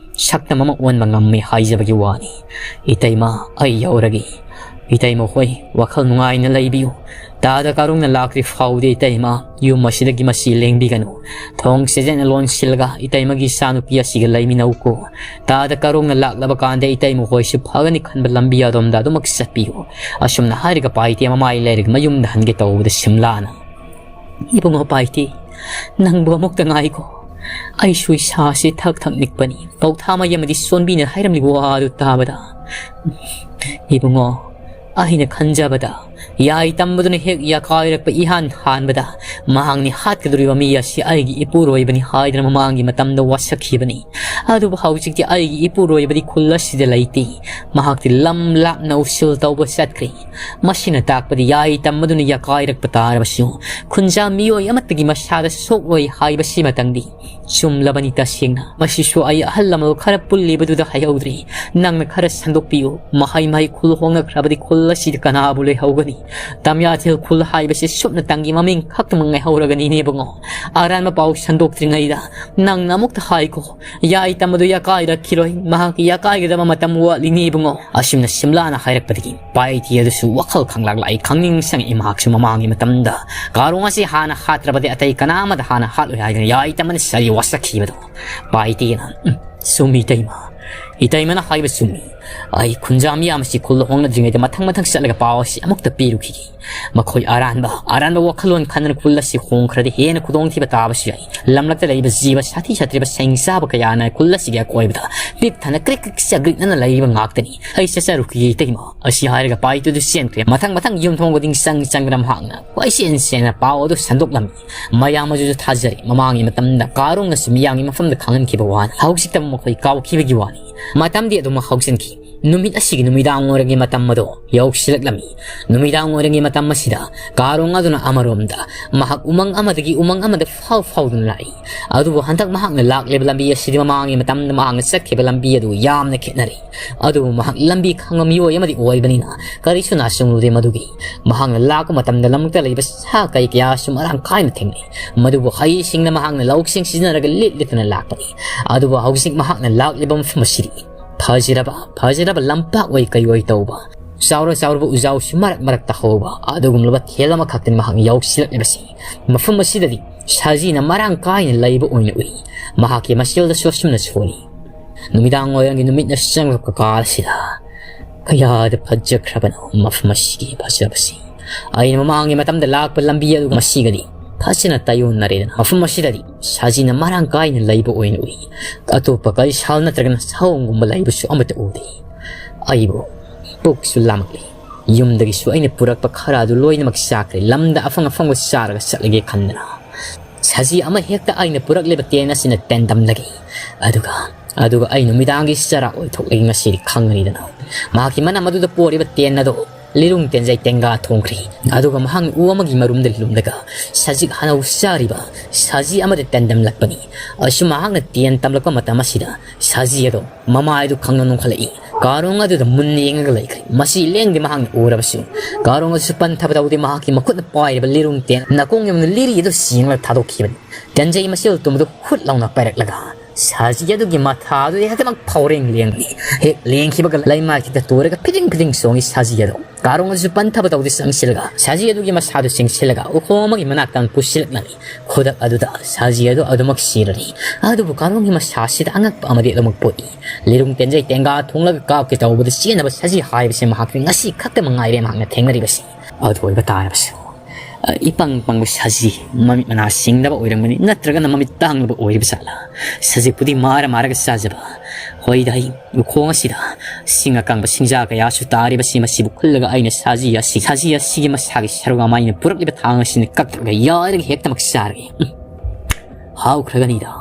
ꯁꯛꯇꯝ ꯑꯃ ꯑꯣꯟꯕ ꯉꯝꯃꯤ ꯍꯥꯏꯖꯕꯒꯤ ꯋꯥꯅꯤ꯫ ꯏꯇꯩꯃ, ꯑꯩ ꯌꯧꯔꯒꯦ꯫ ꯏꯇꯩꯃ ꯍꯣꯏ, ꯋꯥꯈꯜ ꯅꯨꯡꯉꯥꯏꯅ ꯂꯩꯕꯤꯌꯨ꯫ ꯇꯥꯗ ꯀꯥꯔꯣꯡꯅ ꯂꯥꯛꯇ꯭ꯔꯤ ꯐꯥꯎꯗꯤ ꯏꯇꯩꯃ, ꯌꯨꯝ ꯑꯁꯤꯗꯒꯤ ꯃꯁꯤ ꯂꯦꯡꯕꯤꯒꯅꯨ꯫ ꯊꯣꯡ ꯁꯦꯖꯦꯠꯅ ꯂꯣꯟꯁꯤꯜꯂꯒ ꯏꯇꯩꯃꯒꯤ ꯏꯆꯥꯅꯨꯄꯤ ꯑꯁꯤꯒ ꯂꯩꯃꯤꯟꯅꯧꯀꯣ꯫ ꯇꯥꯗ ꯀꯥꯔꯣꯡꯅ ꯂꯥꯛꯂꯕ ꯀꯥꯟꯗ ꯏꯇꯩꯃ ꯍꯣꯏꯁꯨ ꯐꯒꯅꯤ ꯈꯟꯕ ꯂꯝꯕꯤ ꯑꯗꯣꯝꯗ ꯑꯗꯨꯃꯛ ꯆꯠꯄꯤꯌꯨ꯫ ꯑꯁꯨꯝꯅ ꯍꯥꯏꯔꯒ ꯄꯥꯏꯇꯦ ꯃꯃꯥꯏ ꯂꯩꯔꯒ ꯃꯌꯨꯝꯗ ꯍꯟꯒꯦ ꯇꯧꯕꯗ ꯁꯤꯝꯂꯥꯅ, "ꯏꯕꯨꯡꯉꯣ ꯄꯥꯏꯇꯦ, ꯅꯪꯕꯨ ꯑꯃꯨꯛꯇ ꯉꯥꯏꯈꯣ꯫ ꯑꯩꯁꯨ ꯏꯁꯥꯁꯤ ꯊꯛ ꯊꯛ ꯅꯤꯛꯄꯅꯤ꯫ ꯄꯧꯊꯥꯃꯩ ꯑꯃꯗꯤ ꯁꯣꯟꯕꯤꯅ ꯍꯥꯏꯔꯝꯂꯤꯕ ꯋꯥ ꯑꯗꯨ ꯇꯥꯕꯗ, ꯏꯕꯨꯡꯉꯣ, ꯑꯩꯅ ꯈꯟꯖꯕꯗ ꯌꯥꯏ ꯇꯝꯕꯗꯨꯅ ꯍꯦꯛ ꯌꯥꯀꯥꯏꯔꯛꯄ ꯏꯍꯥꯟ ꯍꯥꯟꯕꯗ ꯃꯍꯥꯛꯅꯤ ꯍꯥꯠꯀꯗꯧꯔꯤꯕ ꯃꯤ ꯑꯁꯤ ꯑꯩꯒꯤ ꯏꯄꯨꯔꯣꯏꯕꯅꯤ ꯍꯥꯏꯗꯅ ꯃꯃꯥꯡꯒꯤ ꯃꯇꯝꯗ ꯋꯥꯁꯛꯈꯤꯕꯅꯤ꯫ ꯑꯗꯨꯕꯨ ꯍꯧꯖꯤꯛꯇꯤ ꯑꯩꯒꯤ ꯏꯄꯨꯔꯣꯏꯕꯗꯤ ꯈꯨꯜ ꯑꯁꯤꯗ ꯂꯩꯇꯦ꯫ ꯃꯍꯥꯛꯇꯤ ꯂꯝ ꯂꯥꯞꯅ ꯎꯁꯤꯜ ꯇꯧꯕ ꯆꯠꯈ꯭ꯔꯦ꯫ ꯃꯁꯤꯅ ꯇꯥꯛꯄꯗꯤ ꯌꯥꯏ ꯇꯝꯕꯗꯨꯅ ꯌꯥꯀꯥꯏꯔꯛꯄ ꯇꯥꯔꯕꯁꯨ ꯈꯨꯟꯖꯥ ꯃꯤꯑꯣꯏ ꯑꯃꯠꯇꯒꯤ ꯃꯁꯥꯗ ꯁꯣꯛꯂꯣꯏ ꯍꯥꯏꯕꯁꯤꯃꯇꯪꯗꯤ ꯆꯨꯝꯂꯕꯅꯤ ꯇꯁꯦꯡꯅ꯫ ꯃꯁꯤꯁꯨ ꯑꯩ ꯑꯍꯜ ꯂꯃꯟ ꯈꯔ ꯄꯨꯜꯂꯤꯕꯗꯨꯗ ꯍꯥꯏꯍꯧꯗ꯭ꯔꯤ꯫ ꯅꯪꯅ ꯈꯔ ꯁꯟꯗꯣꯛꯄꯤꯌꯨ꯫ ꯃꯍꯩ ꯃꯍꯩ ꯈꯨꯜ ꯍꯣꯡꯅꯈ꯭ꯔꯕꯗꯤ ꯈꯨꯜ ꯑꯁꯤꯗ ꯀꯅꯥꯕꯨ ꯂꯩꯍꯧꯒꯅꯤ? ꯇꯝꯌꯥꯊꯦꯜ ꯈꯨꯜ ꯍꯥꯏꯕꯁꯤ ꯁꯨꯞꯅꯇꯪꯒꯤ ꯃꯃꯤꯡ ꯈꯛꯇꯃꯛ ꯉꯥꯏꯍꯧꯔꯒꯅꯤꯅꯦ ꯏꯕꯨꯡꯉꯣ꯫ ꯑꯔꯥꯟꯕ ꯄꯥꯎ ꯁꯟꯗꯣꯛꯇ꯭ꯔꯤꯉꯩꯗ ꯅꯪꯅ ꯑꯃꯨꯛꯇ ꯍꯥꯏꯈꯣ꯫ ꯌꯥꯏ ꯇꯝꯕꯗꯨ ꯌꯥꯀꯥꯏꯔꯛꯈꯤꯔꯣꯏ꯫ ꯃꯍꯥꯛꯀꯤ ꯌꯥꯀꯥꯏꯒꯗꯕ ꯃꯇꯝ ꯋꯥꯠꯂꯤꯅꯦ ꯏꯕꯨꯡꯉꯣ꯫ ꯑꯁꯨꯝꯅ ꯁꯤꯝꯂꯥꯅ ꯍꯥꯏꯔꯛꯄꯗꯒꯤ ꯄꯥꯏꯇꯤ ꯑꯗꯨꯁꯨ ꯋꯥꯈꯜ ꯈꯪꯂꯥꯛ ꯂꯥꯛꯏ꯫ ꯈꯪꯅꯤꯡ ꯁꯪꯉꯛꯏ꯫ ꯃꯍꯥꯛꯁꯨ ꯃꯃꯥꯡꯒꯤ ꯃꯇꯝꯗ ꯀꯥꯔꯣꯡ ꯑꯁꯤ ꯍꯥꯟꯅ ꯍꯥꯠꯇ꯭ꯔꯕꯗꯤ ꯑꯇꯩ ꯀꯅꯥ ꯑꯃꯗ ꯍꯥꯟꯅ ꯍꯥꯠꯂꯣꯏ ꯍꯥꯏꯗꯅ ꯌꯥꯏ ꯇꯝꯕꯅ ꯁꯥꯔꯤ ꯋꯥꯁꯛꯈꯤꯕꯗꯣ꯫ ꯄꯥꯏꯇꯤꯅ, "ꯎꯝ, ꯆꯨꯝꯃꯤ ꯏꯇꯩꯃ꯫ ꯏꯇꯩꯃꯅ ꯍꯥꯏꯕ ꯆꯨꯝꯃꯤ꯫ ꯑꯩ ꯈꯨꯟꯖꯥ ꯃꯤꯌꯥꯝ ꯑꯁꯤ ꯈꯨꯜ ꯍꯣꯡꯅꯗ꯭ꯔꯤꯉꯩꯗ ꯃꯊꯪ ꯃꯊꯪ ꯆꯠꯂꯒ ꯄꯥꯎ ꯑꯁꯤ ꯑꯃꯨꯛꯇ ꯄꯤꯔꯨꯈꯤꯒꯦ꯫ ꯃꯈꯣꯏ ꯑꯔꯥꯟꯕ, ꯑꯔꯥꯟꯕ ꯋꯥꯈꯜꯂꯣꯟ ꯈꯟꯗꯅ ꯈꯨꯜ ꯑꯁꯤ ꯍꯣꯡꯈ꯭ꯔꯗꯤ ꯍꯦꯟꯅ ꯈꯨꯗꯣꯡꯊꯤꯕ ꯇꯥꯕꯁꯨ ꯌꯥꯏ꯫ ꯂꯝꯂꯛꯇ ꯂꯩꯕ ꯖꯤꯕ ꯁꯥꯊꯤ ꯁꯥꯊꯤꯕ ꯁꯦꯡ ꯆꯥꯕ ꯀꯌꯥꯅ ꯈꯨꯜ ꯑꯁꯤꯒꯤ ꯑꯀꯣꯏꯕꯗ ꯄꯤꯛ ꯊꯟꯅ ꯀ꯭ꯔꯤꯛ ꯀ꯭ꯔꯤꯛ ꯆꯒ꯭ꯔꯤꯛꯅꯅ ꯂꯩꯔꯤꯕ ꯉꯥꯛꯇꯅꯤ꯫ ꯑꯩ ꯆꯠꯆꯔꯨꯈꯤꯒꯦ ꯏꯇꯩꯃ"꯫ ꯑꯁꯤ ꯍꯥꯏꯔꯒ ꯄꯥꯏꯇꯨꯗꯨ ꯆꯦꯟꯈ꯭ꯔꯦ꯫ ꯃꯊꯪ ꯃꯊꯪ ꯌꯨꯝꯊꯣꯡ ꯈꯨꯗꯤꯡ ꯆꯪ ꯆꯪꯗꯅ ꯃꯍꯥꯛꯅ ꯀꯣꯏꯆꯦꯟ ꯆꯦꯟꯅ ꯄꯥꯎ ꯑꯗꯨ ꯁꯟꯗꯣꯛꯂꯝꯃꯤ꯫ ꯃꯌꯥꯝ ꯑꯗꯨꯁꯨ ꯊꯥꯖꯔꯦ꯫ ꯃꯃꯥꯡꯒꯤ ꯃꯇꯝꯗ ꯀꯥꯔꯣꯡꯅꯁꯨ ꯃꯤꯌꯥꯝꯒꯤ ꯃꯐꯝꯗ ꯈꯪꯍꯟꯈꯤꯕ ꯋꯥꯅꯤ꯫ ꯍꯧꯖꯤꯛꯇ ꯃꯈꯣꯏ ꯀꯥꯎꯈꯤꯕꯒꯤ ꯋꯥꯅꯤ꯫ ꯃꯇꯝꯗꯤ ꯑꯗꯨꯃꯛ ꯍꯧꯖꯤꯟꯈꯤ꯫ ꯅꯨꯃꯤꯠ ꯑꯁꯤꯒꯤ ꯅꯨꯃꯤꯗꯥꯡ ꯋꯥꯏꯔꯝꯒꯤ ꯃꯇꯝ ꯑꯗꯣ ꯌꯧꯁꯤꯜꯂꯛꯂꯝꯃꯤ꯫ ꯅꯨꯃꯤꯗꯥꯡ ꯋꯥꯏꯔꯝꯒꯤ ꯃꯇꯝ ꯑꯁꯤꯗ ꯀꯥꯔꯣꯡ ꯑꯗꯨꯅ ꯑꯃꯔꯣꯝꯗ ꯃꯍꯥꯛ ꯎꯃꯪ ꯑꯃꯗꯒꯤ ꯎꯃꯪ ꯑꯃꯗ ꯐꯥꯎ ꯐꯥꯎꯗꯨꯅ ꯂꯥꯛꯏ꯫ ꯑꯗꯨꯕꯨ ꯍꯟꯗꯛ ꯃꯍꯥꯛꯅ ꯂꯥꯛꯂꯤꯕ ꯂꯝꯕꯤ ꯑꯁꯤꯗꯤ ꯃꯃꯥꯡꯒꯤ ꯃꯇꯝꯗ ꯃꯍꯥꯛꯅ ꯆꯠꯈꯤꯕ ꯂꯝꯕꯤ ꯑꯗꯨ ꯌꯥꯝꯅ ꯈꯦꯠꯅꯔꯦ꯫ ꯑꯗꯨꯕꯨ ꯃꯍꯥꯛ ꯂꯝꯕꯤ ꯈꯪꯕ ꯃꯤꯑꯣꯏ ꯑꯃꯗꯤ ꯑꯣꯏꯕꯅꯤꯅ ꯀꯔꯤꯁꯨ ꯅꯥꯆꯨꯡꯂꯨꯗꯦ꯫ ꯃꯗꯨꯒꯤ ꯃꯍꯥꯛꯅ ꯂꯥꯛꯄ ꯃꯇꯝꯗ ꯂꯝꯂꯛꯇ ꯂꯩꯕ ꯁꯥ ꯀꯩ ꯀꯌꯥꯁꯨ ꯃꯔꯥꯡ ꯀꯥꯏꯅ ꯊꯦꯡꯅꯩ꯫ ꯃꯗꯨꯕꯨ ꯍꯩꯁꯤꯡꯅ ꯃꯍꯥꯛꯅ ꯂꯧꯁꯤꯡ ꯁꯤꯖꯤꯟꯅꯔꯒ ꯂꯤꯠ ꯂꯤꯠꯇꯨꯅ ꯂꯥꯛꯄꯅꯤ꯫ ꯑꯗꯨꯕꯨ ꯍꯧꯖꯤꯛ ꯃꯍꯥꯛꯅ ꯂꯥꯛꯂꯤꯕ ꯃꯐꯝ ꯑꯁꯤꯗꯤ ꯐꯖꯔꯕ, ꯐꯖꯔꯕ ꯂꯝꯄꯥꯛ ꯑꯣꯏ ꯀꯩ ꯑꯣꯏ ꯇꯧꯕ ꯆꯥꯎꯔ ꯆꯥꯎꯔꯕ ꯎꯖꯥꯎꯁꯨ ꯃꯔꯛ ꯃꯔꯛꯇ ꯍꯧꯕ ꯑꯗꯨꯒꯨꯝꯂꯕ ꯊꯦꯜ ꯑꯃꯈꯛꯇꯅꯤ ꯃꯍꯥꯛꯅ ꯌꯧꯁꯤꯜꯂꯛꯂꯤꯕꯁꯤ꯫ ꯃꯐꯝ ꯑꯁꯤꯗꯗꯤ ꯁꯖꯤꯅ ꯃꯔꯥꯡ ꯀꯥꯏꯅ ꯂꯩꯕ ꯑꯣꯏꯅ ꯎꯏ꯫ ꯃꯍꯥꯛꯀꯤ ꯃꯁꯦꯜꯗꯁꯨ ꯑꯁꯨꯝꯅ ꯁꯣꯜꯂꯤ꯫ ꯅꯨꯃꯤꯗꯥꯡ ꯋꯥꯏꯔꯝꯒꯤ ꯅꯨꯃꯤꯠꯅ ꯆꯪꯂꯛꯄ ꯀꯥꯜ ꯑꯁꯤꯗ ꯀꯌꯥꯗ ꯐꯖꯈ꯭ꯔꯕꯅꯣ ꯃꯐꯝ ꯑꯁꯤꯒꯤ ꯐꯖꯕꯁꯤ꯫ ꯑꯩꯅ ꯃꯃꯥꯡꯒꯤ ꯃꯇꯝꯗ ꯂꯥꯛꯄ ꯂꯝꯕꯤ ꯑꯗꯨꯒ ꯃꯁꯤꯒꯗꯤ ꯐꯖꯅ ꯇꯥꯏꯌꯣꯟꯅꯔꯦꯗꯅ꯫ ꯃꯐꯝ ꯑꯁꯤꯗꯗꯤ ꯁꯖꯤꯅ ꯃꯔꯥꯡ ꯀꯥꯏꯅ ꯂꯩꯕ ꯑꯣꯏꯅ ꯎꯏ꯫ ꯑꯇꯣꯞꯄ ꯀꯔꯤ ꯁꯥꯜ ꯅꯠꯇ꯭ꯔꯒꯅ ꯁꯑꯣꯡꯒꯨꯝꯕ ꯂꯩꯕꯁꯨ ꯑꯃꯠꯇ ꯎꯗꯦ꯫ ꯑꯩꯕꯨ ꯄꯨꯛꯁꯨ ꯂꯥꯝꯃꯛꯂꯦ꯫ ꯌꯨꯝꯗꯒꯤꯁꯨ ꯑꯩꯅ ꯄꯨꯔꯛꯄ ꯈꯔ ꯑꯗꯨ ꯂꯣꯏꯅꯃꯛ ꯆꯥꯈ꯭ꯔꯦ꯫ ꯂꯝꯗ ꯑꯐꯪ ꯑꯐꯪꯕ ꯆꯥꯔꯒ ꯆꯠꯂꯒꯦ ꯈꯟꯗꯅ ꯁꯖꯤ ꯑꯃ ꯍꯦꯛꯇ ꯑꯩꯅ ꯄꯨꯔꯛꯂꯤꯕ ꯇꯦꯟ ꯑꯁꯤꯅ ꯇꯦꯟꯗꯝꯂꯒꯦ꯫ ꯑꯗꯨꯒ ꯑꯗꯨꯒ ꯑꯩ ꯅꯨꯃꯤꯗꯥꯡꯒꯤ ꯆꯔꯥ ꯑꯣꯏꯊꯣꯛꯂꯒꯦ ꯉꯁꯤꯗꯤ ꯈꯪꯒꯅꯤꯗꯅ꯫ ꯃꯍꯥꯛꯀꯤ ꯃꯅꯝ ꯑꯗꯨꯗ ꯄꯣꯔꯤꯕ ꯇꯦꯟ ꯑꯗꯣ ꯂꯤꯔꯨꯡ ꯇꯦꯟꯖꯩ ꯇꯦꯡꯒꯥ ꯊꯣꯡꯈ꯭ꯔꯦ꯫ ꯑꯗꯨꯒ ꯃꯍꯥꯛꯅ ꯎ ꯑꯃꯒꯤ ꯃꯔꯨꯝꯗ ꯂꯨꯝꯂꯒ ꯁꯖꯤꯛ ꯍꯅꯧ ꯆꯥꯔꯤꯕ ꯁꯖꯤ ꯑꯃꯗ ꯇꯦꯟꯗꯝꯂꯛꯄꯅꯤ꯫ ꯑꯁꯨꯝ ꯃꯍꯥꯛꯅ ꯇꯦꯟ ꯇꯝꯂꯛꯄ ꯃꯇꯝ ꯑꯁꯤꯗ ꯁꯖꯤ ꯑꯗꯣ ꯃꯃꯥꯏꯗꯨ ꯈꯪꯅ ꯅꯣꯡꯈꯠꯂꯛꯏ꯫ ꯀꯥꯔꯣꯡ ꯑꯗꯨꯗ ꯃꯨꯟꯅ ꯌꯦꯡꯂꯒ ꯂꯩꯈ꯭ꯔꯦ꯫ ꯃꯁꯤ ꯂꯦꯡꯗꯦ ꯃꯍꯥꯛꯅ ꯎꯔꯕꯁꯨ꯫ ꯀꯥꯔꯣꯡ ꯑꯗꯨꯁꯨ ꯄꯟꯊꯕ ꯇꯧꯗꯦ꯫ ꯃꯍꯥꯛꯀꯤ ꯃꯈꯨꯠꯅ ꯄꯥꯏꯔꯤꯕ ꯂꯤꯔꯨꯡ ꯇꯦꯟ ꯅꯥꯀꯣꯡ ꯌꯧꯅ ꯂꯤꯔꯤ ꯑꯗꯨ ꯆꯤꯡꯂꯒ ꯊꯥꯗꯣꯛꯈꯤꯕꯅꯤ꯫ ꯇꯦꯟꯖꯩ ꯃꯁꯦꯜ ꯇꯨꯝꯕꯗꯨ ꯍꯨꯠ ꯂꯥꯎꯅ ꯄꯥꯏꯔꯛꯂꯒ ꯁꯖꯤ ꯑꯗꯨꯒꯤ ꯃꯊꯥ ꯑꯗꯨ ꯍꯦꯛꯇꯃꯛ ꯐꯥꯎꯔꯦꯡ ꯂꯦꯡꯂꯤ꯫ ꯍꯦꯛ ꯂꯦꯡꯈꯤꯕꯒ ꯂꯩꯃꯥꯏ ꯈꯤꯇ ꯇꯨꯔꯒ ꯐꯤꯗꯤꯡ ꯐꯤꯗꯤꯡ ꯆꯣꯡꯉꯤ ꯁꯖꯤ ꯑꯗꯨ꯫ ꯀꯥꯔꯣꯡ ꯑꯗꯨꯁꯨ ꯄꯟꯊꯕ ꯇꯧꯗꯦ ꯆꯪꯁꯤꯜꯂꯒ ꯁꯖꯤ ꯑꯗꯨꯒꯤ ꯃꯁꯥꯗꯨ ꯆꯤꯡꯁꯤꯜꯂꯒ ꯎꯈꯣꯡ ꯑꯃꯒꯤ ꯃꯅꯥꯛꯇ ꯄꯨꯁꯤꯜꯂꯛꯂꯝꯃꯤ꯫ ꯈꯨꯗꯛ ꯑꯗꯨꯗ ꯁꯖꯤ ꯑꯗꯨ ꯑꯗꯨꯃꯛ ꯁꯤꯔꯔꯤ꯫ ꯑꯗꯨꯕꯨ ꯀꯥꯔꯣꯡꯒꯤ ꯃꯁꯥꯁꯤꯗ ꯑꯉꯛꯄ ꯑꯃꯗꯤ ꯑꯗꯨꯃꯛ ꯄꯣꯛꯏ꯫ ꯂꯤꯔꯨꯡ ꯇꯦꯟꯖꯩ ꯇꯦꯡꯒꯥ ꯊꯣꯡꯂꯒ ꯀꯥꯞꯀꯦ ꯇꯧꯕꯗ ꯆꯦꯟꯅꯕ ꯁꯖꯤ ꯍꯥꯏꯕꯁꯤ ꯃꯍꯥꯛꯀꯤ ꯉꯁꯤ ꯈꯛꯇ ꯃꯉꯥꯏꯔꯦ ꯃꯍꯥꯛꯅ ꯊꯦꯡꯅꯔꯤꯕꯁꯤ꯫ ꯑꯗꯨ ꯑꯣꯏꯕ ꯇꯥꯔꯕꯁꯨ, ꯑ, ꯏꯄꯪ ꯄꯪꯕ ꯁꯖꯤ ꯃꯃꯤꯠ ꯃꯅꯥ ꯁꯤꯡꯗꯕ ꯑꯣꯏꯔꯝꯒꯅꯤ, ꯅꯠꯇ꯭ꯔꯒꯅ ꯃꯃꯤꯠ ꯇꯥꯡꯂꯕ ꯑꯣꯏꯔꯤꯕ ꯖꯥꯠꯂꯥ? ꯁꯖꯤꯛꯄꯨꯗꯤ ꯃꯥꯔ ꯃꯥꯔꯒ ꯆꯥꯖꯕ꯫ ꯍꯣꯏꯗ, ꯑꯩ ꯎꯈꯣꯡ ꯑꯁꯤꯗ ꯁꯤꯡ ꯑꯀꯪꯕ ꯁꯤꯡꯖꯥ ꯀꯌꯥꯁꯨ ꯇꯥꯔꯤꯕꯁꯤ, ꯃꯁꯤꯕꯨ ꯈꯨꯜꯂꯒ ꯑꯩꯅ ꯁꯖꯤ ꯑꯁꯤ, ꯁꯖꯤ ꯑꯁꯤꯒꯤ ꯃꯁꯥꯒꯤ ꯁꯔꯨꯛ ꯑꯃ ꯑꯩꯅ ꯄꯨꯔꯛꯂꯤꯕ ꯊꯥꯡ ꯑꯁꯤꯅ ꯀꯛꯇ꯭ꯔꯒ ꯌꯥꯏꯔꯒ ꯍꯦꯛꯇꯃꯛ ꯆꯥꯔꯒꯦ꯫ ꯎꯝ꯫ ꯍꯥꯎꯈ꯭ꯔꯒꯅꯤꯗ꯫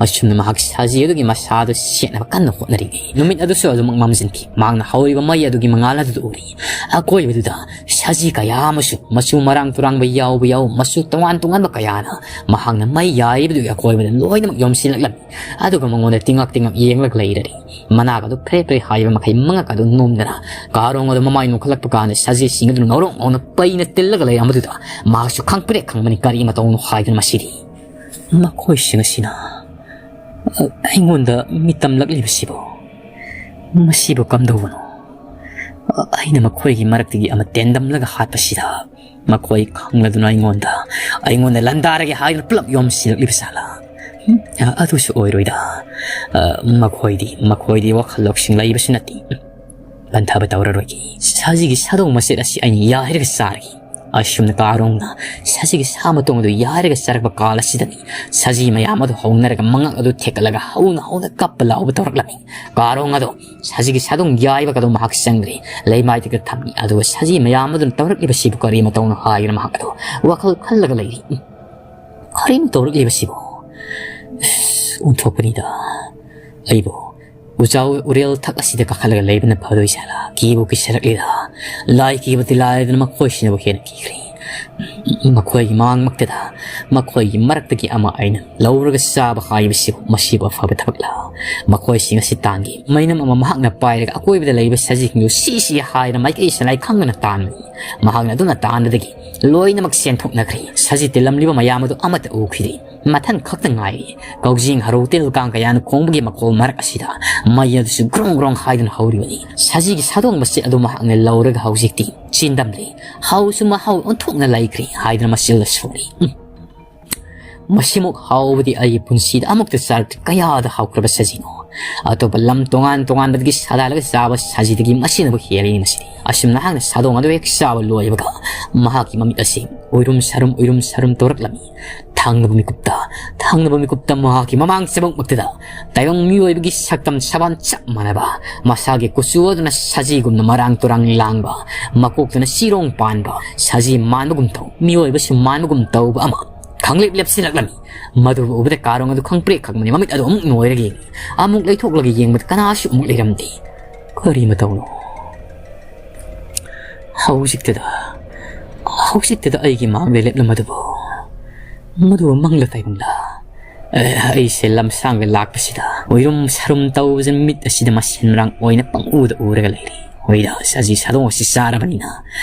ꯑꯁꯨꯝꯅ ꯃꯍꯥꯛ ꯁꯖꯤ ꯑꯗꯨꯒꯤ ꯃꯁꯥꯗꯨ ꯁꯦꯠꯅꯕ ꯀꯟꯅ ꯍꯣꯠꯅꯔꯤꯉꯩ, ꯅꯨꯃꯤꯠ ꯑꯗꯨꯁꯨ ꯑꯗꯨꯃꯛ ꯃꯝꯁꯤꯟꯈꯤ꯫ ꯃꯍꯥꯛꯅ ꯍꯧꯔꯤꯕ ꯃꯩ ꯑꯗꯨꯒꯤ ꯃꯉꯥꯜ ꯑꯗꯨꯗ ꯎꯔꯤ꯫ ꯑꯀꯣꯏꯕꯗꯨꯗ ꯁꯖꯤ ꯀꯌꯥ ꯑꯃꯁꯨ, ꯃꯆꯨ ꯃꯔꯥꯡ ꯇꯨꯔꯥꯡꯕ ꯌꯥꯎꯕ ꯌꯥꯎ, ꯃꯆꯨ ꯇꯣꯉꯥꯟ ꯇꯣꯉꯥꯟꯕ ꯀꯌꯥꯅ ꯃꯍꯥꯛꯅ ꯃꯩ ꯌꯥꯏꯔꯤꯕꯗꯨꯒꯤ ꯑꯀꯣꯏꯕꯗ ꯂꯣꯏꯅꯃꯛ ꯌꯣꯝꯁꯤꯜꯂꯛꯂꯝꯃꯤ꯫ ꯑꯗꯨꯒ ꯃꯉꯣꯟꯗ ꯇꯤꯡꯉꯛ ꯇꯤꯡꯉꯛ ꯌꯦꯡꯂꯒ ꯂꯩꯔꯔꯤ꯫ ꯃꯅꯥꯒ ꯑꯗꯨ ꯐ꯭ꯔꯦ ꯐ꯭ꯔꯦ ꯍꯥꯏꯕ ꯃꯈꯩ ꯃꯉꯛ ꯑꯗꯨ ꯅꯣꯝꯗꯅ ꯀꯥꯔꯣꯡ ꯑꯗꯨ ꯃꯃꯥꯏ ꯅꯣꯛꯈꯠꯂꯛꯄ ꯀꯥꯟꯗ ꯁꯖꯤꯁꯤꯡ ꯑꯗꯨꯅ ꯉꯧꯔꯣꯛ ꯉꯧꯅ ꯄꯩꯅ ꯇꯤꯜꯂꯒ ꯂꯩꯔꯝꯕꯗꯨꯗ ꯃꯍꯥꯛꯁꯨ ꯈꯪꯄ꯭ꯔꯦꯛ ꯈꯪꯕꯅꯤ ꯀꯔꯤ ꯃꯇꯧꯅꯣ ꯍꯥꯏꯗꯨꯅ꯫ ꯃꯁꯤꯗꯤ ꯃꯈꯣꯏꯁꯤꯡ ꯑꯁꯤꯅ ꯑꯩꯉꯣꯟꯗ ꯃꯤꯇꯝꯂꯛꯂꯤꯕꯁꯤꯕꯨ, ꯃꯁꯤꯕꯨ ꯀꯝꯗꯧꯕꯅꯣ? ꯑꯩꯅ ꯃꯈꯣꯏꯒꯤ ꯃꯔꯛꯇꯒꯤ ꯑꯃ ꯇꯦꯟꯗꯝꯂꯒ ꯍꯥꯠꯄꯁꯤꯗ ꯃꯈꯣꯏ ꯈꯪꯂꯗꯨꯅ ꯑꯩꯉꯣꯟꯗ, ꯑꯩꯉꯣꯟꯗ ꯂꯥꯟꯗꯥꯔꯒꯦ ꯍꯥꯏꯗꯨꯅ ꯄꯨꯂꯞ ꯌꯣꯝꯁꯤꯜꯂꯛꯂꯤꯕ ꯖꯥꯠꯂꯥ? ꯎꯝ, ꯑꯗꯨꯁꯨ ꯑꯣꯏꯔꯣꯏꯗ꯫ ꯑ, ꯃꯈꯣꯏꯗꯤ, ꯃꯈꯣꯏꯗꯤ ꯋꯥꯈꯜ ꯂꯧꯁꯤꯡ ꯂꯩꯕꯁꯨ ꯅꯠꯇꯦ꯫ ꯂꯟꯊꯕ ꯇꯧꯔꯔꯣꯏꯒꯦ꯫ ꯁꯖꯤꯒꯤ ꯁꯥꯗꯣꯡ ꯃꯆꯦꯠ ꯑꯁꯤ ꯑꯩꯅ ꯌꯥꯏꯔꯒ ꯆꯥꯔꯒꯦ꯫ ꯑꯁꯨꯝꯅ ꯀꯥꯔꯣꯡꯅ ꯁꯖꯤꯒꯤ ꯁꯥ ꯃꯇꯣꯡ ꯑꯗꯨ ꯌꯥꯏꯔꯒ ꯆꯥꯔꯛꯄ ꯀꯥꯜ ꯑꯁꯤꯗꯅꯤ ꯁꯖꯤ ꯃꯌꯥꯝ ꯑꯗꯨ ꯍꯧꯅꯔꯒ ꯃꯉꯛ ꯑꯗꯨ ꯊꯦꯛꯀꯠꯂꯒ ꯍꯧꯅ ꯍꯧꯅ ꯀꯞꯄ ꯂꯥꯎꯕ ꯇꯧꯔꯛꯂꯝꯃꯤ꯫ ꯀꯥꯔꯣꯡ ꯑꯗꯣ ꯁꯖꯤꯒꯤ ꯁꯥꯗꯣꯡ ꯌꯥꯏꯕꯒ ꯑꯗꯨ ꯃꯍꯥꯛ ꯆꯪꯈ꯭ꯔꯦ꯫ ꯂꯩꯃꯥꯏꯗꯒ ꯊꯝꯃꯤ꯫ ꯑꯗꯨꯒ ꯁꯖꯤ ꯃꯌꯥꯝ ꯑꯗꯨꯅ ꯇꯧꯔꯛꯂꯤꯕꯁꯤꯕꯨ ꯀꯔꯤ ꯃꯇꯧꯅꯣ ꯍꯥꯏꯗꯨꯅ ꯃꯍꯥꯛ ꯑꯗꯨ ꯋꯥꯈꯜ ꯈꯜꯂꯒ ꯂꯩꯔꯤ꯫ ꯎꯝ, ꯀꯔꯤꯅꯣ ꯇꯧꯔꯛꯂꯤꯕꯁꯤꯕꯨ? ꯑꯁ, ꯑꯣꯟꯊꯣꯛꯄꯅꯤꯗ꯫ ꯑꯩꯕꯨ ꯎꯖꯥꯎ ꯎꯔꯦꯜ ꯊꯛ ꯑꯁꯤꯗ ꯀꯥꯈꯠꯂꯒ ꯂꯩꯕꯅ ꯐꯗꯣꯏ ꯖꯥꯠꯂꯥ? ꯀꯤꯕꯨ ꯀꯤꯁꯤꯜꯂꯛꯂꯤꯗ꯫ ꯂꯥꯏ ꯀꯤꯕꯗꯤ ꯂꯥꯏꯗꯅ ꯃꯈꯣꯏꯁꯤꯅꯕꯨ ꯍꯦꯟꯅ ꯀꯤꯈ꯭ꯔꯦ꯫ ꯃꯈꯣꯏꯒꯤ ꯃꯥꯡꯃꯛꯇꯗ ꯃꯈꯣꯏꯒꯤ ꯃꯔꯛꯇꯒꯤ ꯑꯃ ꯑꯩꯅ ꯂꯧꯔꯒ ꯆꯥꯕ ꯍꯥꯏꯕꯁꯤꯕꯨ ꯃꯁꯤꯕꯨ ꯑꯐꯕ ꯊꯕꯛꯂ? ꯃꯈꯣꯏꯁꯤꯡ ꯑꯁꯤ ꯇꯥꯟꯒꯦ꯫ ꯃꯩꯅꯝ ꯑꯃ ꯃꯍꯥꯛꯅ ꯄꯥꯏꯔꯒ ꯑꯀꯣꯏꯕꯗ ꯂꯩꯕ ꯁꯖꯤꯁꯤꯡꯗꯨ ꯁꯤꯁꯤ ꯍꯥꯏꯅ ꯃꯥꯏꯀꯩ ꯁꯂꯥꯏ ꯈꯪꯗꯅ ꯇꯥꯟꯕꯅꯤ꯫ ꯃꯍꯥꯛꯅ ꯑꯗꯨꯅ ꯇꯥꯟꯕꯗꯒꯤ ꯂꯣꯏꯅꯃꯛ ꯆꯦꯟꯊꯣꯛꯅꯈ꯭ꯔꯦ꯫ ꯁꯖꯤ ꯇꯤꯜꯂꯝꯂꯤꯕ ꯃꯌꯥꯝ ꯑꯗꯨ ꯑꯃꯠꯇ ꯎꯈꯤꯗꯦ꯫ ꯃꯊꯟ ꯈꯛꯇ ꯉꯥꯏꯔꯦ꯫ ꯀꯧꯖꯦꯡ ꯍꯔꯧ ꯇꯤꯜ ꯀꯥꯡ ꯀꯌꯥꯅ ꯈꯣꯡꯕꯒꯤ ꯃꯈꯣꯜ ꯃꯔꯛ ꯑꯁꯤꯗ ꯃꯩ ꯑꯗꯨꯁꯨ ꯒ꯭ꯔꯣꯡ ꯒ꯭ꯔꯣꯡ ꯍꯥꯏꯗꯨꯅ ꯍꯧꯔꯤꯕꯅꯤ꯫ ꯁꯖꯤꯒꯤ ꯁꯥꯗꯣꯡ ꯃꯆꯦꯠ ꯑꯗꯨ ꯃꯍꯥꯛꯅ ꯂꯧꯔꯒ ꯍꯧꯖꯤꯛꯇꯤ ꯆꯤꯟꯗꯝꯂꯦ꯫ ꯍꯥꯎꯁꯨ ꯃꯍꯥꯎ ꯑꯣꯟꯊꯣꯛꯅ ꯂꯩꯈ꯭ꯔꯦ ꯍꯥꯏꯗꯨꯅ ꯃꯆꯤꯜꯗ ꯁꯣꯜꯂꯤ꯫ ꯎꯝ꯫ ꯃꯁꯤꯃꯨꯛ ꯍꯥꯎꯕꯗꯤ ꯑꯩꯒꯤ ꯄꯨꯟꯁꯤꯗ ꯑꯃꯨꯛꯇ ꯆꯥꯔꯛꯇ꯭ꯔꯤ꯫ ꯀꯌꯥꯗ ꯍꯥꯎꯈ꯭ꯔꯕ ꯁꯖꯤꯅꯣ! ꯑꯇꯣꯞꯄ ꯂꯝ ꯇꯣꯉꯥꯟ ꯇꯣꯉꯥꯟꯕꯗꯒꯤ ꯁꯥꯗꯥꯜꯂꯒ ꯆꯥꯕ ꯁꯖꯤꯗꯒꯤ ꯃꯁꯤꯅꯕꯨ ꯍꯦꯜꯂꯤ ꯉꯁꯤꯗꯤ꯫ ꯑꯁꯨꯝꯅ ꯃꯍꯥꯛꯅ ꯁꯥꯗꯣꯡ ꯑꯗꯨ ꯍꯦꯛ ꯆꯥꯕ ꯂꯣꯏꯕꯒ ꯃꯍꯥꯛꯀꯤ ꯃꯃꯤꯠ ꯑꯁꯤ ꯎꯏꯔꯨꯝ ꯁꯥꯔꯨꯝ, ꯎꯏꯔꯨꯝ ꯁꯥꯔꯨꯝ ꯇꯧꯔꯛꯂꯝꯃꯤ꯫ ꯊꯪꯅꯕ ꯃꯤꯀꯨꯞꯇ, ꯊꯪꯅꯕ ꯃꯤꯀꯨꯞꯇ ꯃꯍꯥꯛꯀꯤ ꯃꯃꯥꯡ ꯆꯕꯨꯛꯃꯛꯇꯗ ꯇꯥꯏꯕꯪ ꯃꯤꯑꯣꯏꯕꯒꯤ ꯁꯛꯇꯝ ꯁꯕꯥꯟ ꯆꯞ ꯃꯥꯟꯅꯕ, ꯃꯁꯥꯒꯤ ꯀꯨꯆꯨ ꯑꯗꯨꯅ ꯁꯖꯤꯒꯨꯝꯅ ꯃꯔꯥꯡ ꯇꯨꯔꯥꯡ ꯂꯥꯡꯕ, ꯃꯀꯣꯛꯇꯨꯅ ꯆꯤꯔꯣꯡ ꯄꯥꯟꯕ, ꯁꯖꯤ ꯃꯥꯟꯕꯒꯨꯝ ꯇꯧ, ꯃꯤꯑꯣꯏꯕꯁꯨ ꯃꯥꯟꯕꯒꯨꯝ ꯇꯧꯕ ꯑꯃ ꯈꯪꯂꯦꯞ ꯂꯦꯞꯁꯤꯜꯂꯛꯂꯝꯃꯤ꯫ ꯃꯗꯨꯕꯨ ꯎꯕꯗ ꯀꯥꯔꯣꯡ ꯑꯗꯨ ꯈꯪꯄ꯭ꯔꯦꯛ ꯈꯪꯕꯅꯤ꯫ ꯃꯃꯤꯠ ꯑꯗꯨ ꯑꯃꯨꯛ ꯅꯣꯏꯔꯒ ꯌꯦꯡꯂꯤ꯫ ꯑꯃꯨꯛ ꯂꯩꯊꯣꯛꯂꯒ ꯌꯦꯡꯕꯗ ꯀꯅꯥꯁꯨ ꯑꯃꯨꯛ ꯂꯩꯔꯝꯗꯦ꯫ ꯀꯔꯤ ꯃꯇꯧꯅꯣ? ꯍꯧꯖꯤꯛꯇꯗ, ꯍꯧꯖꯤꯛꯇꯗ ꯑꯩꯒꯤ ꯃꯥꯡꯗ ꯂꯦꯞꯂꯝꯕꯗꯨꯕꯨ, ꯃꯗꯨꯕꯨ ꯃꯪꯂ ꯇꯥꯏꯕꯪꯂ? ꯑꯦ, ꯑꯩꯁꯦ ꯂꯝꯁꯥꯡꯗ ꯂꯥꯛꯄꯁꯤꯗ ꯎꯏꯔꯨꯝ ꯁꯥꯔꯨꯝ ꯇꯧꯕꯁꯤ ꯃꯤꯠ ꯑꯁꯤꯗ ꯃꯁꯦꯟ ꯃꯔꯥꯡ ꯑꯣꯏꯅ ꯄꯪꯎꯗ ꯎꯔꯒ ꯂꯩꯔꯤ꯫ ꯍꯣꯏꯗ, ꯁꯖꯤ ꯁꯥꯗꯣꯡ ꯑꯁꯤ ꯆꯥꯔꯕꯅꯤꯅ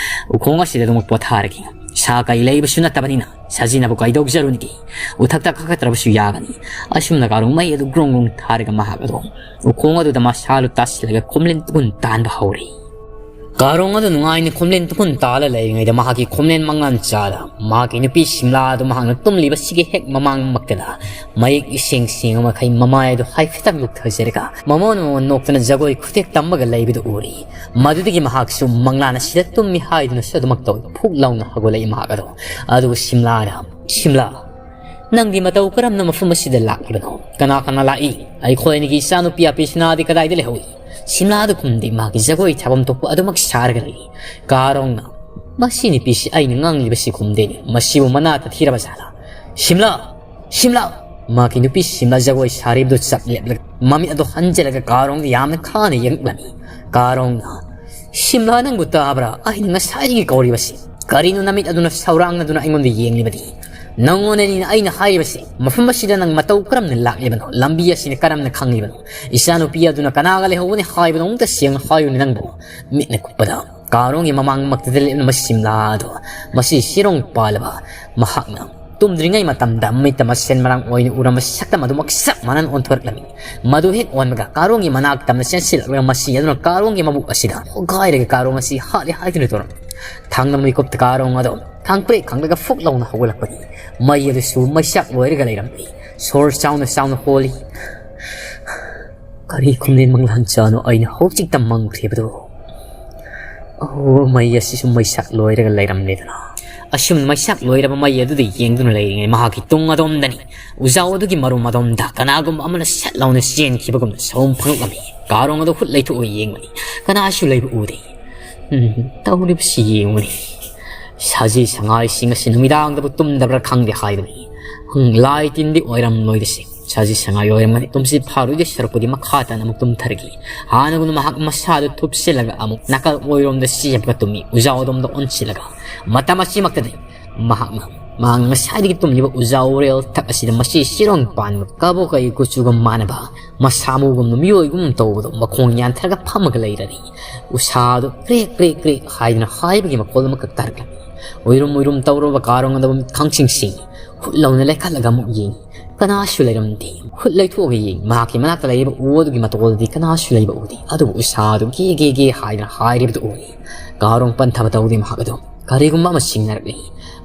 ꯎꯈꯣꯡ ꯑꯁꯤꯗ ꯑꯗꯨꯃꯛ ꯄꯣꯊꯥꯔꯒꯦ꯫ ꯁꯥ ꯀꯩ ꯂꯩꯕꯁꯨ ꯅꯠꯇꯕꯅꯤꯅ ꯁꯖꯤꯅꯕꯨ ꯀꯩꯗꯧꯖꯔꯨꯅꯤꯒꯦ? ꯎꯊꯛꯇ ꯀꯥꯈꯠꯇ꯭ꯔꯕꯁꯨ ꯌꯥꯒꯅꯤ꯫ ꯑꯁꯨꯝꯅ ꯀꯥꯔꯣꯡ ꯃꯩ ꯑꯗꯨ ꯒ꯭ꯔꯣꯡ ꯒ꯭ꯔꯣꯡ ꯊꯥꯔꯒ ꯃꯍꯥꯛ ꯑꯗꯨ ꯎꯈꯣꯡ ꯑꯗꯨꯗ ꯃꯁꯥ ꯑꯗꯨ ꯇꯥꯁꯤꯜꯂꯒ ꯈꯣꯝꯂꯤꯟ ꯇꯨꯒꯨꯟ ꯇꯥꯟꯕ ꯍꯧꯔꯦ꯫ ꯀꯥꯔꯣꯡ ꯑꯗꯨ ꯅꯨꯡꯉꯥꯏꯅ ꯈꯣꯝꯂꯦꯟ ꯇꯨꯈꯨꯟ ꯇꯥꯜꯂ ꯂꯩꯔꯤꯉꯩꯗ, ꯃꯍꯥꯛꯀꯤ ꯈꯣꯝꯂꯦꯟ ꯃꯪꯂꯥꯟ ꯆꯥꯗ ꯃꯍꯥꯛꯀꯤ ꯅꯨꯄꯤ ꯁꯤꯝꯂꯥ ꯑꯗꯨ ꯃꯍꯥꯛꯅ ꯇꯨꯝꯂꯤꯕꯁꯤꯒꯤ ꯍꯦꯛ ꯃꯃꯥꯡꯃꯛꯇꯗ ꯃꯌꯦꯛ ꯏꯁꯦꯡ ꯁꯦꯡꯕ ꯃꯈꯩ ꯃꯃꯥꯏ ꯑꯗꯨ ꯍꯥꯏꯐꯦꯠꯇꯪ ꯂꯨꯞꯊꯖꯔꯒ ꯃꯃꯣꯟ ꯃꯃꯣꯟ ꯅꯣꯛꯇꯨꯅ ꯖꯒꯣꯏ ꯈꯨꯊꯦꯛ ꯇꯝꯕꯒ ꯂꯩꯕꯗꯨ ꯎꯔꯤ꯫ ꯃꯗꯨꯗꯒꯤ ꯃꯍꯥꯛꯁꯨ ꯃꯪꯂꯥꯟ ꯑꯁꯤꯗ ꯇꯨꯝꯃꯤ ꯍꯥꯏꯗꯨꯅꯁꯨ ꯑꯗꯨꯃꯛ ꯇꯧꯏ꯫ ꯐꯨꯛ ꯂꯥꯎꯅ ꯍꯧꯒꯠꯂꯛꯏ ꯃꯍꯥꯛ ꯑꯗꯨ꯫ ꯑꯗꯨꯒ ꯁꯤꯝꯂꯥꯅ, "ꯁꯤꯝꯂꯥ, ꯅꯪꯗꯤ ꯃꯇꯧ ꯀꯔꯝꯅ ꯃꯐꯝ ꯑꯁꯤꯗ ꯂꯥꯛꯂꯤꯕꯅꯣ? ꯀꯅꯥ ꯀꯅꯥ ꯂꯥꯛꯏ? ꯑꯩꯈꯣꯏ ꯑꯅꯤꯒꯤ ꯏꯆꯥꯅꯨꯄꯤ ꯑꯄꯤꯁꯅꯥꯗꯤ ꯀꯗꯥꯏꯗ ꯂꯩꯍꯧꯏ?" ꯁꯤꯝꯂꯥꯗ ꯈꯨꯝꯗꯦ꯫ ꯃꯍꯥꯛꯀꯤ ꯖꯒꯣꯏ ꯊꯥꯐꯝ ꯊꯣꯛꯄ ꯑꯗꯨꯃꯛ ꯁꯥꯔꯒ ꯂꯩ꯫ ꯀꯥꯔꯣꯡꯅ, "ꯃꯁꯤ ꯅꯨꯄꯤꯁꯤ ꯑꯩꯅ ꯉꯥꯡꯂꯤꯕꯁꯤ ꯈꯨꯝꯗꯦꯅꯦ꯫ ꯃꯁꯤꯕꯨ ꯃꯅꯥ ꯇꯠꯊꯤꯔꯕ ꯖꯥꯠꯂꯥ? ꯁꯤꯝꯂꯥ! ꯁꯤꯝꯂꯥ!" ꯃꯍꯥꯛꯀꯤ ꯅꯨꯄꯤ ꯁꯤꯝꯂꯥ ꯖꯒꯣꯏ ꯁꯥꯔꯤꯕꯗꯨ ꯆꯞ ꯂꯦꯞꯂꯒ ꯃꯃꯤꯠ ꯑꯗꯨ ꯍꯟꯖꯤꯜꯂꯒ ꯀꯥꯔꯣꯡꯗ ꯌꯥꯝꯅ ꯈꯥꯅ ꯌꯦꯡꯂꯝꯃꯤ꯫ ꯀꯥꯔꯣꯡꯅ, "ꯁꯤꯝꯂꯥ, ꯅꯪꯕꯨ ꯇꯥꯕ꯭ꯔꯥ? ꯑꯩꯅ ꯉꯁꯥꯏꯗꯒꯤ ꯀꯧꯔꯤꯕꯁꯤ꯫ ꯀꯔꯤꯅꯣ ꯅꯃꯤꯠ ꯑꯗꯨꯅ ꯁꯧꯔꯥꯡꯅꯗꯨꯅ ꯑꯩꯉꯣꯟꯗ ꯌꯦꯡꯂꯤꯕꯗꯤ? ꯅꯪꯉꯣꯟꯗꯅꯤꯅ ꯑꯩꯅ ꯍꯥꯏꯔꯤꯕꯁꯤ꯫ ꯃꯐꯝ ꯑꯁꯤꯗ ꯅꯪ ꯃꯇꯧ ꯀꯔꯝꯅ ꯂꯥꯛꯂꯤꯕꯅꯣ? ꯂꯝꯕꯤ ꯑꯁꯤꯅ ꯀꯔꯝꯅ ꯈꯪꯂꯤꯕꯅꯣ? ꯏꯆꯥꯅꯨꯄꯤ ꯑꯗꯨꯅ ꯀꯅꯥꯒ ꯂꯩꯍꯧꯕꯅꯤ ꯍꯥꯏꯕꯗꯣ ꯑꯃꯨꯛꯇ ꯁꯦꯡꯅ ꯍꯥꯏꯌꯨꯅꯦ ꯅꯪꯕꯨ?" ꯃꯤꯠꯅ ꯀꯨꯞꯄꯗ ꯀꯥꯔꯣꯡꯒꯤ ꯃꯃꯥꯡꯃꯛꯇꯗ ꯂꯦꯞꯂꯝꯕ ꯁꯤꯝꯂꯥ ꯑꯗꯣ, ꯃꯁꯤ ꯁꯤꯔꯣꯡ ꯄꯥꯜꯂꯕ ꯃꯍꯥꯛꯅ ꯇꯨꯝꯗ꯭ꯔꯤꯉꯩ ꯃꯇꯝꯗ ꯃꯤꯠꯇ ꯃꯁꯦꯟ ꯃꯔꯥꯡ ꯑꯣꯏꯅ ꯎꯔꯝꯕ ꯁꯛꯇꯝ ꯑꯗꯨꯃꯛ ꯆꯞ ꯃꯥꯟꯅꯅ ꯑꯣꯟꯊꯣꯔꯛꯂꯝꯃꯤ꯫ ꯃꯗꯨ ꯍꯦꯛ ꯑꯣꯟꯕꯒ ꯀꯥꯔꯣꯡꯒꯤ ꯃꯅꯥꯛ ꯇꯝꯅ ꯆꯦꯟꯁꯤꯜꯂꯛꯂꯒ ꯃꯁꯤ ꯑꯗꯨꯅ ꯀꯥꯔꯣꯡꯒꯤ ꯃꯕꯨꯛ ꯑꯁꯤꯗ ꯍꯣꯒꯥꯏꯔꯒ ꯀꯥꯔꯣꯡ ꯑꯁꯤ ꯍꯥꯠꯂꯦ ꯍꯥꯏꯗꯨꯅ ꯇꯧꯔꯝꯃꯤ꯫ ꯊꯥꯡꯗ ꯃꯤꯀꯨꯞꯇ ꯀꯥꯔꯣꯡ ꯑꯗꯣ ꯈꯪꯄ꯭ꯔꯦꯛ ꯈꯪꯂꯒ ꯐꯨꯛ ꯂꯥꯎꯅ ꯍꯧꯒꯠꯂꯛꯄꯅꯤ꯫ ꯃꯩ ꯑꯗꯨꯁꯨ ꯃꯩꯁꯥꯛ ꯂꯣꯏꯔꯒ ꯂꯩꯔꯝꯂꯤ꯫ ꯁꯣꯔ ꯆꯥꯎꯅ ꯆꯥꯎꯅ ꯍꯣꯜꯂꯤ꯫ "ꯀꯔꯤ ꯈꯨꯝꯂꯦꯟ ꯃꯪꯂꯥꯟ ꯆꯥꯅꯣ ꯑꯩꯅ ꯍꯧꯖꯤꯛꯇ ꯃꯪꯈ꯭ꯔꯤꯕꯗꯨ? ꯑꯣ, ꯃꯩ ꯑꯁꯤꯁꯨ ꯃꯩꯁꯥꯛ ꯂꯣꯏꯔꯒ ꯂꯩꯔꯝꯂꯦꯗꯅ!" ꯑꯁꯨꯝꯅ ꯃꯩꯁꯥꯛ ꯂꯣꯏꯔꯕ ꯃꯩ ꯑꯗꯨꯗ ꯌꯦꯡꯗꯨꯅ ꯂꯩꯔꯤꯉꯩ ꯃꯍꯥꯛꯀꯤ ꯇꯨꯡ ꯑꯗꯣꯝꯗꯅꯤ ꯎꯖꯥꯎ ꯑꯗꯨꯒꯤ ꯃꯔꯨꯝ ꯑꯗꯣꯝꯗ ꯀꯅꯥꯒꯨꯝꯕ ꯑꯃꯅ ꯁꯠ ꯂꯥꯎꯅ ꯆꯦꯟꯈꯤꯕꯒꯨꯝꯅ ꯁꯑꯣꯝ ꯐꯪꯂꯛꯂꯝꯃꯤ꯫ ꯀꯥꯔꯣꯡ ꯑꯗꯨ ꯍꯨꯠ ꯂꯩꯊꯣꯛꯑ ꯌꯦꯡꯕꯅꯤ꯫ ꯀꯅꯥꯁꯨ ꯂꯩꯕ ꯎꯗꯦ꯫ ꯎꯝ, ꯇꯧꯔꯤꯕꯁꯤ ꯌꯦꯡꯉꯨꯅꯤ꯫ ꯁꯖꯤ ꯁꯉꯥꯏꯁꯤꯡ ꯑꯁꯤ ꯅꯨꯃꯤꯗꯥꯡꯗꯕꯨ ꯇꯨꯝꯗꯕ꯭ꯔꯥ ꯈꯪꯗꯦ ꯍꯥꯏꯕꯅꯤ꯫ ꯎꯝ, ꯂꯥꯏ ꯇꯤꯟꯗꯤ ꯑꯣꯏꯔꯝꯂꯣꯏꯗꯁꯤ꯫ ꯁꯖꯤ ꯁꯉꯥꯏ ꯑꯣꯏꯔꯝꯒꯅꯤ꯫ ꯇꯨꯝꯁꯤꯠ ꯐꯥꯔꯣꯏꯗꯣꯏ ꯁꯔꯨꯛꯄꯨꯗꯤ ꯃꯈꯥ ꯇꯥꯅ ꯑꯃꯨꯛ ꯇꯨꯝꯊꯔꯒꯦ꯫ ꯍꯥꯟꯅꯒꯨꯝꯅ ꯃꯍꯥꯛ ꯃꯁꯥꯗꯨ ꯊꯨꯞꯆꯤꯜꯂꯒ ꯑꯃꯨꯛ ꯅꯥꯀꯜ ꯑꯣꯏꯔꯣꯝꯗ ꯆꯦꯞꯄꯒ ꯇꯨꯝꯃꯤ꯫ ꯎꯖꯥꯎ ꯑꯗꯣꯝꯗ ꯑꯣꯟꯁꯤꯜꯂꯒ꯫ ꯃꯇꯝ ꯑꯁꯤꯃꯛꯇꯗꯤ ꯃꯍꯥꯛꯅ, ꯃꯍꯥꯛꯅ ꯉꯁꯥꯏꯗꯒꯤ ꯇꯨꯝꯂꯤꯕ ꯎꯖꯥꯎ ꯎꯔꯦꯜ ꯊꯛ ꯑꯁꯤꯗ ꯃꯁꯤ ꯁꯤꯔꯣꯡ ꯄꯥꯟꯕ ꯀꯕꯣꯀꯩ ꯀꯨꯆꯨꯒ ꯃꯥꯟꯅꯕ, ꯃꯁꯥ ꯃꯎꯒꯨꯝꯅ ꯃꯤꯑꯣꯏꯒꯨꯝ ꯇꯧꯕꯗꯣ ꯃꯈꯣꯡ ꯌꯥꯟꯊꯔꯒ ꯐꯝꯃꯒ ꯂꯩꯔꯔꯤ꯫ ꯎꯁꯥꯗꯣ ꯀ꯭ꯔꯦꯛ ꯀ꯭ꯔꯦꯛ ꯀ꯭ꯔꯦꯛ ꯍꯥꯏꯗꯨꯅ ꯍꯥꯏꯕꯒꯤ ꯃꯈꯣꯜ ꯑꯃꯈꯛ ꯇꯥꯔꯛꯂꯝꯃꯤ꯫ ꯎꯏꯔꯨꯝ ꯎꯏꯔꯨꯝ ꯇꯧꯔꯨꯕ ꯀꯥꯔꯣꯡ ꯑꯗꯨ ꯃꯤꯠ ꯈꯪꯁꯤꯡ ꯁꯤꯡꯏ꯫ ꯐꯨꯠ ꯂꯥꯎꯅ ꯂꯩꯈꯠꯂꯒ ꯑꯃꯨꯛ ꯌꯦꯡꯉꯤ꯫ ꯀꯅꯥꯁꯨ ꯂꯩꯔꯝꯗꯦ꯫ ꯈꯨꯠ ꯂꯩꯊꯣꯛꯑꯒ ꯌꯦꯡꯉꯤ꯫ ꯃꯍꯥꯛꯀꯤ ꯃꯅꯥꯛꯇ ꯂꯩꯔꯤꯕ ꯎ ꯑꯗꯨꯒꯤ ꯃꯇꯣꯜꯗꯗꯤ ꯀꯅꯥꯁꯨ ꯂꯩꯕ ꯎꯗꯦ꯫ ꯑꯗꯨꯕꯨ ꯎꯁꯥ ꯑꯗꯨ ꯒꯦ ꯒꯦ ꯒꯦ ꯍꯥꯏꯗꯅ ꯍꯥꯏꯔꯤꯕꯗꯨ ꯎꯏ꯫ ꯀꯥꯔꯣꯡ ꯄꯟꯊꯕ ꯇꯧꯗꯦ꯫ ꯃꯍꯥꯛ ꯑꯗꯨ ꯀꯔꯤꯒꯨꯝꯕ ꯑꯃ ꯆꯤꯡꯅꯔꯛꯂꯤ꯫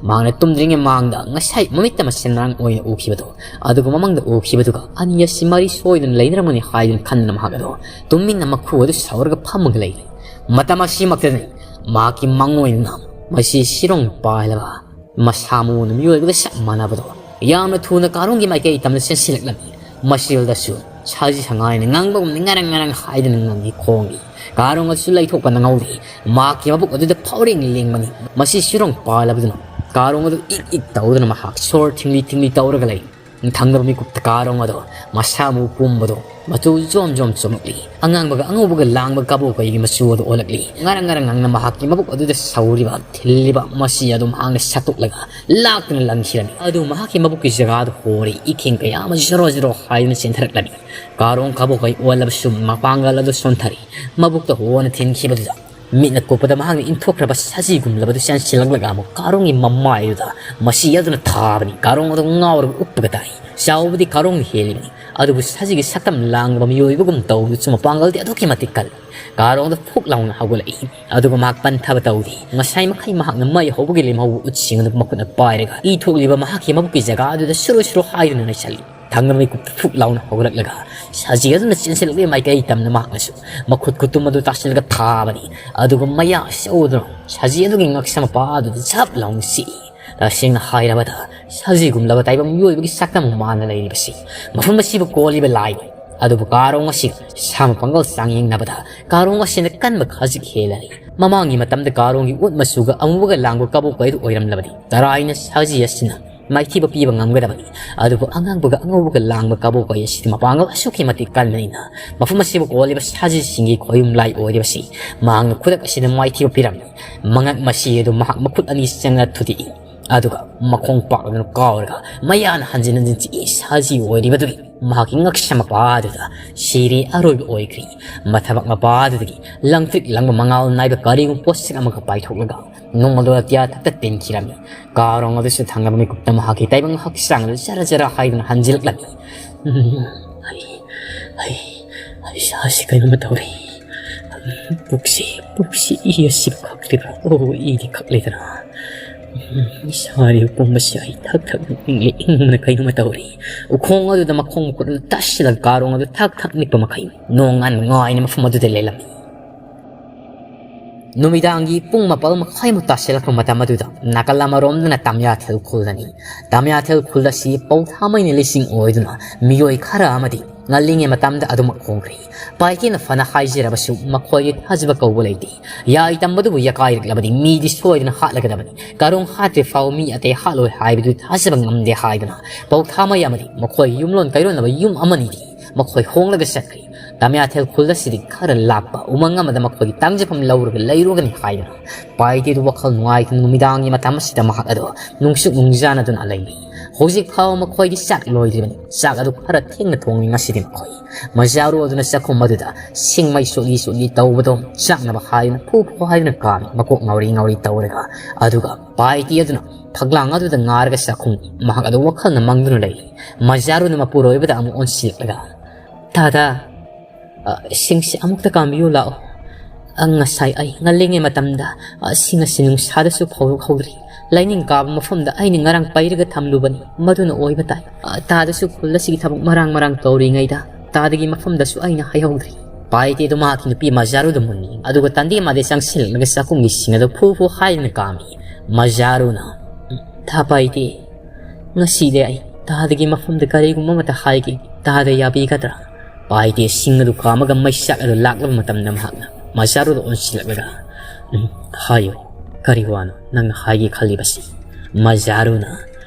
ꯃꯍꯥꯛꯅ ꯇꯨꯝꯗ꯭ꯔꯤꯉꯩ ꯃꯥꯡꯗ ꯉꯁꯥꯏ ꯃꯃꯤꯠꯇ ꯃꯁꯦꯟ ꯃꯔꯥꯡ ꯑꯣꯏꯅ ꯎꯈꯤꯕꯗꯨ, ꯑꯗꯨꯒ ꯃꯃꯥꯡꯗ ꯎꯈꯤꯕꯗꯨꯒ ꯑꯅꯤ ꯑꯁꯤ ꯃꯔꯤ ꯁꯣꯏꯗꯅ ꯂꯩꯅꯔꯝꯒꯅꯤ ꯍꯥꯏꯗꯨꯅ ꯈꯟꯗꯨꯅ ꯃꯍꯥꯛ ꯑꯗꯨ ꯇꯨꯃꯤꯟꯅ ꯃꯈꯨ ꯑꯗꯨ ꯁꯧꯔꯒ ꯐꯝꯃꯒ ꯂꯩꯔꯤ꯫ ꯃꯇꯝ ꯑꯁꯤꯃꯛꯇꯗꯅꯤ ꯃꯍꯥꯛꯀꯤ ꯃꯪꯑꯣꯏꯅꯅ ꯃꯁꯤ ꯁꯤꯔꯣꯡ ꯄꯥꯏꯂꯕ ꯃꯁꯥ ꯃꯎꯅ ꯃꯤꯑꯣꯏꯕꯒ ꯆꯞ ꯃꯥꯟꯅꯕꯗꯣ ꯌꯥꯝꯅ ꯊꯨꯅ ꯀꯥꯔꯣꯡꯒꯤ ꯃꯥꯏꯀꯩ ꯇꯝꯅ ꯆꯦꯟꯁꯤꯜꯂꯛꯂꯝꯃꯤ꯫ ꯃꯁꯤꯗ ꯁꯨ ꯁꯥꯖꯤ ꯁꯉꯥꯏꯅ ꯉꯥꯡꯕꯒꯨꯝꯅ ꯉꯔꯪ ꯉꯔꯪ ꯍꯥꯏꯗꯨꯅ ꯉꯪꯉꯤ ꯈꯣꯡꯉꯤ꯫ ꯀꯥꯔꯣꯡ ꯑꯗꯨꯁꯨ ꯂꯩꯊꯣꯛꯄ ꯅꯪꯍꯧꯗꯦ꯫ ꯃꯍꯥꯛꯀꯤ ꯃꯕꯨꯛ ꯑꯗꯨꯗ ꯐꯥꯎꯔꯦꯡ ꯂꯦꯡꯕꯅꯤ꯫ ꯃꯁꯤ ꯁꯤꯔꯣꯡ ꯄꯥꯜꯂꯕꯗꯨꯅ ꯀꯥꯔꯣꯡ ꯑꯗꯨ ꯏꯛ ꯏꯛ ꯇꯧꯗꯨꯅ ꯃꯍꯥꯛ ꯁꯣꯔ ꯊꯤꯡꯂꯤ ꯊꯤꯡꯂꯤ ꯇꯧꯔꯒ ꯂꯩ꯫ ꯊꯪꯅꯕ ꯃꯤꯀꯨꯞꯇ ꯀꯥꯔꯣꯡ ꯑꯗꯣ ꯃꯁꯥ ꯃꯎ ꯄꯨꯝꯕꯗꯣ ꯃꯆꯨ ꯖꯣꯝ ꯖꯣꯝ ꯆꯣꯝꯂꯛꯂꯤ꯫ ꯑꯉꯥꯡꯕꯒ ꯑꯉꯧꯕꯒ ꯂꯥꯡꯕ ꯀꯕꯣꯛ ꯀꯩꯒꯤ ꯃꯆꯨ ꯑꯗꯨ ꯑꯣꯜꯂꯛꯂꯤ꯫ ꯉꯔꯪ ꯉꯔꯪ ꯉꯪꯅ ꯃꯍꯥꯛꯀꯤ ꯃꯕꯨꯛ ꯑꯗꯨꯗ ꯁꯧꯔꯤꯕ ꯊꯤꯜꯂꯤꯕ ꯃꯁꯤ ꯑꯗꯨ ꯃꯍꯥꯛꯅ ꯁꯠꯇꯣꯛꯂꯒ ꯂꯥꯛꯇꯨꯅ ꯂꯪꯈꯤꯔꯝꯃꯤ꯫ ꯑꯗꯨ ꯃꯍꯥꯛꯀꯤ ꯃꯕꯨꯛꯀꯤ ꯖꯒꯥꯗꯨ ꯍꯣꯔꯤ꯫ ꯏꯈꯦꯡ ꯀꯌꯥ ꯑꯃ ꯖꯔꯣ ꯖꯔꯣ ꯍꯥꯏꯗꯨꯅ ꯆꯦꯟꯊꯔꯛꯂꯝꯃꯤ꯫ ꯀꯥꯔꯣꯡ ꯀꯕꯣꯛ ꯀꯩ ꯑꯣꯜꯂꯕꯁꯨ ꯃꯄꯥꯡꯒꯜ ꯑꯗꯨ ꯁꯣꯟꯊꯔꯤ꯫ ꯃꯕꯨꯛꯇ ꯍꯣꯅ ꯊꯤꯟꯈꯤꯕꯗꯨꯗ ꯃꯤꯠꯅ ꯀꯨꯞꯄꯗ ꯃꯍꯥꯛꯅ ꯏꯟꯊꯣꯛꯈ꯭ꯔꯕ ꯁꯖꯤꯒꯨꯝꯂꯕꯗꯨ ꯆꯦꯟꯁꯤꯜꯂꯛꯂꯒ ꯑꯃꯨꯛ ꯀꯥꯔꯣꯡꯒꯤ ꯃꯃꯥꯏꯗꯨꯗ ꯃꯁꯤ ꯑꯗꯨꯅ ꯊꯥꯕꯅꯤ꯫ ꯀꯥꯔꯣꯡ ꯑꯗꯨ ꯉꯥꯎꯔꯒ ꯎꯞꯄꯒ ꯇꯥꯏ꯫ ꯆꯥꯎꯕꯗꯤ ꯀꯥꯔꯣꯡꯅ ꯍꯦꯜꯂꯤꯕꯅꯤ꯫ ꯑꯗꯨꯕꯨ ꯁꯖꯤꯒꯤ ꯁꯛꯇꯝ ꯂꯥꯡꯕ ꯃꯤꯑꯣꯏꯕꯒꯨꯝ ꯇꯧꯕꯗꯨꯁꯨ ꯃꯄꯥꯡꯒꯜꯗꯤ ꯑꯗꯨꯛꯀꯤ ꯃꯇꯤꯛ ꯀꯜꯂꯤ꯫ ꯀꯥꯔꯣꯡꯗ ꯐꯨꯛ ꯂꯥꯎꯅ ꯍꯧꯒꯠꯂꯛꯏ꯫ ꯑꯗꯨꯒ ꯃꯍꯥꯛ ꯄꯟꯊꯕ ꯇꯧꯗꯦ꯫ ꯉꯁꯥꯏ ꯃꯈꯩ ꯃꯍꯥꯛꯅ ꯃꯩ ꯍꯧꯕꯒꯤ ꯂꯦꯝꯍꯧꯕ ꯎꯠꯁꯤꯡ ꯑꯗꯨ ꯃꯈꯨꯠꯅ ꯄꯥꯏꯔꯒ ꯏ ꯊꯣꯛꯂꯤꯕ ꯃꯍꯥꯛꯀꯤ ꯃꯕꯨꯛꯀꯤ ꯖꯒꯥ ꯑꯗꯨꯗ ꯁꯨꯔꯨ ꯁꯨꯔꯨ ꯍꯥꯏꯗꯨꯅ ꯅꯩꯁꯜꯂꯤ꯫ ꯊꯪꯅ ꯃꯤꯀꯨꯞꯇ ꯐꯨꯛ ꯂꯥꯎꯅ ꯍꯧꯒꯠꯂꯛꯂꯒ ꯁꯖꯤ ꯑꯗꯨꯅ ꯆꯦꯟꯁꯤꯜꯂꯛꯂꯤ ꯃꯥꯏꯀꯩ ꯇꯝꯅ ꯃꯍꯥꯛꯅꯁꯨ ꯃꯈꯨꯠ ꯈꯨꯇꯨꯝ ꯑꯗꯨ ꯇꯥꯁꯤꯜꯂꯒ ꯊꯥꯕꯅꯤ꯫ ꯑꯗꯨꯒ ꯃꯌꯥ ꯆꯧꯗꯨꯅ ꯁꯖꯤ ꯑꯗꯨꯒꯤ ꯉꯛꯁꯝ ꯃꯄꯥ ꯑꯗꯨꯗ ꯖꯞ ꯂꯥꯎꯅ ꯆꯤꯛꯏ꯫ ꯇꯁꯦꯡꯅ ꯍꯥꯏꯔꯕꯗ ꯁꯖꯤꯒꯨꯝꯂꯕ ꯇꯥꯏꯕꯪ ꯃꯤꯑꯣꯏꯕꯒꯤ ꯁꯛꯇꯝ ꯃꯥꯟꯅ ꯂꯩꯔꯤꯕꯁꯤ ꯃꯐꯝ ꯑꯁꯤꯕꯨ ꯀꯣꯜꯂꯤꯕ ꯂꯥꯏꯅꯤ꯫ ꯑꯗꯨꯕꯨ ꯀꯥꯔꯣꯡ ꯑꯁꯤꯒ ꯁꯥ ꯃꯄꯥꯡꯒꯜ ꯆꯥꯡꯌꯦꯡꯅꯕꯗ ꯀꯥꯔꯣꯡ ꯑꯁꯤꯅ ꯀꯟꯕ ꯈꯖꯤꯛ ꯍꯦꯜꯂꯅꯤ꯫ ꯃꯃꯥꯡꯒꯤ ꯃꯇꯝꯗ ꯀꯥꯔꯣꯡꯒꯤ ꯎꯠ ꯃꯆꯨꯒ ꯑꯃꯨꯕꯒ ꯂꯥꯡꯕ ꯀꯕꯣꯛ ꯀꯩꯗꯨ ꯑꯣꯏꯔꯝꯂꯕꯗꯤ ꯇꯔꯥꯏꯅ ꯁꯖꯤ ꯑꯁꯤꯅ ꯃꯥꯏꯊꯤꯕ ꯄꯤꯕ ꯉꯝꯒꯗꯕꯅꯤ꯫ ꯑꯗꯨꯕꯨ ꯑꯉꯥꯡꯕꯒ ꯑꯉꯧꯕꯒ ꯂꯥꯡꯕ ꯀꯕꯣꯛ ꯀꯩ ꯑꯁꯤꯗꯤ ꯃꯄꯥꯡꯒꯜ ꯑꯁꯨꯛꯀꯤ ꯃꯇꯤꯛ ꯀꯟꯕꯅꯤꯅ ꯃꯐꯝ ꯑꯁꯤꯕꯨ ꯀꯣꯜꯂꯤꯕ ꯁꯖꯤꯁꯤꯡꯒꯤ ꯈꯣꯌꯨꯝ ꯂꯥꯏ ꯑꯣꯏꯔꯤꯕꯁꯤ ꯃꯍꯥꯛꯅ ꯈꯨꯗꯛ ꯑꯁꯤꯗ ꯃꯥꯏꯊꯤꯕ ꯄꯤꯔꯝꯃꯤ꯫ ꯃꯉꯛ ꯃꯁꯤ ꯑꯗꯨ ꯃꯍꯥꯛ ꯃꯈꯨꯠ ꯑꯅꯤ ꯆꯪꯅ ꯊꯨꯗꯦꯛꯏ꯫ ꯑꯗꯨꯒ ꯃꯈꯣꯡ ꯄꯥꯛꯂꯗꯨꯅ ꯀꯥꯎꯔꯒ ꯃꯌꯥꯅ ꯍꯟꯖꯤꯟ ꯍꯟꯖꯤꯟ ꯆꯤꯛꯏ꯫ ꯁꯖꯤ ꯑꯣꯏꯔꯤꯕꯗꯨꯒꯤ ꯃꯍꯥꯛꯀꯤ ꯉꯛꯁꯝ ꯃꯄꯥ ꯑꯗꯨꯗ ꯁꯤꯔꯦ ꯑꯔꯣꯏꯕ ꯑꯣꯏꯈ꯭ꯔꯤ꯫ ꯃꯊꯕꯥꯛ ꯃꯄꯥ ꯑꯗꯨꯗꯒꯤ ꯂꯪꯇ꯭ꯔꯤꯛ ꯂꯪꯕ ꯃꯉꯥꯜ ꯅꯥꯏꯕ ꯀꯔꯤꯒꯨꯝꯕ ꯄꯣꯠꯁꯛ ꯑꯃꯒ ꯄꯥꯏꯊꯣꯛꯂꯒ ꯅꯣꯡꯃꯗꯣ ꯑꯇꯤꯌꯥ ꯊꯛꯇ ꯇꯤꯟꯈꯤꯔꯝꯃꯤ꯫ ꯀꯥꯔꯣꯡ ꯑꯗꯨꯁꯨ ꯊꯪꯅꯕ ꯃꯤꯀꯨꯞꯇ ꯃꯍꯥꯛꯀꯤ ꯇꯥꯏꯕꯪ ꯍꯛꯆꯥꯡ ꯑꯗꯨ ꯖꯔ ꯖꯔ ꯍꯥꯏꯗꯨꯅ ꯍꯟꯖꯤꯜꯂꯛꯂꯝꯃꯤ꯫ "ꯎꯝ, ꯑꯩ, ꯑꯩ, ꯑꯩ ꯏꯁꯥꯁꯤ ꯀꯩꯅꯣꯝꯃ ꯇꯧꯔꯦ꯫ ꯄꯨꯛꯁꯤ, ꯄꯨꯛꯁꯤ ꯏ ꯑꯁꯤꯕꯨ ꯈꯛꯂꯤꯕ꯭ꯔꯥ? ꯑꯣ, ꯏꯗꯤ ꯈꯛꯂꯤꯗꯅ꯫ ꯎꯝ, ꯏꯁꯥꯔꯤꯕ ꯄꯨꯝꯕꯁꯤ ꯑꯩ ꯊꯛ ꯊꯛ ꯅꯤꯛꯅꯤꯡꯂꯦ꯫ ꯏꯪꯕꯅ ꯀꯩꯅꯣꯝꯃ ꯇꯧꯔꯦ꯫" ꯎꯈꯣꯡ ꯑꯗꯨꯗ ꯃꯈꯣꯡ ꯃꯈꯨꯠ ꯑꯗꯨ ꯇꯥꯁꯤꯜꯂꯒ ꯀꯥꯔꯣꯡ ꯑꯗꯨ ꯊꯛ ꯊꯛ ꯅꯤꯛꯄ ꯃꯈꯩ ꯅꯣꯡꯉꯥꯟ ꯉꯥꯏꯅ ꯃꯐꯝ ꯑꯗꯨꯗ ꯂꯩꯂꯝꯃꯤ꯫ ꯅꯨꯃꯤꯗꯥꯡꯒꯤ ꯄꯨꯡ ꯃꯥꯄꯜ ꯃꯈꯥꯏꯃꯨꯛ ꯇꯥꯁꯤꯜꯂꯛꯄ ꯃꯇꯝ ꯑꯗꯨꯗ ꯅꯥꯀꯜ ꯑꯃꯔꯣꯝꯗꯅ ꯇꯥꯃꯤꯌꯥꯊꯦꯜ ꯈꯨꯜꯗꯅꯤ꯫ ꯇꯥꯃꯤꯌꯥꯊꯦꯜ ꯈꯨꯜ ꯑꯁꯤ ꯄꯧꯊꯥꯃꯩꯅ ꯂꯩꯁꯤꯡ ꯑꯣꯏꯗꯨꯅ ꯃꯤꯑꯣꯏ ꯈꯔ ꯑꯃꯗꯤ ꯉꯜꯂꯤꯉꯩ ꯃꯇꯝꯗ ꯑꯗꯨꯃꯛ ꯍꯣꯡꯈ꯭ꯔꯦ꯫ ꯄꯥꯏꯀꯦꯅ ꯐꯅ ꯍꯥꯏꯖꯔꯕꯁꯨ ꯃꯈꯣꯏꯒꯤ ꯊꯥꯖꯕ ꯀꯧꯕ ꯂꯩꯇꯦ꯫ ꯌꯥꯏ ꯇꯝꯕꯗꯨꯕꯨ ꯌꯥꯀꯥꯏꯔꯛꯂꯕꯗꯤ ꯃꯤꯗꯤ ꯁꯣꯏꯗꯅ ꯍꯥꯠꯂꯒꯗꯕꯅꯤ꯫ ꯀꯥꯔꯣꯡ ꯍꯥꯠꯇ꯭ꯔꯤ ꯐꯥꯎ ꯃꯤ ꯑꯇꯩ ꯍꯥꯠꯂꯣꯏ ꯍꯥꯏꯕꯗꯨ ꯊꯥꯖꯕ ꯉꯝꯗꯦ ꯍꯥꯏꯗꯨꯅ ꯄꯧꯊꯥꯃꯩ ꯑꯃꯗꯤ ꯃꯈꯣꯏ ꯌꯨꯝꯂꯣꯟ ꯀꯩꯔꯣꯟꯅꯕ ꯌꯨꯝ ꯑꯃꯅꯤꯗꯤ ꯃꯈꯣꯏ ꯍꯣꯡꯂꯒ ꯆꯠꯈ꯭ꯔꯦ꯫ ꯇꯥꯃꯤꯌꯥꯊꯦꯜ ꯈꯨꯜ ꯑꯁꯤꯗꯤ ꯈꯔ ꯂꯥꯞꯄ ꯎꯃꯪ ꯑꯃꯗ ꯃꯈꯣꯏꯒꯤ ꯇꯥꯡꯖꯐꯝ ꯂꯧꯔꯒ ꯂꯩꯔꯨꯒꯅꯤ ꯍꯥꯏꯗꯨꯅ ꯄꯥꯏꯇꯦꯗꯨ ꯋꯥꯈꯜ ꯅꯨꯡꯉꯥꯏꯇꯅ ꯅꯨꯃꯤꯗꯥꯡꯒꯤ ꯃꯇꯝ ꯑꯁꯤꯗ ꯃꯍꯥꯛ ꯑꯗꯣ ꯅꯨꯡꯁꯨꯛ ꯅꯨꯡꯖꯥꯅꯗꯨꯅ ꯂꯩꯔꯤ꯫ ꯍꯧꯖꯤꯛ ꯐꯥꯎꯕ ꯃꯈꯣꯏꯗꯤ ꯆꯥꯛ ꯂꯣꯏꯗ꯭ꯔꯤꯕꯅꯤ꯫ ꯆꯥꯛ ꯑꯗꯨ ꯈꯔ ꯊꯦꯡꯅ ꯊꯣꯡꯉꯤ ꯉꯁꯤꯗꯤ ꯃꯈꯣꯏ꯫ ꯃꯖꯥꯔꯨ ꯑꯗꯨꯅ ꯆꯥꯛꯈꯨꯝ ꯑꯗꯨꯗ ꯁꯤꯡꯃꯩ ꯁꯣꯠꯂꯤ ꯁꯣꯠꯂꯤ ꯇꯧꯕꯗꯣ ꯆꯥꯛꯅꯕ ꯍꯥꯏꯗꯨꯅ ꯐꯨ ꯐꯨ ꯍꯥꯏꯗꯨꯅ ꯀꯥꯝꯃꯤ, ꯃꯀꯣꯛ ꯉꯥꯎꯔꯤ ꯉꯥꯎꯔꯤ ꯇꯧꯔꯒ꯫ ꯑꯗꯨꯒ ꯄꯥꯏꯇꯤ ꯑꯗꯨꯅ ꯐꯛꯂꯥꯡ ꯑꯗꯨꯗ ꯉꯥꯔꯒ ꯆꯥꯛꯈꯨꯝ꯫ ꯃꯍꯥꯛ ꯑꯗꯨ ꯋꯥꯈꯜꯅ ꯃꯪꯗꯨꯅ ꯂꯩꯔꯤ꯫ ꯃꯖꯥꯔꯨꯅ ꯃꯄꯨꯔꯣꯏꯕꯗ ꯑꯃꯨꯛ ꯑꯣꯟꯁꯤꯜꯂꯛꯂꯒ, "ꯇꯥꯗ, ꯑ, ꯁꯤꯡꯁꯤ ꯑꯃꯨꯛꯇ ꯀꯥꯝꯕꯤꯌꯨ ꯂꯥꯛꯑꯣ꯫ ꯑ, ꯉꯁꯥꯏ ꯑꯩ ꯉꯜꯂꯤꯉꯩ ꯃꯇꯝꯗ, ꯑ, ꯁꯤꯡ ꯑꯁꯤ ꯅꯨꯡꯁꯥꯗꯁꯨ ꯐꯧꯔꯛꯍꯧꯗ꯭ꯔꯤ꯫ ꯂꯥꯏꯅꯤꯡ ꯀꯥꯕ ꯃꯐꯝꯗ ꯑꯩꯅ ꯉꯔꯥꯡ ꯄꯩꯔꯒ ꯊꯝꯂꯨꯕꯅꯤ꯫ ꯃꯗꯨꯅ ꯑꯣꯏꯕ ꯇꯥꯏ꯫ ꯑ, ꯇꯥꯗꯁꯨ ꯈꯨꯜ ꯑꯁꯤꯒꯤ ꯊꯕꯛ ꯃꯔꯥꯡ ꯃꯔꯥꯡ ꯇꯧꯔꯤꯉꯩꯗ ꯇꯥꯗꯒꯤ ꯃꯐꯝꯗꯁꯨ ꯑꯩꯅ ꯍꯥꯏꯍꯧꯗ꯭ꯔꯤ꯫" ꯄꯥꯏꯇꯦꯗꯨ ꯃꯍꯥꯛꯀꯤ ꯅꯨꯄꯤ ꯃꯖꯥꯔꯨꯗ ꯃꯨꯟꯅꯤ꯫ ꯑꯗꯨꯒ ꯇꯟꯗꯤ ꯃꯥꯗꯤ ꯆꯪꯁꯤꯜꯂꯛꯂꯒ ꯆꯥꯛꯈꯨꯝꯒꯤ ꯁꯤꯡ ꯑꯗꯨ ꯐꯨ ꯐꯨ ꯍꯥꯏꯗꯨꯅ ꯀꯥꯝꯃꯤ꯫ ꯃꯖꯥꯔꯨꯅ, "ꯊꯥ ꯄꯥꯏꯇꯦ, ꯉꯁꯤꯗꯤ ꯑꯩ ꯇꯥꯗꯒꯤ ꯃꯐꯝꯗ ꯀꯔꯤꯒꯨꯝꯕ ꯑꯃꯠꯇ ꯍꯥꯏꯒꯦ꯫ ꯇꯥꯗ ꯌꯥꯕꯤꯒꯗ꯭ꯔꯥ?" ꯄꯥꯏꯇꯦ ꯁꯤꯡ ꯑꯗꯨ ꯀꯥꯝꯃꯒ ꯃꯩꯁꯥꯛ ꯑꯗꯨ ꯂꯥꯛꯂꯕ ꯃꯇꯝꯗ ꯃꯍꯥꯛꯅ ꯃꯖꯥꯔꯨꯗ ꯑꯣꯟꯁꯤꯜꯂꯛꯂꯒ, "ꯎꯝ, ꯍꯥꯏꯌꯨ, ꯀꯔꯤ ꯋꯥꯅꯣ ꯅꯪꯅ ꯍꯥꯏꯒꯦ ꯈꯜꯂꯤꯕꯁꯤ?" ꯃꯖꯥꯔꯨꯅ,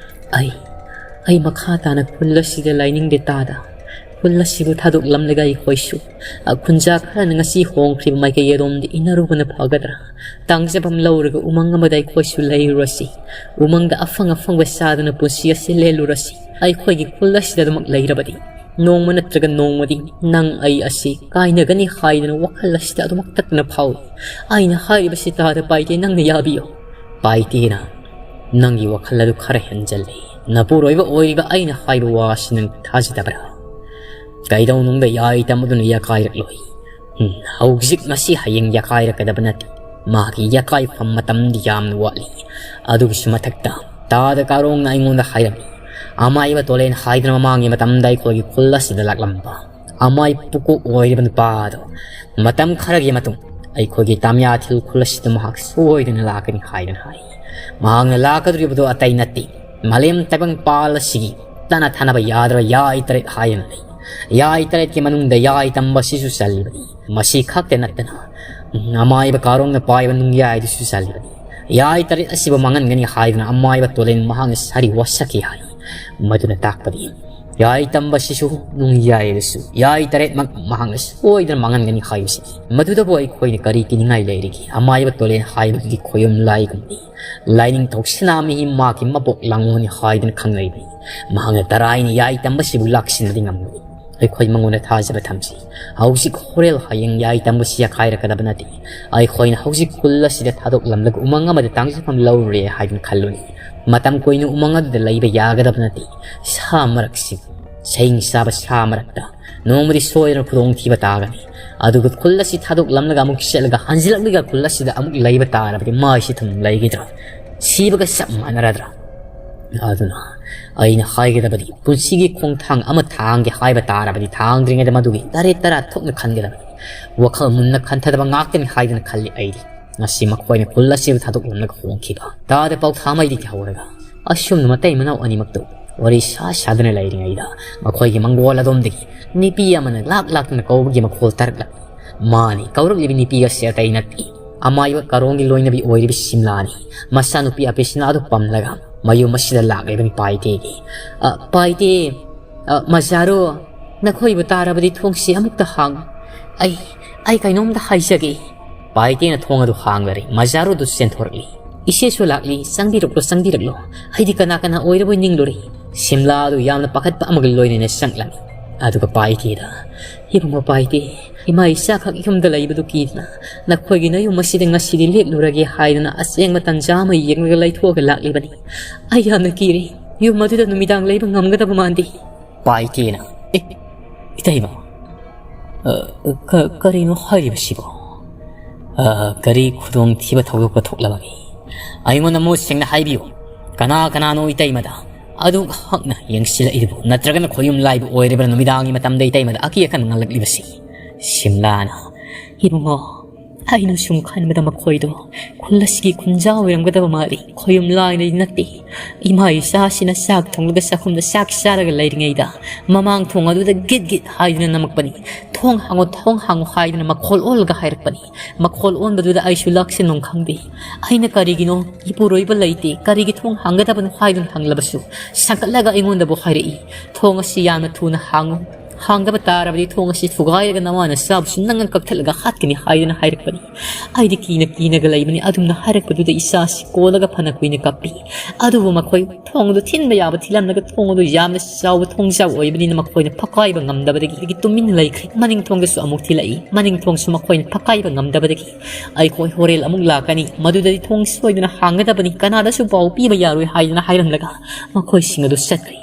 "ꯑꯩ, ꯑꯩ ꯃꯈꯥ ꯇꯥꯅ ꯈꯨꯜ ꯑꯁꯤꯗ ꯂꯩꯅꯤꯡꯗꯦ ꯇꯥꯗ꯫ ꯈꯨꯜ ꯑꯁꯤꯕꯨ ꯊꯥꯗꯣꯛꯂꯝꯂꯒ ꯑꯩꯈꯣꯏꯁꯨ, ꯑ, ꯈꯨꯟꯖꯥ ꯈꯔꯅ ꯉꯁꯤ ꯍꯣꯡꯈ꯭ꯔꯤꯕ ꯃꯥꯏꯀꯩ ꯑꯗꯣꯝꯗ ꯏꯟꯅꯔꯨꯕꯅ ꯐꯒꯗ꯭ꯔꯥ? ꯇꯥꯡꯖꯐꯝ ꯂꯧꯔꯒ ꯎꯃꯪ ꯑꯃꯗ ꯑꯩꯈꯣꯏꯁꯨ ꯂꯩꯔꯨꯔꯁꯤ꯫ ꯎꯃꯪꯗ ꯑꯐꯪ ꯑꯐꯪꯕ ꯆꯥꯗꯨꯅ ꯄꯨꯟꯁꯤ ꯑꯁꯤ ꯂꯦꯜꯂꯨꯔꯁꯤ꯫ ꯑꯩꯈꯣꯏꯒꯤ ꯈꯨꯜ ꯑꯁꯤꯗ ꯑꯗꯨꯃꯛ ꯂꯩꯔꯕꯗꯤ ꯅꯣꯡꯃ ꯅꯠꯇ꯭ꯔꯒ ꯅꯣꯡꯃꯗꯤ ꯅꯪ ꯑꯩ ꯑꯁꯤ ꯀꯥꯏꯅꯒꯅꯤ ꯍꯥꯏꯗꯅ ꯋꯥꯈꯜ ꯑꯁꯤꯗ ꯑꯗꯨꯃꯛ ꯇꯠꯇꯅ ꯐꯥꯎꯏ꯫ ꯑꯩꯅ ꯍꯥꯏꯔꯤꯕꯁꯤ ꯇꯥꯗ ꯄꯥꯏꯇꯦ, ꯅꯪꯅ ꯌꯥꯕꯤꯌꯨ꯫ ꯄꯥꯏꯇꯦꯅ ꯅꯪꯒꯤ ꯋꯥꯈꯜ ꯑꯗꯨ ꯈꯔ ꯍꯦꯟꯖꯜꯂꯦ꯫ ꯅꯄꯨꯔꯣꯏꯕ ꯑꯣꯏꯔꯤꯕ ꯑꯩꯅ ꯍꯥꯏꯕ ꯋꯥꯁꯤ ꯅꯪ ꯊꯥꯖꯗꯕ꯭ꯔꯥ? ꯀꯩꯗꯧꯅꯨꯡꯗ ꯌꯥꯏ ꯇꯝꯕꯗꯨꯅ ꯌꯥꯀꯥꯏꯔꯛꯂꯣꯏ꯫ ꯎꯝ, ꯍꯧꯖꯤꯛ ꯉꯁꯤ ꯍꯌꯦꯡ ꯌꯥꯀꯥꯏꯔꯛꯀꯗꯕ ꯅꯠꯇꯦ꯫ ꯃꯥꯒꯤ ꯌꯥꯀꯥꯏꯐꯝ ꯃꯇꯝꯗꯤ ꯌꯥꯝꯅ ꯋꯥꯠꯂꯤ꯫ ꯑꯗꯨꯒꯤꯁꯨ ꯃꯊꯛꯇ ꯇꯥꯗ ꯀꯥꯔꯣꯡꯅ ꯑꯩꯉꯣꯟꯗ ꯍꯥꯏꯔꯝꯃꯤ, ꯑꯃꯥꯏꯕ ꯇꯣꯂꯦꯟ ꯍꯥꯏꯗꯨꯅ ꯃꯃꯥꯡꯒꯤ ꯃꯇꯝꯗ ꯑꯩꯈꯣꯏꯒꯤ ꯈꯨꯜ ꯑꯁꯤꯗ ꯂꯥꯛꯂꯝꯕ ꯑꯃꯥꯏ ꯄꯨꯀꯣꯛ ꯑꯣꯏꯔꯤꯕ ꯅꯨꯄꯥ ꯑꯗꯣ ꯃꯇꯝ ꯈꯔꯒꯤ ꯃꯇꯨꯡ ꯑꯩꯈꯣꯏꯒꯤ ꯇꯥꯃꯤꯌꯥꯊꯤꯜ ꯈꯨꯜ ꯑꯁꯤꯗ ꯃꯍꯥꯛ ꯁꯣꯏꯗꯅ ꯂꯥꯛꯀꯅꯤ ꯍꯥꯏꯗꯅ ꯍꯥꯏ꯫ ꯃꯍꯥꯛꯅ ꯂꯥꯛꯀꯗꯧꯔꯤꯕꯗꯨ ꯑꯇꯩ ꯅꯠꯇꯦ, ꯃꯥꯂꯦꯝ ꯇꯥꯏꯕꯪ ꯄꯥꯜ ꯑꯁꯤꯒꯤ ꯇꯅ ꯊꯥꯅꯕ ꯌꯥꯗ꯭ꯔꯕ ꯌꯥꯏ ꯇꯔꯦꯠ ꯍꯥꯏꯗꯅ ꯂꯩ꯫ ꯌꯥꯏ ꯇꯔꯦꯠꯀꯤ ꯃꯅꯨꯡꯗ ꯌꯥꯏ ꯇꯝꯕ ꯑꯁꯤꯁꯨ ꯆꯜꯂꯤꯕꯅꯤ꯫ ꯃꯁꯤ ꯈꯛꯇ ꯅꯠꯇꯅ ꯑꯃꯥꯏꯕ ꯀꯥꯔꯣꯡꯅ ꯄꯥꯏꯕ ꯅꯨꯡꯌꯥꯏꯗꯨꯁꯨ ꯆꯜꯂꯤꯕꯅꯤ꯫ ꯌꯥꯏ ꯇꯔꯦꯠ ꯑꯁꯤꯕꯨ ꯃꯥꯡꯍꯟꯒꯅꯤ ꯍꯥꯏꯗꯨꯅ ꯑꯃꯥꯏꯕ ꯇꯣꯂꯦꯟ ꯃꯍꯥꯛꯅ ꯁꯥꯔꯤ ꯋꯥꯁꯛꯈꯤ ꯍꯥꯏ꯫ ꯃꯗꯨꯅ ꯇꯥꯛꯄꯗꯤ ꯌꯥꯏ ꯇꯝꯕꯁꯤꯁꯨ ꯅꯨꯡꯌꯥꯏ ꯑꯗꯨꯁꯨ ꯌꯥꯏ ꯇꯔꯦꯠꯃꯛ ꯃꯍꯥꯛꯅ ꯁꯣꯏꯗꯅ ꯃꯥꯡꯍꯟꯒꯅꯤ ꯍꯥꯏꯕꯁꯤꯅꯤ꯫ ꯃꯗꯨꯗꯕꯨ ꯑꯩꯈꯣꯏꯅ ꯀꯔꯤ ꯀꯤꯅꯤꯡꯉꯥꯏ ꯂꯩꯔꯤꯒꯦ? ꯑꯃꯥꯏꯕ ꯇꯣꯂꯦꯟ ꯍꯥꯏꯕꯗꯨꯗꯤ ꯈꯣꯌꯨꯝ ꯂꯥꯏꯒꯨꯝꯕꯅꯤ꯫ ꯂꯥꯏꯅꯤꯡꯊꯧ ꯁꯅꯥꯃꯍꯤ ꯃꯍꯥꯛꯀꯤ ꯃꯕꯣꯛ ꯂꯥꯡꯉꯣꯅꯤ ꯍꯥꯏꯗꯨꯅ ꯈꯪꯅꯔꯤꯕꯅꯤ꯫ ꯃꯍꯥꯛꯅ ꯇꯔꯥꯏꯅ ꯌꯥꯏ ꯇꯝꯕꯁꯤꯕꯨ ꯂꯥꯛꯁꯤꯟꯕꯗꯤ ꯉꯝꯒꯅꯤ꯫ ꯑꯩꯈꯣꯏ ꯃꯉꯣꯟꯗ ꯊꯥꯖꯕ ꯊꯝꯁꯤ꯫ ꯍꯧꯖꯤꯛ ꯍꯣꯔꯦꯜ ꯍꯌꯦꯡ ꯌꯥꯏ ꯇꯝꯕꯁꯤ ꯌꯥꯈꯥꯏꯔꯛꯀꯗꯕ ꯅꯠꯇꯦ꯫ ꯑꯩꯈꯣꯏꯅ ꯍꯧꯖꯤꯛ ꯈꯨꯜ ꯑꯁꯤꯗ ꯊꯥꯗꯣꯛꯂꯝꯂꯒ ꯎꯃꯪ ꯑꯃꯗ ꯇꯥꯡꯖꯐꯝ ꯂꯧꯔꯨꯔꯦ ꯍꯥꯏꯗꯨꯅ ꯈꯜꯂꯨꯅꯤ꯫ ꯃꯇꯝ ꯀꯨꯏꯅ ꯎꯃꯪ ꯑꯗꯨꯗ ꯂꯩꯕ ꯌꯥꯒꯗꯕ ꯅꯠꯇꯦ꯫ ꯁꯥ ꯃꯔꯛꯁꯤ, ꯁꯌꯤꯡ ꯆꯥꯕ ꯁꯥ ꯃꯔꯛꯇ ꯅꯣꯡꯃꯗꯤ ꯁꯣꯏꯗꯅ ꯈꯨꯗꯣꯡꯊꯤꯕ ꯇꯥꯒꯅꯤ꯫ ꯑꯗꯨꯒ ꯈꯨꯜ ꯑꯁꯤ ꯊꯥꯗꯣꯛꯂꯝꯂꯒ ꯑꯃꯨꯛ ꯆꯠꯂꯒ ꯍꯟꯖꯤꯜꯂꯛꯂꯒ ꯈꯨꯜ ꯑꯁꯤꯗ ꯑꯃꯨꯛ ꯂꯩꯕ ꯇꯥꯔꯕꯗꯤ ꯃꯥꯏꯁꯤ ꯊꯨꯝ ꯂꯩꯒꯗ꯭ꯔꯥ? ꯁꯤꯕꯒ ꯆꯞ ꯃꯥꯟꯅꯔꯗ꯭ꯔꯥ? ꯑꯗꯨꯅ ꯑꯩꯅ ꯍꯥꯏꯒꯗꯕꯗꯤ ꯄꯨꯟꯁꯤꯒꯤ ꯈꯣꯡꯊꯥꯡ ꯑꯃ ꯊꯥꯡꯒꯦ ꯍꯥꯏꯕ ꯇꯥꯔꯕꯗꯤ ꯊꯥꯡꯗ꯭ꯔꯤꯉꯩꯗ ꯃꯗꯨꯒꯤ ꯇꯔꯦꯠ ꯇꯔꯥ ꯊꯣꯛꯅ ꯈꯟꯒꯗꯕꯅꯤ꯫ ꯋꯥꯈꯜ ꯃꯨꯟꯅ ꯈꯟꯊꯗꯕ ꯉꯥꯛꯇꯅꯤ ꯍꯥꯏꯗꯨꯅ ꯈꯜꯂꯤ ꯑꯩꯗꯤ꯫ ꯉꯁꯤ ꯃꯈꯣꯏꯅ ꯈꯨꯜ ꯑꯁꯤꯕꯨ ꯊꯥꯗꯣꯛꯂꯝꯂꯒ ꯍꯣꯡꯈꯤꯕ ꯇꯥꯗ ꯄꯥꯎꯊꯥꯃꯩꯗꯒꯤ ꯍꯧꯔꯒ ꯑꯁꯨꯝꯅ ꯃꯇꯩ ꯃꯅꯥꯎ ꯑꯅꯤꯃꯛꯇꯨ ꯋꯥꯔꯤ ꯁꯥ ꯁꯥꯗꯨꯅ ꯂꯩꯔꯤꯉꯩꯗ ꯃꯈꯣꯏꯒꯤ ꯃꯪꯒꯣꯜ ꯑꯗꯣꯝꯗꯒꯤ ꯅꯨꯄꯤ ꯑꯃꯅ ꯂꯥꯛ ꯂꯥꯛꯇꯨꯅ ꯀꯧꯕꯒꯤ ꯃꯈꯣꯜ ꯇꯥꯔꯛꯂꯝꯃꯤ꯫ ꯃꯥꯅꯤ, ꯀꯧꯔꯛꯂꯤꯕ ꯅꯨꯄꯤ ꯑꯁꯤ ꯑꯇꯩ ꯅꯠꯇꯦ, ꯑꯃꯥꯏꯕ ꯀꯥꯔꯣꯡꯒꯤ ꯂꯣꯏꯅꯕꯤ ꯑꯣꯏꯔꯤꯕ ꯁꯤꯝꯂꯥꯅꯤ꯫ ꯃꯆꯥꯅꯨꯄꯤ ꯑꯄꯤꯁꯤꯅꯥ ꯑꯗꯨ ꯄꯝꯂꯒ ꯃꯌꯨꯝ ꯑꯁꯤꯗ ꯂꯥꯛꯂꯤꯕꯅꯤ ꯄꯥꯏꯇꯦꯒꯤ꯫ "ꯑ, ꯄꯥꯏꯇꯦ, ꯑ, ꯃꯖꯥꯔꯣ, ꯅꯈꯣꯏꯕꯨ ꯇꯥꯔꯕꯗꯤ ꯊꯣꯡꯁꯤ ꯑꯃꯨꯛꯇ ꯍꯥꯡ꯫ ꯑꯩ, ꯑꯩ ꯀꯩꯅꯣꯝꯇ ꯍꯥꯏꯖꯒꯦ꯫" ꯄꯥꯏꯇꯦꯅ ꯊꯣꯡ ꯑꯗꯨ ꯍꯥꯡꯂꯔꯦ꯫ ꯃꯖꯥꯔꯣꯗꯨ ꯆꯦꯟꯊꯣꯔꯛꯂꯤ꯫ "ꯏꯆꯦꯁꯨ ꯂꯥꯛꯂꯤ, ꯆꯪꯕꯤꯔꯛꯂꯣ, ꯆꯪꯕꯤꯔꯛꯂꯣ꯫ ꯑꯩꯗꯤ ꯀꯅꯥ ꯀꯅꯥ ꯑꯣꯏꯔꯕꯣꯏ ꯅꯤꯡꯂꯨꯔꯦ꯫" ꯁꯤꯝꯂꯥ ꯑꯗꯨ ꯌꯥꯝꯅ ꯄꯥꯈꯠꯄ ꯑꯃꯒ ꯂꯣꯏꯅꯅ ꯆꯪꯂꯝꯃꯤ꯫ ꯑꯗꯨꯒ ꯄꯥꯏꯇꯦꯗ, "ꯏꯕꯨꯡꯉꯣ ꯄꯥꯏꯇꯦ, ꯏꯃꯥ ꯏꯆꯥꯈꯛ ꯌꯨꯝꯗ ꯂꯩꯕꯗꯨ ꯀꯤꯗꯅ ꯅꯈꯣꯏꯒꯤ ꯅꯌꯨꯝ ꯑꯁꯤꯗ ꯉꯁꯤꯗꯤ ꯂꯦꯛꯂꯨꯔꯒꯦ" ꯍꯥꯏꯗꯨꯅ ꯑꯁꯦꯡꯕ ꯇꯟꯖꯥ ꯑꯃ ꯌꯦꯡꯂꯒ ꯂꯩꯊꯣꯛꯑꯒ ꯂꯥꯛꯂꯤꯕꯅꯤ꯫ ꯑꯩ ꯌꯥꯝꯅ ꯀꯤꯔꯦ꯫ ꯌꯨꯝ ꯑꯗꯨꯗ ꯅꯨꯃꯤꯗꯥꯡ ꯂꯩꯕ ꯉꯝꯒꯗꯕ ꯃꯥꯟꯗꯦ꯫ ꯄꯥꯏꯇꯦꯅ, "ꯑꯦ, ꯏꯇꯩꯃ, ꯑ, ꯀ-, ꯀꯔꯤꯅꯣ ꯍꯥꯏꯔꯤꯕꯁꯤꯕꯣ? ꯑ, ꯀꯔꯤ ꯈꯨꯗꯣꯡꯊꯤꯕ ꯊꯧꯗꯣꯛꯄ ꯊꯣꯛꯂꯕꯒꯦ? ꯑꯩꯉꯣꯟꯗ ꯃꯍꯨꯠ ꯁꯦꯡꯅ ꯍꯥꯏꯕꯤꯌꯨ꯫ ꯀꯅꯥ ꯀꯅꯥꯅꯣ ꯏꯇꯩꯃꯗ ꯑꯗꯨꯛ ꯍꯛꯅ ꯌꯦꯡꯁꯤꯜꯂꯛꯏꯗꯨꯕꯨ? ꯅꯠꯇ꯭ꯔꯒꯅ ꯈꯣꯌꯨꯝ ꯂꯥꯏꯕꯨ ꯑꯣꯏꯔꯤꯕ꯭ꯔꯥ ꯅꯨꯃꯤꯗꯥꯡꯒꯤ ꯃꯇꯝꯗ ꯏꯇꯩꯃꯗ ꯑꯀꯤ ꯑꯈꯪ ꯉꯥꯡꯂꯛꯂꯤꯕꯁꯤ?" ꯁꯤꯝꯂꯥꯅ, "ꯏꯕꯨꯡꯉꯣ, ꯑꯩꯅ ꯁꯨꯝ ꯈꯟꯕꯗ ꯃꯈꯣꯏꯗꯣ ꯈꯨꯜ ꯑꯁꯤꯒꯤ ꯈꯨꯟꯖꯥ ꯑꯣꯏꯔꯝꯒꯗꯕ ꯃꯥꯜꯂꯤ꯫ ꯈꯣꯌꯨꯝ ꯂꯥꯏꯅꯗꯤ ꯅꯠꯇꯦ꯫ ꯏꯃꯥ ꯏꯆꯥꯁꯤꯅ ꯆꯥꯛ ꯊꯣꯡꯂꯒ ꯆꯥꯛꯈꯨꯝꯗ ꯆꯥꯛ ꯆꯥꯔꯒ ꯂꯩꯔꯤꯉꯩꯗ ꯃꯃꯥꯡ ꯊꯣꯡ ꯑꯗꯨꯗ ꯒꯤꯠ ꯒꯤꯠ ꯍꯥꯏꯗꯨꯅ ꯅꯝꯃꯛꯄꯅꯤ꯫ 'ꯊꯣꯡ ꯍꯥꯡꯉꯣ, ꯊꯣꯡ ꯍꯥꯡꯉꯣ' ꯍꯥꯏꯗꯨꯅ ꯃꯈꯣꯜ ꯑꯣꯜꯂꯒ ꯍꯥꯏꯔꯛꯄꯅꯤ꯫ ꯃꯈꯣꯜ ꯑꯣꯟꯕꯗꯨꯗ ꯑꯩꯁꯨ ꯂꯥꯛꯁꯤꯟꯐꯝ ꯈꯪꯗꯦ꯫ ꯑꯩꯅ 'ꯀꯔꯤꯒꯤꯅꯣ, ꯏꯄꯨꯔꯣꯏꯕ ꯂꯩꯇꯦ, ꯀꯔꯤꯒꯤ ꯊꯣꯡ ꯍꯥꯡꯒꯗꯕꯅꯣ?' ꯍꯥꯏꯗꯨꯅ ꯍꯪꯂꯕꯁꯨ, ꯁꯪꯒꯠꯂꯒ ꯑꯩꯉꯣꯟꯗꯕꯨ ꯍꯥꯏꯔꯛꯏ, 'ꯊꯣꯡ ꯑꯁꯤ ꯌꯥꯝꯅ ꯊꯨꯅ ꯍꯥꯡꯉꯨ꯫ ꯍꯥꯡꯗꯕ ꯇꯥꯔꯕꯗꯤ ꯊꯣꯡ ꯑꯁꯤ ꯊꯨꯒꯥꯏꯔꯒ ꯅꯋꯥꯅ ꯆꯥꯕꯁꯨ ꯅꯪꯅ ꯀꯛꯊꯠꯂꯒ ꯍꯥꯠꯀꯅꯤ' ꯍꯥꯏꯗꯨꯅ ꯍꯥꯏꯔꯛꯄꯅꯤ꯫ ꯑꯩꯗꯤ ꯀꯤꯅ ꯀꯤꯅꯒ ꯂꯩꯕꯅꯤ꯫ ꯑꯗꯨꯝꯅ ꯍꯥꯏꯔꯛꯄꯗꯨꯗ ꯏꯆꯥꯁꯤ ꯀꯣꯜꯂꯒ ꯐꯅ ꯀꯨꯏꯅ ꯀꯞꯄꯤ꯫ ꯑꯗꯨꯕꯨ ꯃꯈꯣꯏ ꯊꯣꯡ ꯑꯗꯨ ꯊꯤꯟꯕ ꯌꯥꯕ ꯊꯤꯜꯂꯝꯂꯒ, ꯊꯣꯡ ꯑꯗꯨ ꯌꯥꯝꯅ ꯆꯥꯎꯕ ꯊꯣꯡꯖꯥꯎ ꯑꯣꯏꯕꯅꯤꯅ ꯃꯈꯣꯏꯅ ꯐꯛꯀꯥꯏꯕ ꯉꯝꯗꯕꯗꯒꯤ ꯇꯨꯃꯤꯟꯅ ꯂꯩꯈ꯭ꯔꯦ꯫ ꯃꯅꯤꯡ ꯊꯣꯡꯗꯁꯨ ꯑꯃꯨꯛ ꯊꯤꯜꯂꯛꯏ꯫ ꯃꯅꯤꯡ ꯊꯣꯡꯁꯨ ꯃꯈꯣꯏꯅ ꯐꯛꯀꯥꯏꯕ ꯉꯝꯗꯕꯗꯒꯤ ꯑꯩꯈꯣꯏ ꯍꯣꯔꯦꯟ ꯑꯃꯨꯛ ꯂꯥꯛꯀꯅꯤ, ꯃꯗꯨꯗꯗꯤ ꯊꯣꯡ ꯁꯣꯏꯗꯅ ꯍꯥꯡꯒꯗꯕꯅꯤ, ꯀꯅꯥꯗꯁꯨ ꯄꯥꯎ ꯄꯤꯕ ꯌꯥꯔꯣꯏ ꯍꯥꯏꯗꯨꯅ ꯍꯥꯏꯔꯝꯂꯒ ꯃꯈꯣꯏꯁꯤꯡ ꯑꯗꯨ ꯆꯠꯈ꯭ꯔꯦ꯫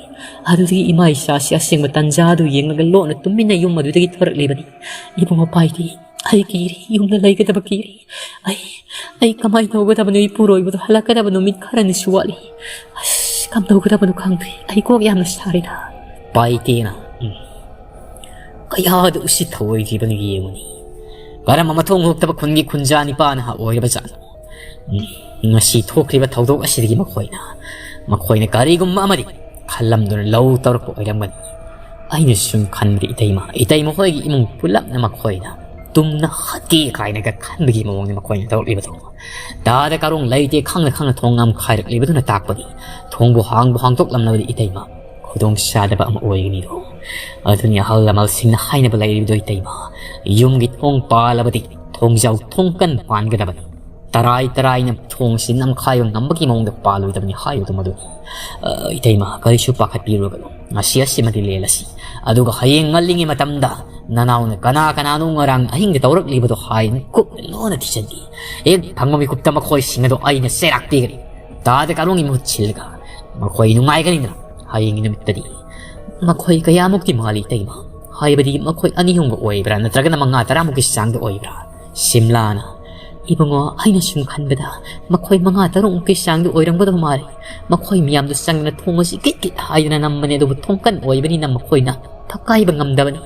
ꯑꯗꯨꯗꯒꯤ ꯏꯃꯥ ꯏꯆꯥꯁꯤ ꯑꯁꯦꯡꯕ ꯇꯟꯖꯥ ꯑꯗꯨ ꯌꯦꯡꯂꯒ ꯂꯣꯟꯅ ꯇꯨꯃꯤꯟꯅ ꯌꯨꯝ ꯑꯗꯨꯗꯒꯤ ꯊꯣꯔꯛꯂꯤꯕꯅꯤ꯫ "ꯏꯕꯨꯡꯉꯣ ꯄꯥꯏꯗꯦ, ꯑꯩ ꯀꯤꯔꯦ, ꯌꯨꯝꯗ ꯂꯩꯒꯗꯕ ꯀꯤꯔꯦ꯫ ꯑꯩ, ꯑꯩ ꯀꯃꯥꯏꯅ ꯇꯧꯒꯗꯕꯅꯣ? ꯏꯄꯨꯔꯣꯏꯕꯗꯣ ꯍꯜꯂꯛꯀꯗꯕ ꯅꯨꯃꯤꯠ ꯈꯔꯅꯤꯁꯨ ꯋꯥꯠꯂꯤ꯫ ꯑꯁ, ꯀꯝꯗꯧꯒꯗꯕꯅꯣ ꯈꯪꯗ꯭ꯔꯦ꯫ ꯑꯩ ꯀꯣꯛ ꯌꯥꯝꯅ ꯁꯥꯔꯦꯗ"꯫ ꯄꯥꯏꯇꯦꯅ, ꯎꯝ, ꯀꯌꯥꯗ ꯎꯁꯤꯠ ꯊꯑꯣꯏꯗ꯭ꯔꯤꯕꯅꯣ ꯌꯦꯡꯉꯨꯅꯤ꯫ ꯀꯔꯝꯕ ꯃꯊꯣꯡ ꯍꯨꯛꯇꯕ ꯈꯨꯟꯒꯤ ꯈꯨꯟꯖꯥ ꯅꯤꯄꯥ ꯅꯍꯥ ꯑꯣꯏꯔꯕ ꯖꯥꯠꯅꯣ? ꯎꯝ, ꯉꯁꯤ ꯊꯣꯛꯈ꯭ꯔꯤꯕ ꯊꯧꯗꯣꯛ ꯑꯁꯤꯗꯒꯤ ꯃꯈꯣꯏꯅ, ꯃꯈꯣꯏꯅ ꯀꯔꯤꯒꯨꯝꯕ ꯑꯃꯗꯤ ꯈꯜꯂꯝꯗꯨꯅ ꯂꯧ ꯇꯧꯔꯛꯄ ꯑꯣꯏꯔꯝꯒꯅꯤ꯫ ꯑꯩꯅ ꯁꯨꯝ ꯈꯟꯕꯗ ꯏꯇꯩꯃ, ꯏꯇꯩꯃ ꯈꯣꯏꯒꯤ ꯏꯃꯨꯡ ꯄꯨꯂꯞꯅ ꯃꯈꯣꯏꯅ ꯇꯨꯝꯅ ꯍꯥꯠꯀꯦ ꯀꯥꯏꯅꯒ ꯈꯟꯕꯒꯤ ꯃꯑꯣꯡꯗ ꯃꯈꯣꯏꯅ ꯇꯧꯔꯛꯂꯤꯕꯗꯣ꯫ ꯇꯥꯗ ꯀꯥꯔꯣꯡ ꯂꯩꯇꯦ ꯈꯪꯅ ꯈꯪꯅ ꯊꯣꯡ ꯉꯝꯈꯥꯏꯔꯛꯂꯤꯕꯗꯨꯅ ꯇꯥꯛꯄꯗꯤ ꯊꯣꯡꯕꯨ ꯍꯥꯡꯕꯨ ꯍꯥꯡꯗꯣꯛꯂꯝꯂꯕꯗꯤ ꯏꯇꯩꯃ ꯈꯨꯗꯣꯡ ꯆꯥꯗꯕ ꯑꯃ ꯑꯣꯏꯒꯅꯤꯗꯣ꯫ ꯑꯗꯨꯅꯤ ꯑꯍꯜ ꯂꯃꯟꯁꯤꯡꯅ ꯍꯥꯏꯅꯕ ꯂꯩꯔꯤꯕꯗꯣ ꯏꯇꯩꯃ, ꯌꯨꯝꯒꯤ ꯊꯣꯡ ꯄꯥꯜꯂꯕꯗꯤ ꯊꯣꯡꯖꯥꯎ ꯊꯣꯡꯀꯟ ꯄꯥꯟꯒꯗꯕꯅꯤ꯫ ꯇꯔꯥꯏ ꯇꯔꯥꯏꯅ ꯊꯣꯡꯁꯤ ꯅꯝꯈꯥꯏꯕ ꯉꯝꯕꯒꯤ ꯃꯑꯣꯡꯗ ꯄꯥꯜꯂꯣꯏꯗꯕꯅꯤ ꯍꯥꯏꯕꯗꯨ ꯃꯗꯨꯅꯤ꯫ ꯑ, ꯏꯇꯩꯃ, ꯀꯔꯤꯁꯨ ꯄꯥꯈꯠꯄꯤꯔꯨꯔꯒꯅꯨ꯫ ꯉꯁꯤ ꯑꯁꯤꯃꯗꯤ ꯂꯦꯜꯂꯁꯤ꯫ ꯑꯗꯨꯒ ꯍꯌꯦꯡ ꯉꯜꯂꯤꯉꯩ ꯃꯇꯝꯗ ꯅꯅꯥꯎꯅ ꯀꯅꯥ ꯀꯅꯥꯅꯣ ꯉꯔꯥꯡ ꯑꯍꯤꯡꯗ ꯇꯧꯔꯛꯂꯤꯕꯗꯣ ꯍꯥꯏꯅ ꯀꯨꯞꯅ ꯂꯣꯟꯅ ꯊꯤꯖꯤꯟꯈꯤ꯫ ꯍꯦꯛ ꯐꯪꯕ ꯃꯤꯀꯨꯞꯇ ꯃꯈꯣꯏꯁꯤꯡ ꯑꯗꯣ ꯑꯩꯅ ꯆꯩꯔꯥꯛ ꯄꯤꯒꯅꯤ꯫ ꯇꯥꯗ ꯀꯥꯔꯣꯡꯒꯤ ꯃꯍꯨꯠ ꯁꯤꯜꯂꯒ ꯃꯈꯣꯏ ꯅꯨꯡꯉꯥꯏꯒꯅꯤꯗꯅ ꯍꯌꯦꯡꯒꯤ ꯅꯨꯃꯤꯠꯇꯗꯤ꯫ ꯃꯈꯣꯏ ꯀꯌꯥꯃꯨꯛꯇꯤ ꯃꯥꯜꯂꯤ ꯏꯇꯩꯃ? ꯍꯥꯏꯕꯗꯤ ꯃꯈꯣꯏ ꯑꯅꯤ ꯑꯍꯨꯝꯒ ꯑꯣꯏꯕ꯭ꯔꯥ, ꯅꯠꯇ꯭ꯔꯒꯅ ꯃꯉꯥ ꯇꯔꯥꯃꯨꯛꯀꯤ ꯆꯥꯡꯗ ꯑꯣꯏꯕ꯭ꯔꯥ? ꯁꯤꯝꯂꯥꯅ, "ꯏꯕꯨꯡꯉꯣ, ꯑꯩꯅ ꯁꯨꯝ ꯈꯟꯕꯗ ꯃꯈꯣꯏ ꯃꯉꯥ ꯇꯔꯨꯛꯃꯨꯛꯀꯤ ꯆꯥꯡꯗ ꯑꯣꯏꯔꯝꯒꯗꯕ ꯃꯥꯜꯂꯤ꯫ ꯃꯈꯣꯏ ꯃꯌꯥꯝꯗꯨ ꯆꯪꯗꯅ ꯊꯣꯡ ꯑꯁꯤ ꯀꯤꯠ ꯀꯤꯠ ꯍꯥꯏꯗꯅ ꯅꯝꯕꯅꯦ, ꯑꯗꯨꯕꯨ ꯊꯣꯡꯀꯟ ꯑꯣꯏꯕꯅꯤꯅ ꯃꯈꯣꯏꯅ ꯊꯛꯀꯥꯏꯕ ꯉꯝꯗꯕꯅꯤ꯫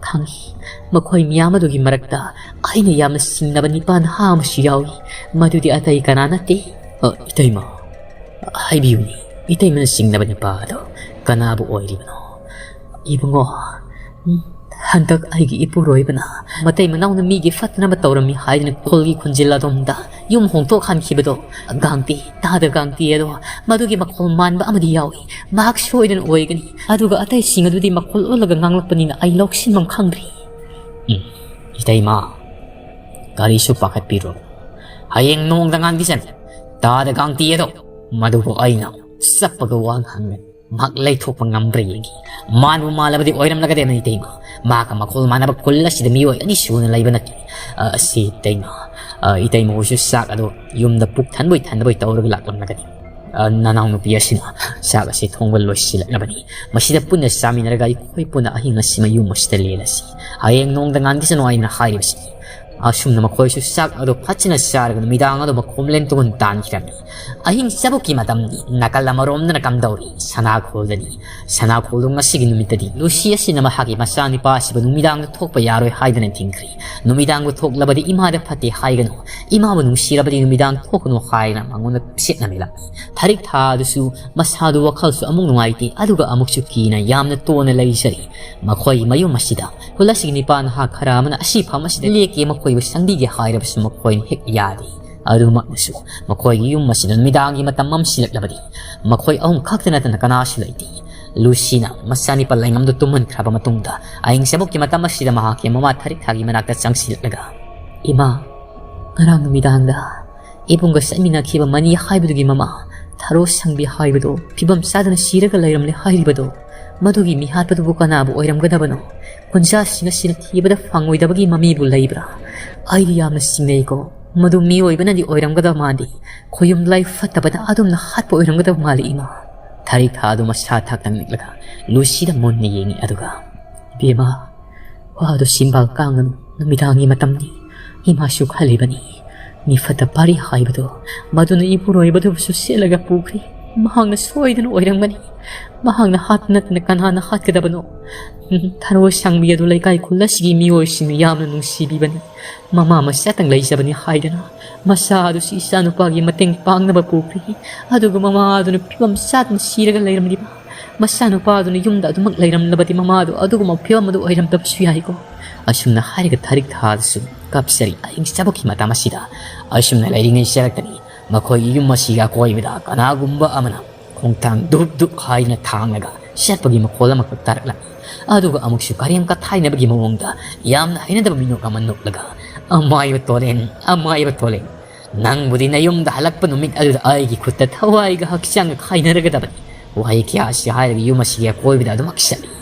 ꯈꯪꯉꯤ, ꯃꯈꯣꯏ ꯃꯤꯌꯥꯝ ꯑꯗꯨꯒꯤ ꯃꯔꯛꯇ ꯑꯩꯅ ꯌꯥꯝꯅ ꯆꯤꯡꯅꯕ ꯅꯤꯄꯥ ꯅꯍꯥ ꯑꯃꯁꯨ ꯌꯥꯎꯏ꯫ ꯃꯗꯨꯗꯤ ꯑꯇꯩ ꯀꯅꯥ ꯅꯠꯇꯦ꯫" "ꯑ, ꯏꯇꯩꯃ, ꯍꯥꯏꯕꯤꯌꯨꯅꯦ, ꯏꯇꯩꯃꯅ ꯆꯤꯡꯅꯕ ꯅꯤꯄꯥ ꯑꯗꯣ ꯀꯅꯥꯕꯨ ꯑꯣꯏꯔꯤꯕꯅꯣ?" "ꯏꯕꯨꯡꯉꯣ, ꯎꯝ, ꯍꯟꯗꯛ ꯑꯩꯒꯤ ꯏꯄꯨꯔꯣꯏꯕꯅ ꯃꯇꯩ ꯃꯅꯥꯎꯅ ꯃꯤꯒꯤ ꯐꯠꯇꯅꯕ ꯇꯧꯔꯝꯃꯤ ꯍꯥꯏꯗꯨꯅ ꯈꯨꯜꯒꯤ ꯈꯨꯟꯖꯤꯜ ꯑꯗꯣꯝꯗ ꯌꯨꯝ ꯍꯣꯡꯗꯣꯛꯍꯟꯈꯤꯕꯗꯣ, ꯒꯥꯡꯇꯤ, ꯇꯥꯗ ꯒꯥꯡꯇꯤ ꯑꯗꯣ, ꯃꯗꯨꯒꯤ ꯃꯈꯣꯜ ꯃꯥꯟꯕ ꯑꯃꯗꯤ ꯌꯥꯎꯏ꯫ ꯃꯍꯥꯛ ꯁꯣꯏꯗꯅ ꯑꯣꯏꯒꯅꯤ꯫ ꯑꯗꯨꯒ ꯑꯇꯩꯁꯤꯡ ꯑꯗꯨꯗꯤ ꯃꯈꯣꯜ ꯑꯣꯜꯂꯒ ꯉꯥꯡꯂꯛꯄꯅꯤꯅ ꯑꯩ ꯂꯧꯁꯤꯟꯐꯝ ꯈꯪꯗ꯭ꯔꯦ꯫" "ꯎꯝ, ꯏꯇꯩꯃ, ꯀꯔꯤꯁꯨ ꯄꯥꯈꯠꯄꯤꯔꯨꯅꯨ꯫ ꯍꯌꯦꯡ ꯅꯣꯡꯗ ꯉꯥꯟꯕꯤꯁꯅꯨ꯫ ꯇꯥꯗ ꯒꯥꯡꯇꯤ ꯑꯗꯣ, ꯃꯗꯨꯕꯨ ꯑꯩꯅ ꯆꯞꯄꯒ ꯋꯥ ꯉꯥꯡꯒꯅꯤ꯫ ꯃꯍꯥꯛ ꯂꯩꯊꯣꯛꯄ ꯉꯝꯕ꯭ꯔꯥ ꯌꯦꯡꯒꯦ꯫ ꯃꯥꯟꯕꯨ ꯃꯥꯜꯂꯕꯗꯤ ꯑꯣꯏꯔꯝꯂꯒꯗꯤ ꯑꯃꯅꯤ ꯏꯇꯩꯃ꯫ ꯃꯍꯥꯛꯀ ꯃꯈꯣꯜ ꯃꯥꯟꯅꯕ ꯈꯨꯜ ꯑꯁꯤꯗ ꯃꯤꯑꯣꯏ ꯑꯅꯤ ꯁꯨꯅ ꯂꯩꯕ ꯅꯠꯇꯦ꯫ ꯑ, ꯑꯁꯤ ꯏꯇꯩꯃ, ꯑ, ꯏꯇꯩꯃ ꯍꯣꯏꯁꯨ ꯆꯥꯛ ꯑꯗꯨ ꯌꯨꯝꯗ ꯄꯨꯛ ꯊꯟꯕꯣꯏ ꯊꯟꯗꯕꯣꯏ ꯇꯧꯔꯒ ꯂꯥꯛꯂꯝꯂꯒꯅꯤ꯫ ꯑ, ꯅꯅꯥꯎꯅꯨꯄꯤ ꯑꯁꯤꯅ ꯆꯥꯛ ꯑꯁꯤ ꯊꯣꯡꯕ ꯂꯣꯏꯁꯤꯜꯂꯛꯂꯕꯅꯤ꯫ ꯃꯁꯤꯗ ꯄꯨꯟꯅ ꯆꯥꯃꯤꯟꯅꯔꯒ ꯑꯩꯈꯣꯏ ꯄꯨꯟꯅ ꯑꯍꯤꯡ ꯑꯁꯤꯃ ꯌꯨꯝ ꯑꯁꯤꯗ ꯂꯦꯜꯂꯁꯤ꯫ ꯍꯌꯦꯡ ꯅꯣꯡꯗ ꯉꯥꯟꯈꯤꯁꯅꯨ ꯍꯥꯏꯅ ꯍꯥꯏꯔꯤꯕꯁꯤꯅꯤ꯫" ꯑꯁꯨꯝꯅ ꯃꯈꯣꯏꯁꯨ ꯆꯥꯛ ꯑꯗꯨ ꯐꯖꯅ ꯆꯥꯔꯒ ꯅꯨꯃꯤꯗꯥꯡ ꯑꯗꯨ ꯃꯈꯣꯝꯂꯦꯟ ꯇꯨꯡꯍꯟ ꯇꯥꯟꯈꯤꯔꯝꯃꯤ꯫ ꯑꯍꯤꯡ ꯆꯕꯨꯛꯀꯤ ꯃꯇꯝꯅꯤ꯫ ꯅꯥꯀꯜ ꯑꯃꯔꯣꯝꯗꯅ ꯀꯝꯗꯧꯔꯤ? ꯁꯅꯥꯈꯣꯜꯗꯅꯤ꯫ ꯁꯅꯥꯈꯣꯜꯗꯨ ꯉꯁꯤꯒꯤ ꯅꯨꯃꯤꯠꯇꯗꯤ ꯂꯨꯁꯤ ꯑꯁꯤꯅ ꯃꯍꯥꯛꯀꯤ ꯃꯆꯥꯅꯤꯄꯥ ꯑꯁꯤꯕꯨ ꯅꯨꯃꯤꯗꯥꯡꯗ ꯊꯣꯛꯄ ꯌꯥꯔꯣꯏ ꯍꯥꯏꯗꯨꯅ ꯊꯤꯡꯈ꯭ꯔꯤ꯫ ꯅꯨꯃꯤꯗꯥꯡꯗ ꯊꯣꯛꯂꯕꯗꯤ ꯏꯃꯥꯗ ꯐꯠꯇꯦ ꯍꯥꯏꯒꯅꯨ, ꯏꯃꯥꯕꯨ ꯅꯨꯡꯁꯤꯔꯕꯗꯤ ꯅꯨꯃꯤꯗꯥꯡ ꯊꯣꯛꯀꯅꯨ ꯍꯥꯏꯅ ꯃꯉꯣꯟꯗ ꯁꯤꯠꯅ ꯃꯤꯂꯛꯏ꯫ ꯊꯔꯤꯛ ꯊꯥ ꯑꯗꯨꯁꯨ ꯃꯁꯥꯗꯨ ꯋꯥꯈꯜꯁꯨ ꯑꯃꯨꯛ ꯅꯨꯡꯉꯥꯏꯇꯦ, ꯑꯗꯨꯒ ꯑꯃꯨꯛꯁꯨ ꯀꯤꯅ ꯌꯥꯝꯅ ꯇꯣꯟꯅ ꯂꯩꯖꯔꯤ꯫ ꯃꯈꯣꯏꯒꯤ ꯃꯌꯨꯝ ꯑꯁꯤꯗ ꯈꯨꯜ ꯑꯁꯤꯒꯤ ꯅꯤꯄꯥ ꯅꯍꯥ ꯈꯔ ꯑꯃꯅ ꯑꯁꯤ ꯐꯝ ꯑꯁꯤꯗ ꯂꯦꯛꯀꯦ, ꯃꯈꯣꯏꯕꯨ ꯁꯪꯕꯤꯒꯦ ꯍꯥꯏꯔꯕꯁꯨ ꯃꯈꯣꯏꯅ ꯍꯦꯛ ꯌꯥꯗꯦ꯫ ꯑꯗꯨꯃꯛꯅꯁꯨ ꯃꯈꯣꯏꯒꯤ ꯌꯨꯝ ꯑꯁꯤꯗ ꯅꯨꯃꯤꯗꯥꯡꯒꯤ ꯃꯇꯝ ꯃꯝꯁꯤꯜꯂꯛꯂꯕꯗꯤ ꯃꯈꯣꯏ ꯑꯍꯨꯝ ꯈꯛꯇ ꯅꯠꯇꯅ ꯀꯅꯥꯁꯨ ꯂꯩꯇꯦ꯫ ꯂꯨꯁꯤꯅ ꯃꯆꯥꯅꯤꯄꯥ ꯂꯩꯉꯝꯗ ꯇꯨꯝꯍꯟꯈ꯭ꯔꯕ ꯃꯇꯨꯡꯗ ꯑꯍꯤꯡ ꯆꯕꯨꯛꯀꯤ ꯃꯇꯝ ꯑꯁꯤꯗ ꯃꯍꯥꯛꯀꯤ ꯃꯃꯥ ꯊꯔꯤꯛ ꯊꯥꯒꯤ ꯃꯅꯥꯛꯇ ꯆꯪꯁꯤꯜꯂꯛꯂꯒ, "ꯏꯃꯥ, ꯉꯔꯥꯡ ꯅꯨꯃꯤꯗꯥꯡꯗ ꯏꯕꯨꯡꯒ ꯆꯠꯃꯤꯟꯅꯈꯤꯕ ꯃꯅꯤ ꯍꯥꯏꯕꯗꯨꯒꯤ ꯃꯃꯥ ꯊꯔꯣ ꯁꯪꯕꯤ ꯍꯥꯏꯕꯗꯣ ꯐꯤꯕꯝ ꯆꯥꯗꯅ ꯁꯤꯔꯒ ꯂꯩꯔꯝꯂꯦ ꯍꯥꯏꯔꯤꯕꯗꯣ, ꯃꯗꯨꯒꯤ ꯃꯤꯍꯥꯠꯄꯗꯨꯕꯨ ꯀꯅꯥꯕꯨ ꯑꯣꯏꯔꯝꯒꯗꯕꯅꯣ? ꯀꯨꯟꯖꯥꯁꯤꯡ ꯑꯁꯤꯅ ꯊꯤꯕꯗ ꯐꯪꯉꯣꯏꯗꯕꯒꯤ ꯃꯃꯤꯕꯨ ꯂꯩꯕ꯭ꯔꯥ? ꯑꯩꯗꯤ ꯌꯥꯝꯅ ꯆꯤꯡꯅꯩꯀꯣ꯫ ꯃꯗꯨ ꯃꯤꯑꯣꯏꯕꯅꯗꯤ ꯑꯣꯏꯔꯝꯒꯗꯕ ꯃꯥꯟꯗꯦ꯫ ꯈꯣꯌꯨꯝ ꯂꯥꯏ ꯐꯠꯇꯕꯅ ꯑꯗꯨꯝꯅ ꯍꯥꯠꯄ ꯑꯣꯏꯔꯝꯒꯗꯕ ꯃꯥꯜꯂꯤ, ꯏꯃꯥ꯫ ꯊꯔꯤꯛ ꯊꯥ ꯑꯗꯨ ꯃꯁꯥ ꯊꯥꯛꯇꯪ ꯅꯤꯛꯂꯒ ꯂꯨꯁꯤꯗ ꯃꯨꯟꯅ ꯌꯦꯡꯉꯤ, ꯑꯗꯨꯒ, "ꯏꯕꯦꯝꯃ, ꯋꯥꯗꯨ ꯆꯤꯝꯕꯥꯜ ꯀꯥꯡꯒꯅꯨ, ꯅꯨꯃꯤꯗꯥꯡꯒꯤ ꯃꯇꯝꯅꯤ꯫ ꯏꯃꯥꯁꯨ ꯈꯜꯂꯤꯕꯅꯤ, ꯃꯤ ꯐꯠꯇ ꯄꯥꯔꯤ ꯍꯥꯏꯕꯗꯨ, ꯃꯗꯨꯅ ꯏꯄꯨꯔꯣꯏꯕꯗꯨꯕꯨꯁꯨ ꯁꯦꯠꯂꯒ ꯄꯨꯈ꯭ꯔꯦ꯫ ꯃꯍꯥꯛꯅ ꯁꯣꯏꯗꯅ ꯑꯣꯏꯔꯝꯒꯅꯤ꯫ ꯃꯍꯥꯛꯅ ꯍꯥꯠꯄ ꯅꯠꯇꯅ ꯀꯅꯥꯅ ꯍꯥꯠꯀꯗꯕꯅꯣ?" ꯎꯝ, ꯊꯔꯣ ꯁꯪꯕꯤ ꯑꯗꯨ ꯂꯩꯀꯥꯏ ꯈꯨꯜ ꯑꯁꯤꯒꯤ ꯃꯤꯑꯣꯏꯁꯤꯡꯅ ꯌꯥꯝꯅ ꯅꯨꯡꯁꯤꯕꯤꯕꯅꯤ꯫ ꯃꯃꯥ ꯃꯆꯥꯇꯪ ꯂꯩꯖꯕꯅꯤ ꯍꯥꯏꯗꯅ ꯃꯆꯥ ꯑꯗꯨꯁꯨ ꯏꯆꯥꯅꯨꯄꯥꯒꯤ ꯃꯇꯦꯡ ꯄꯥꯡꯅꯕ ꯄꯨꯈ꯭ꯔꯤ꯫ ꯑꯗꯨꯒ ꯃꯃꯥ ꯑꯗꯨꯅ ꯐꯤꯕꯝ ꯆꯥꯗꯅ ꯁꯤꯔꯒ ꯂꯩꯔꯝꯂꯤꯕ꯫ ꯃꯆꯥꯅꯨꯄꯥ ꯑꯗꯨꯅ ꯌꯨꯝꯗ ꯑꯗꯨꯃꯛ ꯂꯩꯔꯝꯂꯕꯗꯤ ꯃꯃꯥꯗꯨ ꯑꯗꯨꯒꯨꯝꯕ ꯐꯤꯕꯝ ꯑꯗꯨ ꯑꯣꯏꯔꯝꯗꯕꯁꯨ ꯌꯥꯏꯀꯣ꯫ ꯑꯁꯨꯝꯅ ꯍꯥꯏꯔꯒ ꯊꯔꯤꯛ ꯊꯥꯗꯁꯨ ꯀꯞꯆꯔꯤ꯫ ꯑꯍꯤꯡ ꯆꯥꯕꯛꯀꯤ ꯃꯇꯝ ꯑꯁꯤꯗ ꯑꯁꯨꯝꯅ ꯂꯩꯔꯤꯉꯩ ꯆꯔꯛꯇꯅꯤ ꯃꯈꯣꯏꯒꯤ ꯌꯨꯝ ꯑꯁꯤꯒꯤ ꯑꯀꯣꯏꯕꯗ ꯀꯅꯥꯒꯨꯝꯕ ꯑꯃꯅ ꯈꯣꯡꯊꯥꯡ ꯗꯨꯞ ꯗꯨꯞ ꯍꯥꯏꯅ ꯊꯥꯡꯂꯒ ꯆꯠꯄꯒꯤ ꯃꯈꯣꯜ ꯑꯃꯈꯛ ꯇꯥꯔꯛꯂꯝꯃꯤ꯫ ꯑꯗꯨꯒ ꯑꯃꯨꯛꯁꯨ ꯀꯔꯦꯝ ꯀꯊꯥꯏꯅꯕꯒꯤ ꯃꯑꯣꯡꯗ ꯌꯥꯝꯅ ꯍꯩꯅꯗꯕ ꯃꯤꯅꯣꯛ ꯑꯃ ꯅꯣꯛꯂꯒ, "ꯑꯃꯥꯏꯕ ꯇꯣꯂꯦꯟ, ꯑꯃꯥꯏꯕ ꯇꯣꯂꯦꯟ, ꯅꯪꯕꯨꯗꯤ ꯅꯌꯨꯝꯗ ꯍꯜꯂꯛꯄ ꯅꯨꯃꯤꯠ ꯑꯗꯨꯗ ꯑꯩꯒꯤ ꯈꯨꯠꯇ ꯊꯋꯥꯏꯒ ꯍꯛꯆꯥꯡꯒ ꯈꯥꯏꯅꯔꯒꯗꯕꯅꯤ"꯫ ꯋꯥꯍꯩ ꯀꯌꯥ ꯑꯁꯤ ꯍꯥꯏꯔꯒ ꯌꯨꯝ ꯑꯁꯤꯒꯤ ꯑꯀꯣꯏꯕꯗ ꯑꯗꯨꯃꯛ ꯆꯠꯂꯤ꯫